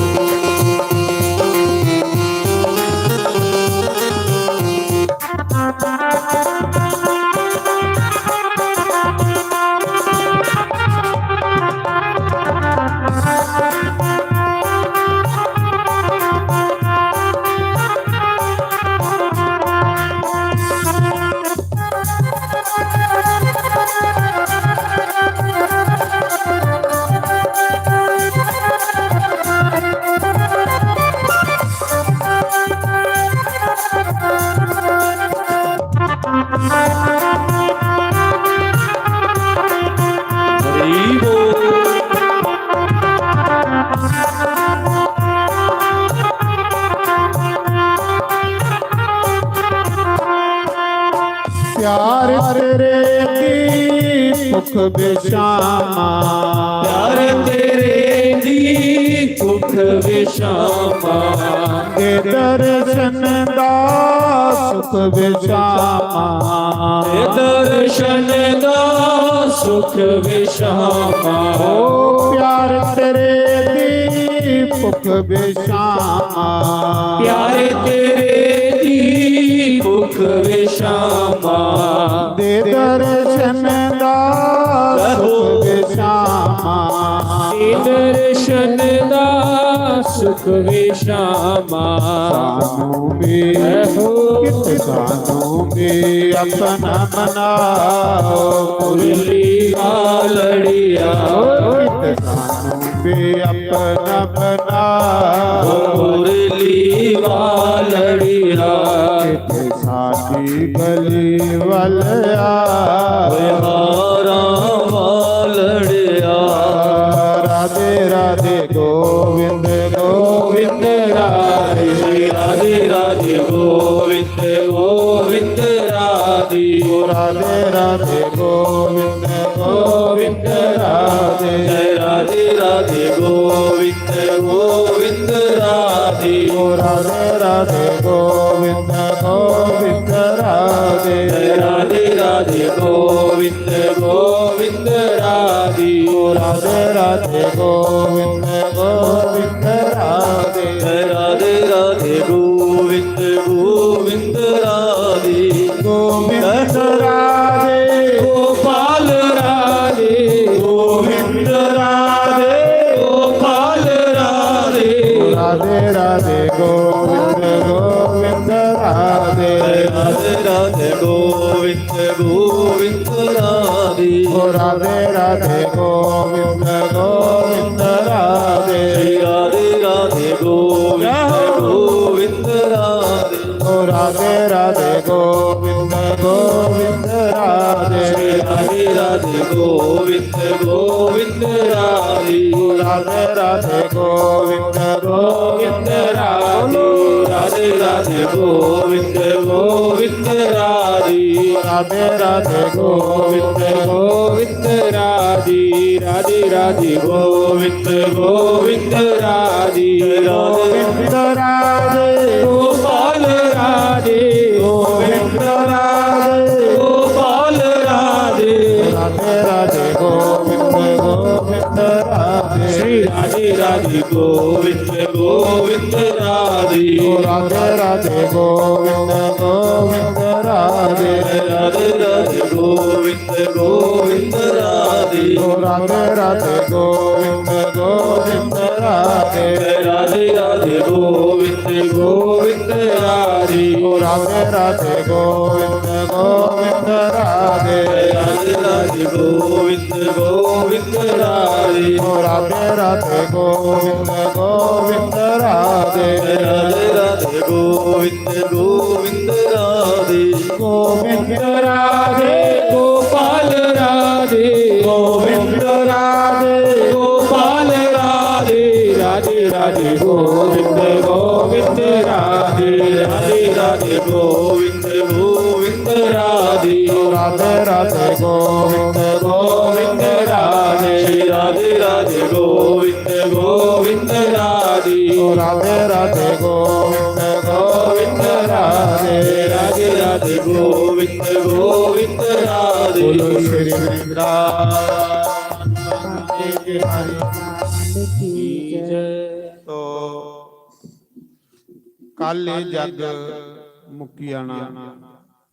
प्यार तेरे दी भुख विशामा। प्यार तेरे दी भुख विशामा। ए दर्शन दा सुख विशामा। ए दर्शन दा सुख विशामा। ओ प्यार तेरे दी भुख विशामा। प्यार तेरे दी भुख विशामा। दे दर्शन दा सुख विशामा। दे दर्शन दा सुख विशामा। सानू भी, कित सानू भी अपना बनाओ। मुरली वालड़िया। कित सानू भी अपना बनाओ। मुरली वालड़िया। कित साडी गली वल आ। ओए हारा वालड़िया। राधे राधे गोविंद गोविंद राधे। राधे राधे गोविंद गोविंद राधे। राधे राधे गोविंद गोविंद राधे। जय राधे राधे गोविंद गोविंद राधे। राधे राधे गोविंद गोविंद राधे। जय राधे राधे गोविंद गोविंद राधे। राधे राधे गोविंद गोविंद राधे। जय राधे राधे गोविंद गोविंद राधे। गोविंद राधे। गोपाल राधे। गोविंद राधे। गोपाल राधे। राधे राधे गोविंद गोविंद राधे। राधे राधे गोविंद गोविंद राधे। ओ राधे राधे गोविंद गोविंद राधे। राधे राधे गोविंद गोविंद राधे। ओ राधे राधे गोविंद गोविंद राधे। राधे राधे गोविंद गोविंद राधे। ओ राधे राधे गोविंद गोविंद राधे। राधे राधे गोविंद गोविंद राधे। राधे राधे गोविंद गोविंद राधे। राधे राधे गोविंद गोविंद राधे। गोविंद राधे। गोपाल राधे। गोविंद राधे। गोपाल राधे। राधे राधे गोविंद गोविंद राधे। श्री राधे राधे गोविंद गोविंद राधे। राधे राधे गोविंद गोविंद राधे। राधे राधे गोविंद गोविंद राधे। राधे राधे गोविंद गोविंद राधे। राधे राधे गोविंद गोविंद राधे। राधे राधे गोविंद गोविंद राधे। राधे राधे गोविंद गोविंद राधे। ओ राधे राधे गोविंद गोविंद राधे। राधे राधे गोविंद गोविंद राधे। गोविंद राधे। गोपाल राधे। गोविंद राधे। गोपाल राधे। राधे राधे गोविंद गोविंद राधे। राधे राधे गोविंद गोविंद राधे। राधे राधे गोविंद गोविंद राधे। राधे राधे गोविंद गोविंद राधे। राधे राधे गोविंद गोविंद राधे। राधे राधे गोविंद गोविंद राधे। बोलो श्री वृंदावन। एक हरि नाम की जय। तो कल ये जग मुक्की आना,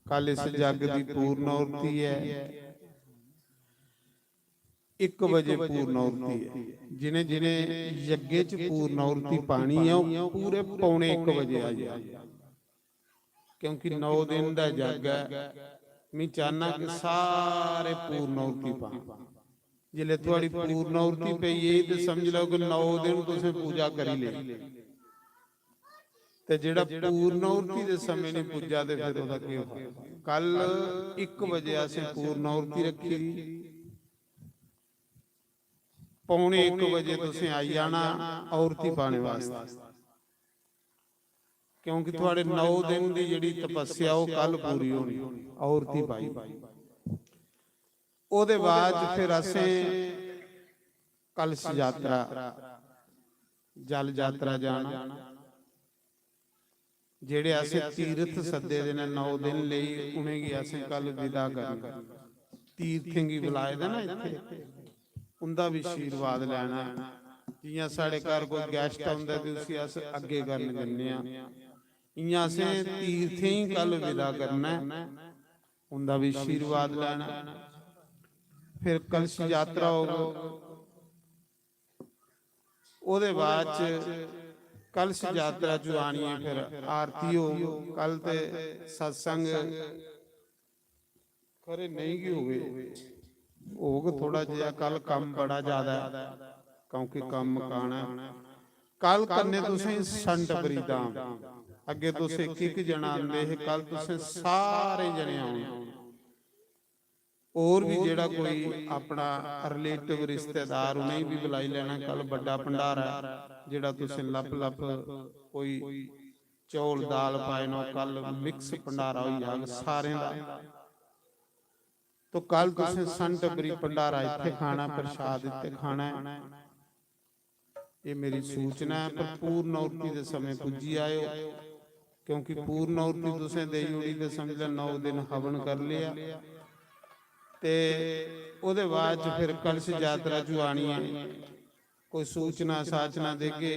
कल इस जग दी पूर्ण आहुति है। इक बजे पूर्ण आहुति है। जिनें जिनें यज्ञ च पूर्ण आहुति पानी है, ओह् पूरे पौने इक बजे आ जाए, क्योंकि नौ दिन दा जग है। मैं चाहना कि सारे पूर्ण आहुति पान। जिसलै थुआड़ी पूर्ण आहुति पेई गेई ते समझ लैओ कि नौ दिन तुसें पूजा करी लेई। ते जेह्ड़ा पूर्ण आहुति दे समें नहीं पुज्जा ते फिर ओह्दा केह् होआ? कल इक बजे असें पूर्ण आहुति रक्खी दी, पौने इक बजे तुसें आई जाना आहुति पाने वास्तै, क्योंकि थुआड़े नौ दिन दी जेह्ड़ी तपस्या ओह् कल पूरी होनी, आहुति पाई। ओह्दे बाद फिर असें कलश यात्रा, जल यात्रा जाना। जेह्ड़े असें तीर्थ सद्दे दे न नौ दिन लेई, उ'नेंगी असें कल विदा करना। तीर्थें गी बुलाए दा ना इत्थै, उं'दा बी आशीर्वाद लैना। जि'यां साढ़े घर कोई guest औंदा ते उसी अस अग्गें करन जन्ने आं, इ'यां असें तीर्थें गी कल विदा करना ऐ, उं'दा बी आशीर्वाद लैना। फिर कलश यात्रा होग, ओह्दे बाद च कलश यात्रा च आनियै फिर आरती होग। कल ते सत्संग खरे नेईं गै होवे, होग थोड़ा जेहा। कल कम्म बड़ा ज्यादा ऐ, क्योंकि कम्म मकाना ऐ। कल कन्नै तुसें संड बरी धाम, अग्गे तुस इक इक जना आंदे हे, कल तुसें सारे जने औना। होर भी जेह्ड़ा कोई अपना relative रिश्तेदार, उ'नेंगी बी बुलाई लैना। कल बड्डा भंडारा ऐ, जेह्ड़ा तुसें लप लप कोई चौल दाल पाए न, ओह् कल mix भंडारा होई जाग सारें दा। तो कल तुसें संड बरी भंडारा इत्थै खाना, प्रसाद इत्थै खाना ऐ। एह् मेरी सूचना ऐ, पर पूर्ण आहुति दे समें पुज्जी आएओ, क्योंकि पूर्ण आहुति तुसें देई ओड़ी ते समझ लै नौ दिन हवन करी लेआ। ते ओह्दे बाद च फिर कलश यात्रा च आनियै कोई सूचना साचना देगे।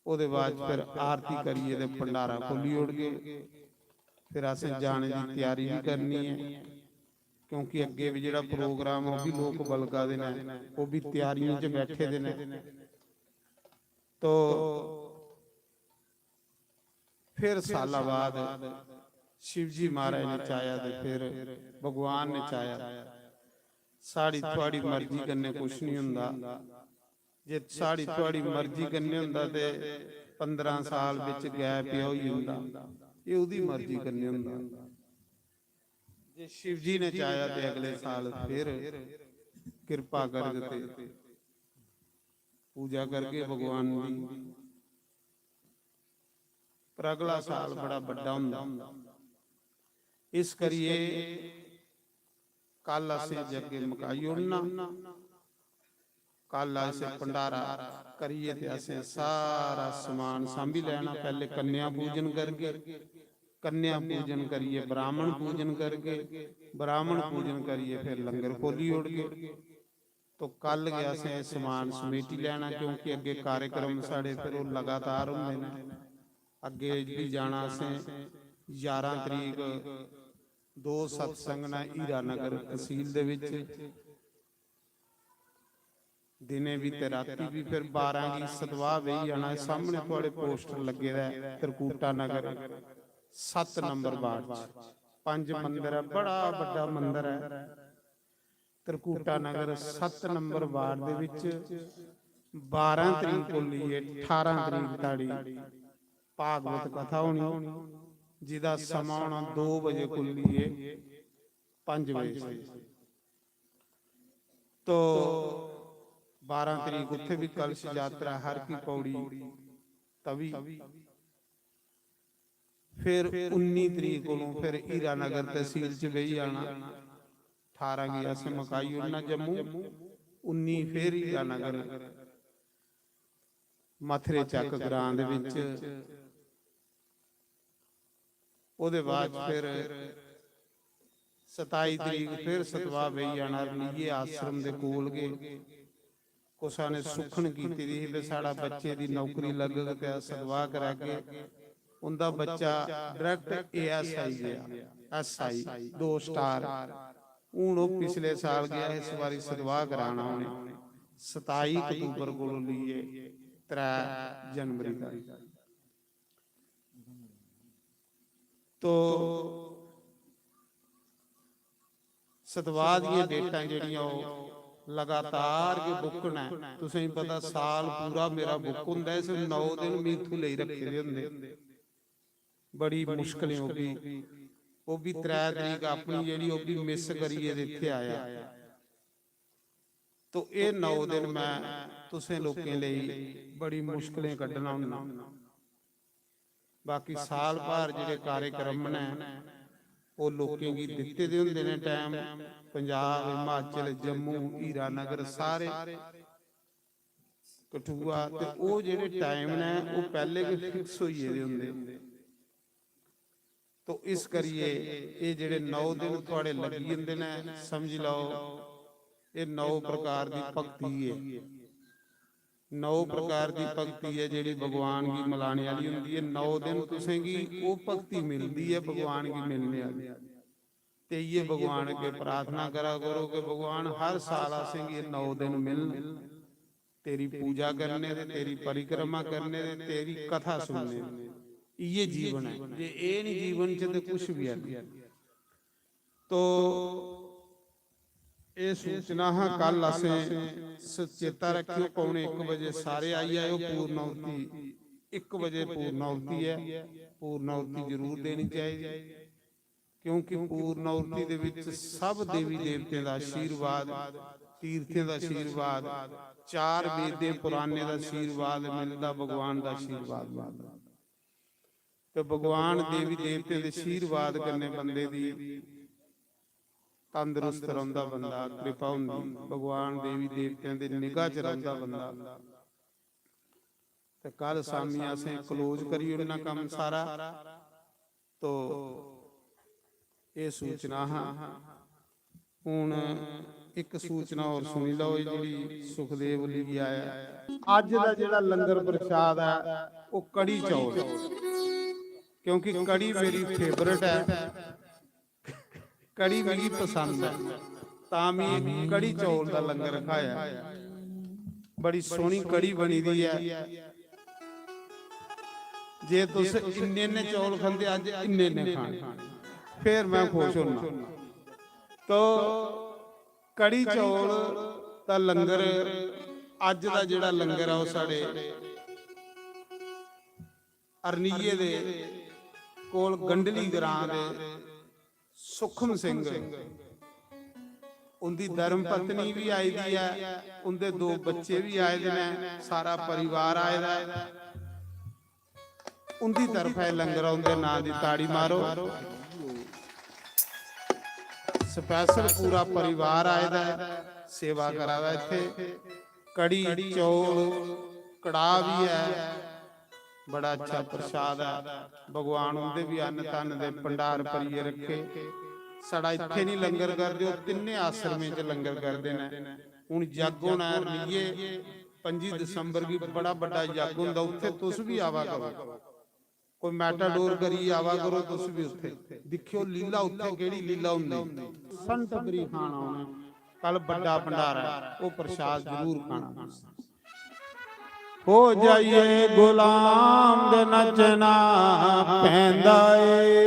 ओह्दे बाद च फिर आरती करियै ते भंडारा खोली ओड़गे। फिर असें जाने दी त्यारी बी करनी ऐ, क्योंकि अग्गें बी जेह्ड़ा program ऐ, ओह् बी लोक बलगा दे न, ओह् बी त्यारियें च बैठे दे न। तो फिर साला बाद शिव जी महाराज ने चाहेआ ते फिर भगवान ने चाहेआ। साढ़ी थुआढ़ी मर्जी कन्नै कुछ नहीं होंदा। जे साढ़ी थुआढ़ी मर्जी कन्नै होंदा ते पंदरां साल बिच gap एह् होई जंदा। एह् ओह्दी मर्जी कन्नै होंदा। जे शिव जी ने चाहेआ ते अगले साल फिर किरपा करग ते पूजा करगे भगवान दी। पर अगला साल बड़ा बड्डा होंदा, इस करियै कल असें जग्गे मकाई ओड़ना। कल असें भंडारा करियै ते असें सारा समान सांभी लैना। पैह्ले कन्या पूजन करगे, कन्या पूजन करियै ब्राह्मण पूजन करगे, ब्राह्मण पूजन करियै फिर लंगर खोली ओड़गे। तो कल गै असें एह् समान समेटी लैना, क्योंकि अग्गें कार्यक्रम साढ़े फिर ओह् लगातार होंदे न। अग्गें बी जाना असें। ञारां तरीक दो सत्संग न हीरानगर तसील दे बिच, दिनें बी ते रातीं बी। फिर बारां गी सतवाह बेही जाना। सामने थुआढ़े poster लग्गे दा ऐ, त्रिकूटा नगर सत्त नंबर वार्ड च पंज मंदर ऐ, बड़ा बड्डा मंदर ऐ। त्रिकूटा नगर सत्त नंबर वार्ड दे विच बारां तरीक को लेइयै ठारां तरीक धोड़ी भागवत कथा होनी, जिदा समां होना दो बजे को लेइयै पंज बजे। तो बारां तरीक उत्थे भी कलश यात्रा हर की पौड़ी तवी। फिर उन्नी तरीक कोलों फिर हीरानगर तहसील च बेही जाना। ठारां गी असें मकाई ओड़ना जम्मू, उन्नी फिर हीरानगर मथरे चक ग्रां दे विच। ओह्दे बाद फिर सताई तरीक फिर सतवाह बेही जाना, रनिये आश्रम दे कोल गै। कुसा ने सुखन कीती दी ही कि साढ़ा बच्चे दी नौकरी लगग ते अस सतवाह करागे। उंदा बच्चा डायरेक्ट एएसआई गया, एसआई, दो स्टार। हून ओह् पिछले साल गया, इस बारी सतवाह कराना उ'नें। सताई अक्तूबर कोला लेइयै त्रै जनवरी तक। तो सतवाह दियां डेटां जेह्ड़ियां ओह् लगातार गै बुक न। तुसें गी पता, साल पूरा मेरा बुक होंदा ऐ, सिर्फ नौ दिन में इत्थूं लेई रक्खे दे होंदे। बड़ी मुश्कलें ओह् बी, ओह् बी त्रै तरीक अपनी जेह्ड़ी ओह् बी मिस करियै ते इत्थै आया। तो एह् नौ दिन मैं तुसें लोकें लेई बड़ी मुश्कलें कड्ढना होन्ना। बाकी साल भर जेह्ड़े कार्यक्रम न, ओह् लोकें गी दित्ते दे होंदे ने टाइम। पंजाब, हिमाचल, जम्मू, हीरानगर, सारे कठुआ, ते ओह् जेह्ड़े टाइम न, ओह् पैह्ले गै फिक्स होई गेदे होंदे। तो इस करियै एह् जेह्ड़े नौ दिन थुआढ़े लग्गी जंदे न, समझी लैओ, एह् नौ प्रकार दी भक्ति ऐ। नौ प्रकार दी भक्ति ऐ जेह्ड़ी भगवान गी मलाने आह्ली होंदी ऐ। नौ दिन तुसेंगी ओह् भक्ति मिलदी ऐ भगवान गी मिलने आह्ली। ते इ'यै भगवान अग्गें प्रार्थना करा करो कि भगवान, हर साल असेंगी एह् नौ दिन मिलन, तेरी पूजा करने दे, तेरी परिक्रमा करने दे, तेरी कथा सुनने दे। इ'यै जीवन ऐ। जे एह् निं जीवन च, ते कुछ बी है नहीं। तो एह् सूचना हा। कल असें स-, चेता रक्खेओ, पौने इक बजे सारे आई जाएओ। पूर्णाहुति, इक बजे पूर्णाहुति ऐ, पूर्णाहुति जरूर देनी चाहिदी, क्योंकि पूर्णाहुति दे विच सब देवी देवतें दा आशीर्वाद, तीर्थें दा आशीर्वाद, चार वेदें पुराणें दा आशीर्वाद मिलदा, भगवान दा आशीर्वाद मिलदा। ते भगवान देवी देवतें दे आशीर्वाद कन्नै बंदे दी तंदरुस्त रौंह्दा बंदा, कृपा होंदी, भगवान देवी देवतें दे निगाह च रौंह्दा बंदा। ते कल शामी असें क्लोज करी ओड़ना कम्म सारा। तो एह् सूचना हा। हून इक सूचना होर सुनी लैओ, एह् जेह्ड़ी सुखदेव लेइयै आया। अज्ज दा जेह्ड़ा लंगर प्रसाद ऐ, ओह् कढ़ी चौल, क्योंकि कढ़ी मेरी फेवरेट ऐ, कढ़ी मिगी पसंद ऐ, तां में कढ़ी चौल दा लंगर रखाया। बड़ी सोहनी कढ़ी बनी दी ऐ। जे तुस इन्ने इन्ने चौल खंदे, अज्ज इन्ने इन्ने खाने, फिर मैं खुश होना। तो कढ़ी चौल दा लंगर, अज्ज दा जेह्ड़ा लंगर ऐ, ओह् साढ़े अरनिये दे कोल गंडली ग्रां दे सुखम सिंह, उंदी धर्म पत्नी भी आई दी ऐ, उंदे दो बच्चे भी आए दे न, सारा परिवार आए दा ऐ। उंदी तरफा एह् लंगर ऐ, उंदे नां दी ताड़ी मारो। स्पेशल पूरा परिवार आए दा ऐ, सेवा करा दा इत्थै। कढ़ी, चौल, कड़ाह भी ऐ। बड़ा अच्छा प्रसाद ऐ। भगवान उंदे भी अन्न धन दे भंडार भरियै रखे। साढ़ा इत्थै नहीं लंगर करदे, ओह् तिन्ने आश्रमें च लंगर करदे न। हून जग होना ऐ, रनिये पंजी दिसंबर गी बड़ा बड्डा जग होंदा, उत्थै तुस भी आवा करो। कोई मेटाडोर करियै आवा करो, तुस भी उत्थै दिक्खेओ लीला, उत्थै केह्ड़ी लीला होंदी। संत बरी खाना उ'नें, कल बड्डा भंडारा ऐ, ओह् प्रसाद जरूर खाना। हो जाइए गुलाम दे नचना पैंदा ਏ।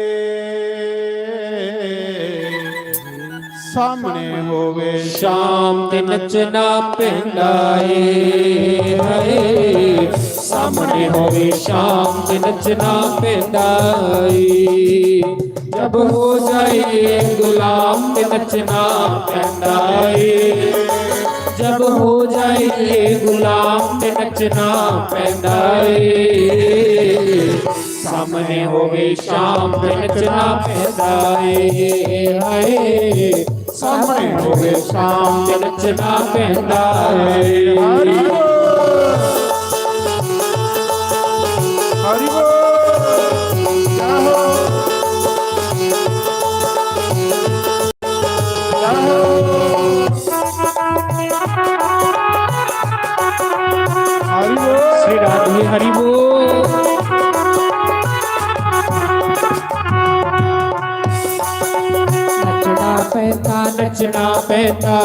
ਸਾਹਮਣੇ ਹੋਵੇ ਸ਼ਾਮ ਤੇ ਨੱਚਣਾ ਪੈਂਦਾ ਏ। ਹਾਏ, ਸਾਹਮਣੇ ਹੋਵੇ ਸ਼ਾਮ ਤੇ ਨੱਚਣਾ ਪੈਂਦਾ ਏ। जब हो जाइए गुलाम ते नचना पैंदा ਏ। जब हो जाइए गुलाम ते नचना पैंदा ਏ। ਸਾਹਮਣੇ ਹੋਵੇ ਸ਼ਾਮ ਤੇ ਨੱਚਣਾ ਪੈਂਦਾ ਏ। ਹਾਏ, ਸਾਹਮਣੇ ਹੋਵੇ ਸ਼ਾਮ ਤੇ ਨੱਚਣਾ ਪੈਂਦਾ ਏ। हरि बोल। जय हो। पैंदा।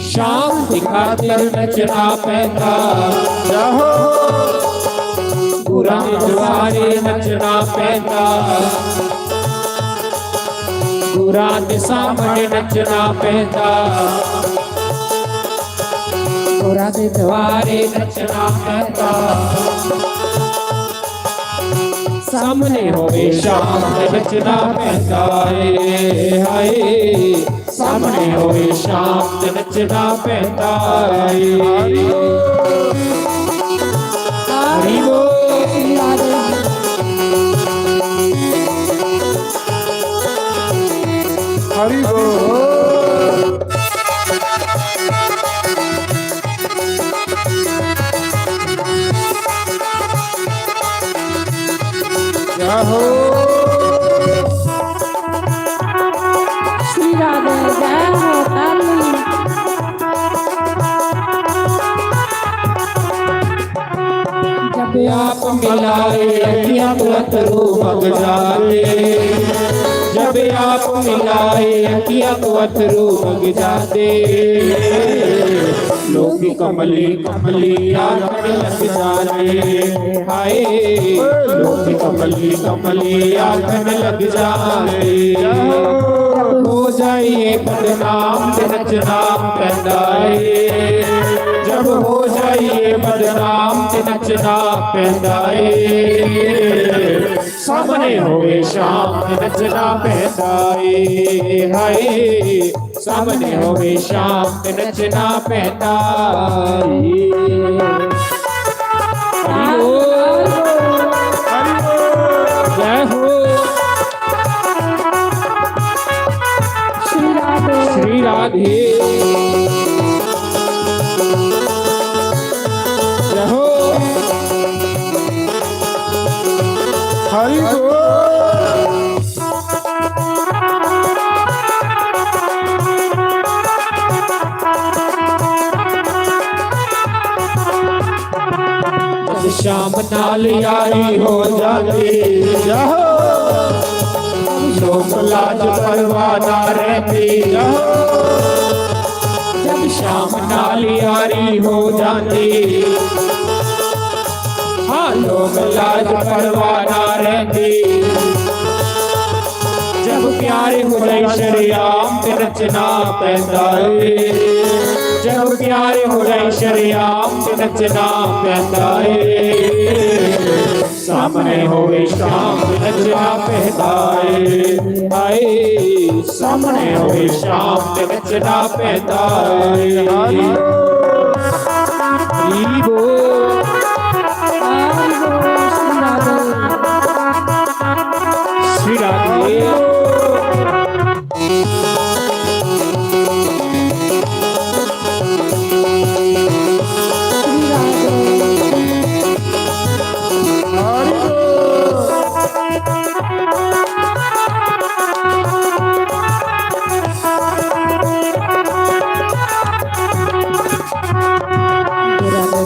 शाम दी खातिर नचना पैंदा। जाहो। गुरां दे दुआरे नचना पैंदा। गुरां दे सामने नचना पैंदा। गुरां दे दुआरे नचना पैंदा। सामने होवे शाम ते नचना पैंदा रे, हाय। सामने होवे शाम ते नचना पैंदा रे। हरि बोल। हरि बोल। जय हो। श्री राधे, जय हो, ताली। जब आप मिलाए अखियां तो अथरू बग जाते, जब आप मिलाए अखियां तो अथरू बग जाते। लोग कमली कमली आखन लग जाते, हाय। लोग कमली कमली आखन लग जाते। हो जाइए बदनाम ते नचना पैंदा रे। जब हो जाइए बदनाम ते नचना पैंदा रे। सामने होवे शाम ते नचना पैंदा रे, हाय। सामने होवे शाम ते नचना पैंदा रे। हरि बोल। जय हो। श्री राधे। श्री राधे। जय हो। हरि बोल। जब शाम नाल यारी हो जाती, जब लोक लाज परवाह ना रहती, जब शाम नाल यारी हो जाती, हाँ, लोक लाज परवाह ना रहती। जब प्यारे हो जाए शरेआम ते नचना पैंदा रे, जब प्यारे हो जाए शरेआम ते नचना पैंदा रे। सामने होवे शाम ते नचना पैंदा रे, हाय। सामने होवे शाम ते नचना पैंदा रे। हरि बोल। श्री राधे।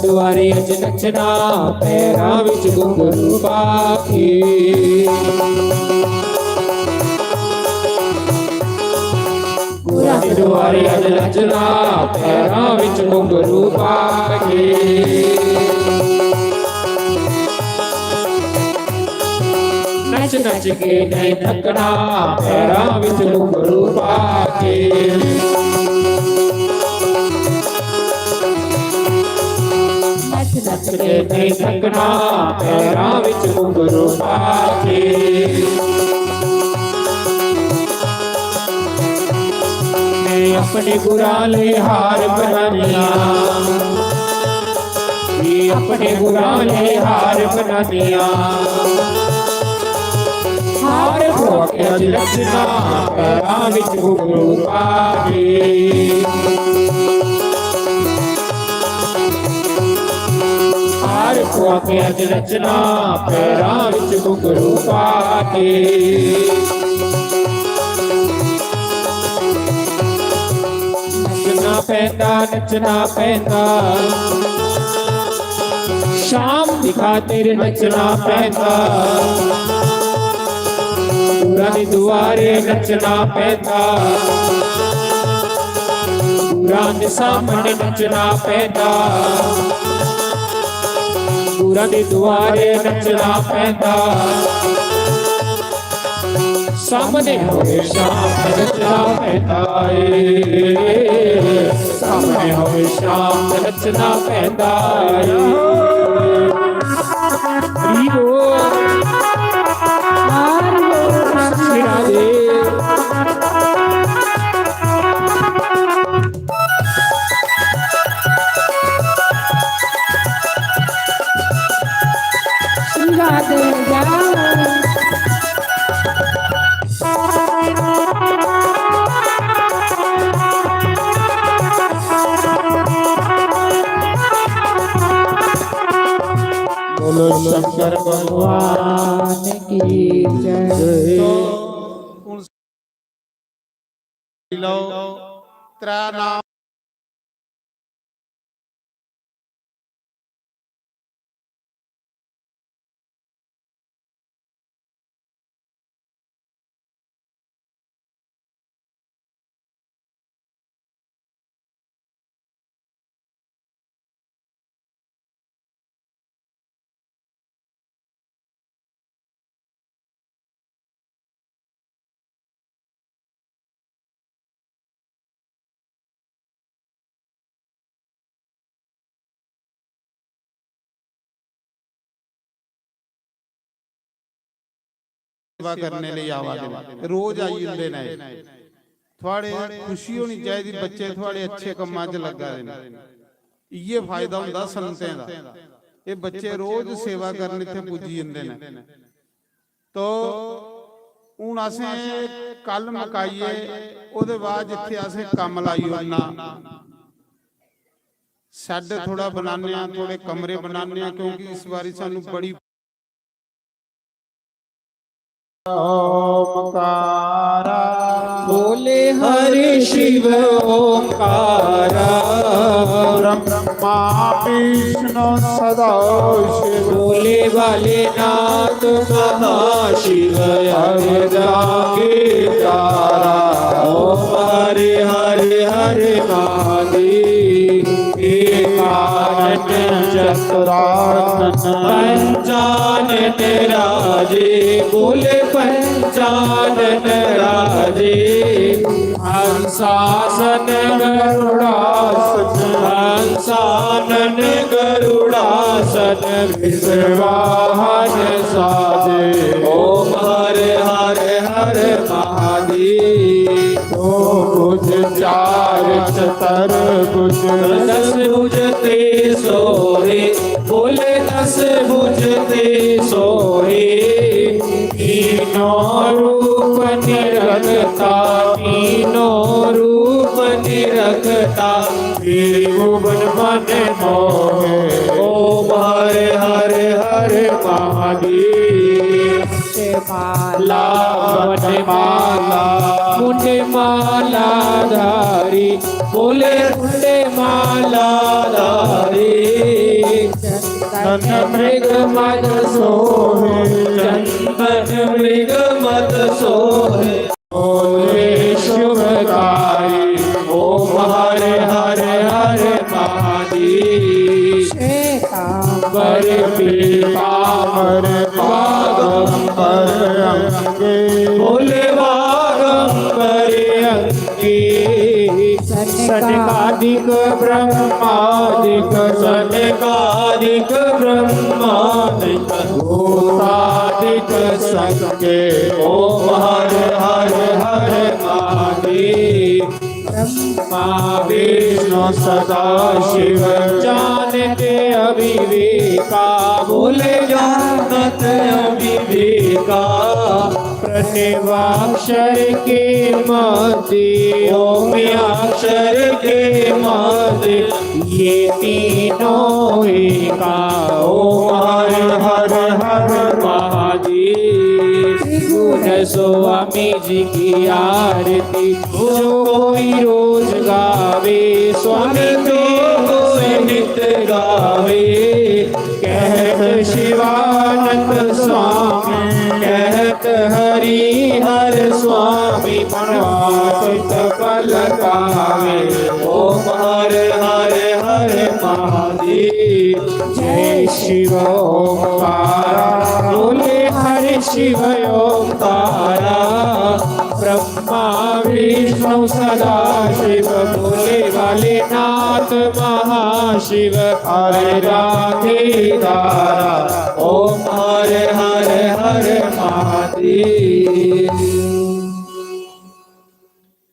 दुआरे अज नचना, पैरां विच घुंघरू पा के। गुरां दे दुआरे अज नचना, पैरां विच घुंघरू पा के। नच नच के नहीं थकना, पैरां विच घुंघरू पा के। नच नच के नहीं थकना, पैरां विच घुंघरू पा के। मैं अपने गुरां ले हार बनानियां, ये अपने गुरां ले हार बनानियां। हार पवा के अज नचना, पैरां विच घुंघरू पा के। हार पवा के अज नचना, पैरां विच घुंघरू पा के। नचना पैंदा, नचना पैंदा, शाम दी खातिर नचना पैंदा। गुरां दे दुआरे नचना पैंदा, गुरां दे सामने नचना पैंदा, गुरां दे दुआरे नचना पैंदा। सामने हमेशा नचना पैंदा ਏ, सामने हमेशा नचना पैंदा ਏ। हरी बोल। श्री राधे। श्री राधे। बोलो शंकर भगवान की जय। लो त्रै नाम। सेवा करने लेई आवा दे न, रोज आई जंदे न। थुआड़े खुशी होनी चाहिदी, बच्चे थुआड़े अच्छे कम्मां च लग्गा दे न। इ'यै फायदा होंदा संगतें दा। एह् बच्चे रोज सेवा करन इत्थै पुज्जी जंदे न। तो हून असें कल मकाइयै ओह्दे बाद जित्थै असें कम्म लाई ओड़ना, शैड थोड़ा बनाने आं, थोड़े कमरे बनाने आं, क्योंकि इस बारी सानू बड़ी ओमकारा। बोले हरि शिव ओमकारा। ब्रह्मा विष्णु सदा शिव। बोले वाले नाथ महा शिव अवतारा। ओम हरे हरे हरे महादेव। एकानन चतुरानन पंचानन राजे, बोले पंचानन राजे। हंसासन गरुड़ासन, हंसानन गरुड़ासन विश्वाहन साजे। ओम हर हर हर महादेव। दो भुज चार चतुर्भुज। दस भुज ते सोहे, बोले दस भुज ते सोहे। तीनों रूप निरखता, तीनों रूप निरखता। त्रिभुवन मन मोहे। ओम हर हर हर महादेव। माला वनमाला मुंड माला धारी, बोले मुंड माला धारी। चंदन मृग मद सोहे, चंदन मृग मद सोहे। बोले शुभकारी। ओम हर हर हर महादेव। श्वेतांबर पीतांबर बागंबर अंगे। बोले बागंबर अंगे। सनकादिक ब्रह्मादिक सनकादिक ब्रह्मादिक भूतादिक संगे। ओम हर हर हर महादेव। ब्रह्मा विष्णु सदा शिव जानते अविवेका। बोले जानत अविवेका। प्रणवाक्षर के मध्य ओम अक्षर के मध्य ये तीनों एका। ओम हर हर हर महादेव। त्रिगुण स्वामी जी की आरती जो कोई रोज गावे, स्वामी को सहित गावे। कहत शिवानंद स्वामी कहत हरि ओम हर हर हर महादेव। जय शिव ओंकारा, बोले हर शिव ओंकारा। ब्रह्मा विष्णु सदा शिव, बोले वाले नाथ महाशिव। हर राधे धारा, ओम हर हर हर महादेव।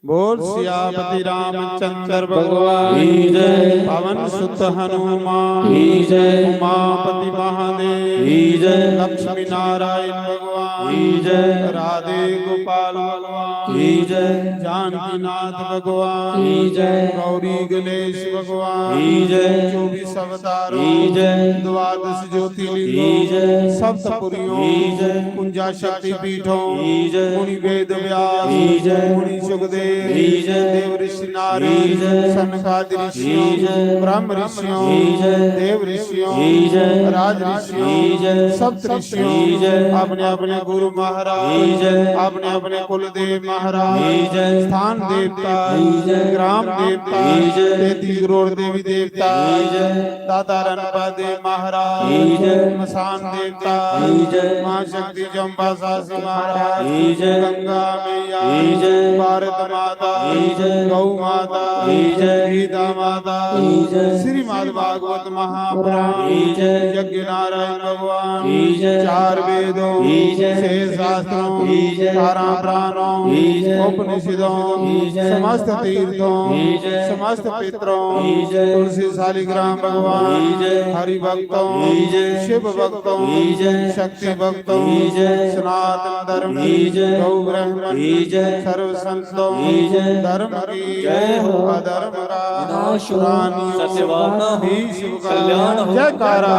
बोल सियापति रामचंद्र भगवान की जय। पवन सुत हनुमान की जय। उमापति महादेव की जय। लक्ष्मी नारायण भगवान की जय। राधे गोपाल भगवान की जय। जानकीनाथ भगवान की जय। गौरी गणेश भगवान की जय। चौबीस अवतारों की जय। द्वादश ज्योतिर्लिंगों की जय। सप्तपुरियों की जय। कुंजा शक्ति पीठों की जय। मुनि वेद व्यास की जय। मुनि सुखदेव की जय। देव ऋषि नारद की जय। सनकादि ऋषियों की जय। ब्रह्म ऋषियों की जय। देव ऋषियों की जय। राज ऋषियों की जय। सप्त ऋषियों की जय। अपने अपने गुरु महाराज की जय। अपने अपने कुल देव महाराज की जय। स्थान देवता की जय। ग्राम देवता की जय। तैंतीस करोड़ देवी देवता की जय। दाता रणपा देव महाराज की जय। मसान देवता की जय। माँ शक्ति जम्बा सासू महाराज की जय। गंगा मैया की जय। भारत माता की जय। गौ माता की जय। गीता माता की जय। श्रीमद् भागवत महापुराण की जय। यज्ञ नारायण भगवान की जय। चार वेदों की जय। छह शास्त्रों की जय। अठारह पुराणों की जय। उपनिषदों की जय। समस्त तीर्थों की जय। समस्त पितरों की जय। तुलसी शालिग्राम भगवान की जय। हरि भक्तों की जय। शिव भक्तों की जय। शक्ति भक्तों की जय। सनातन धर्म की जय। गौ ब्राह्मण की जय। सर्व संतों की जय। धर्म की जय हो। अधर्म का नाश हो। प्राणियों सत्यवान हो। की शुभकामना। कल्याण हो। जयकारा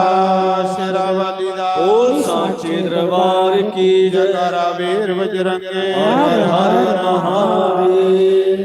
शेरावाली दा। बोल सांचे दरबार की जय। जयकारा वीर बजरंगे। हर हर महावीर।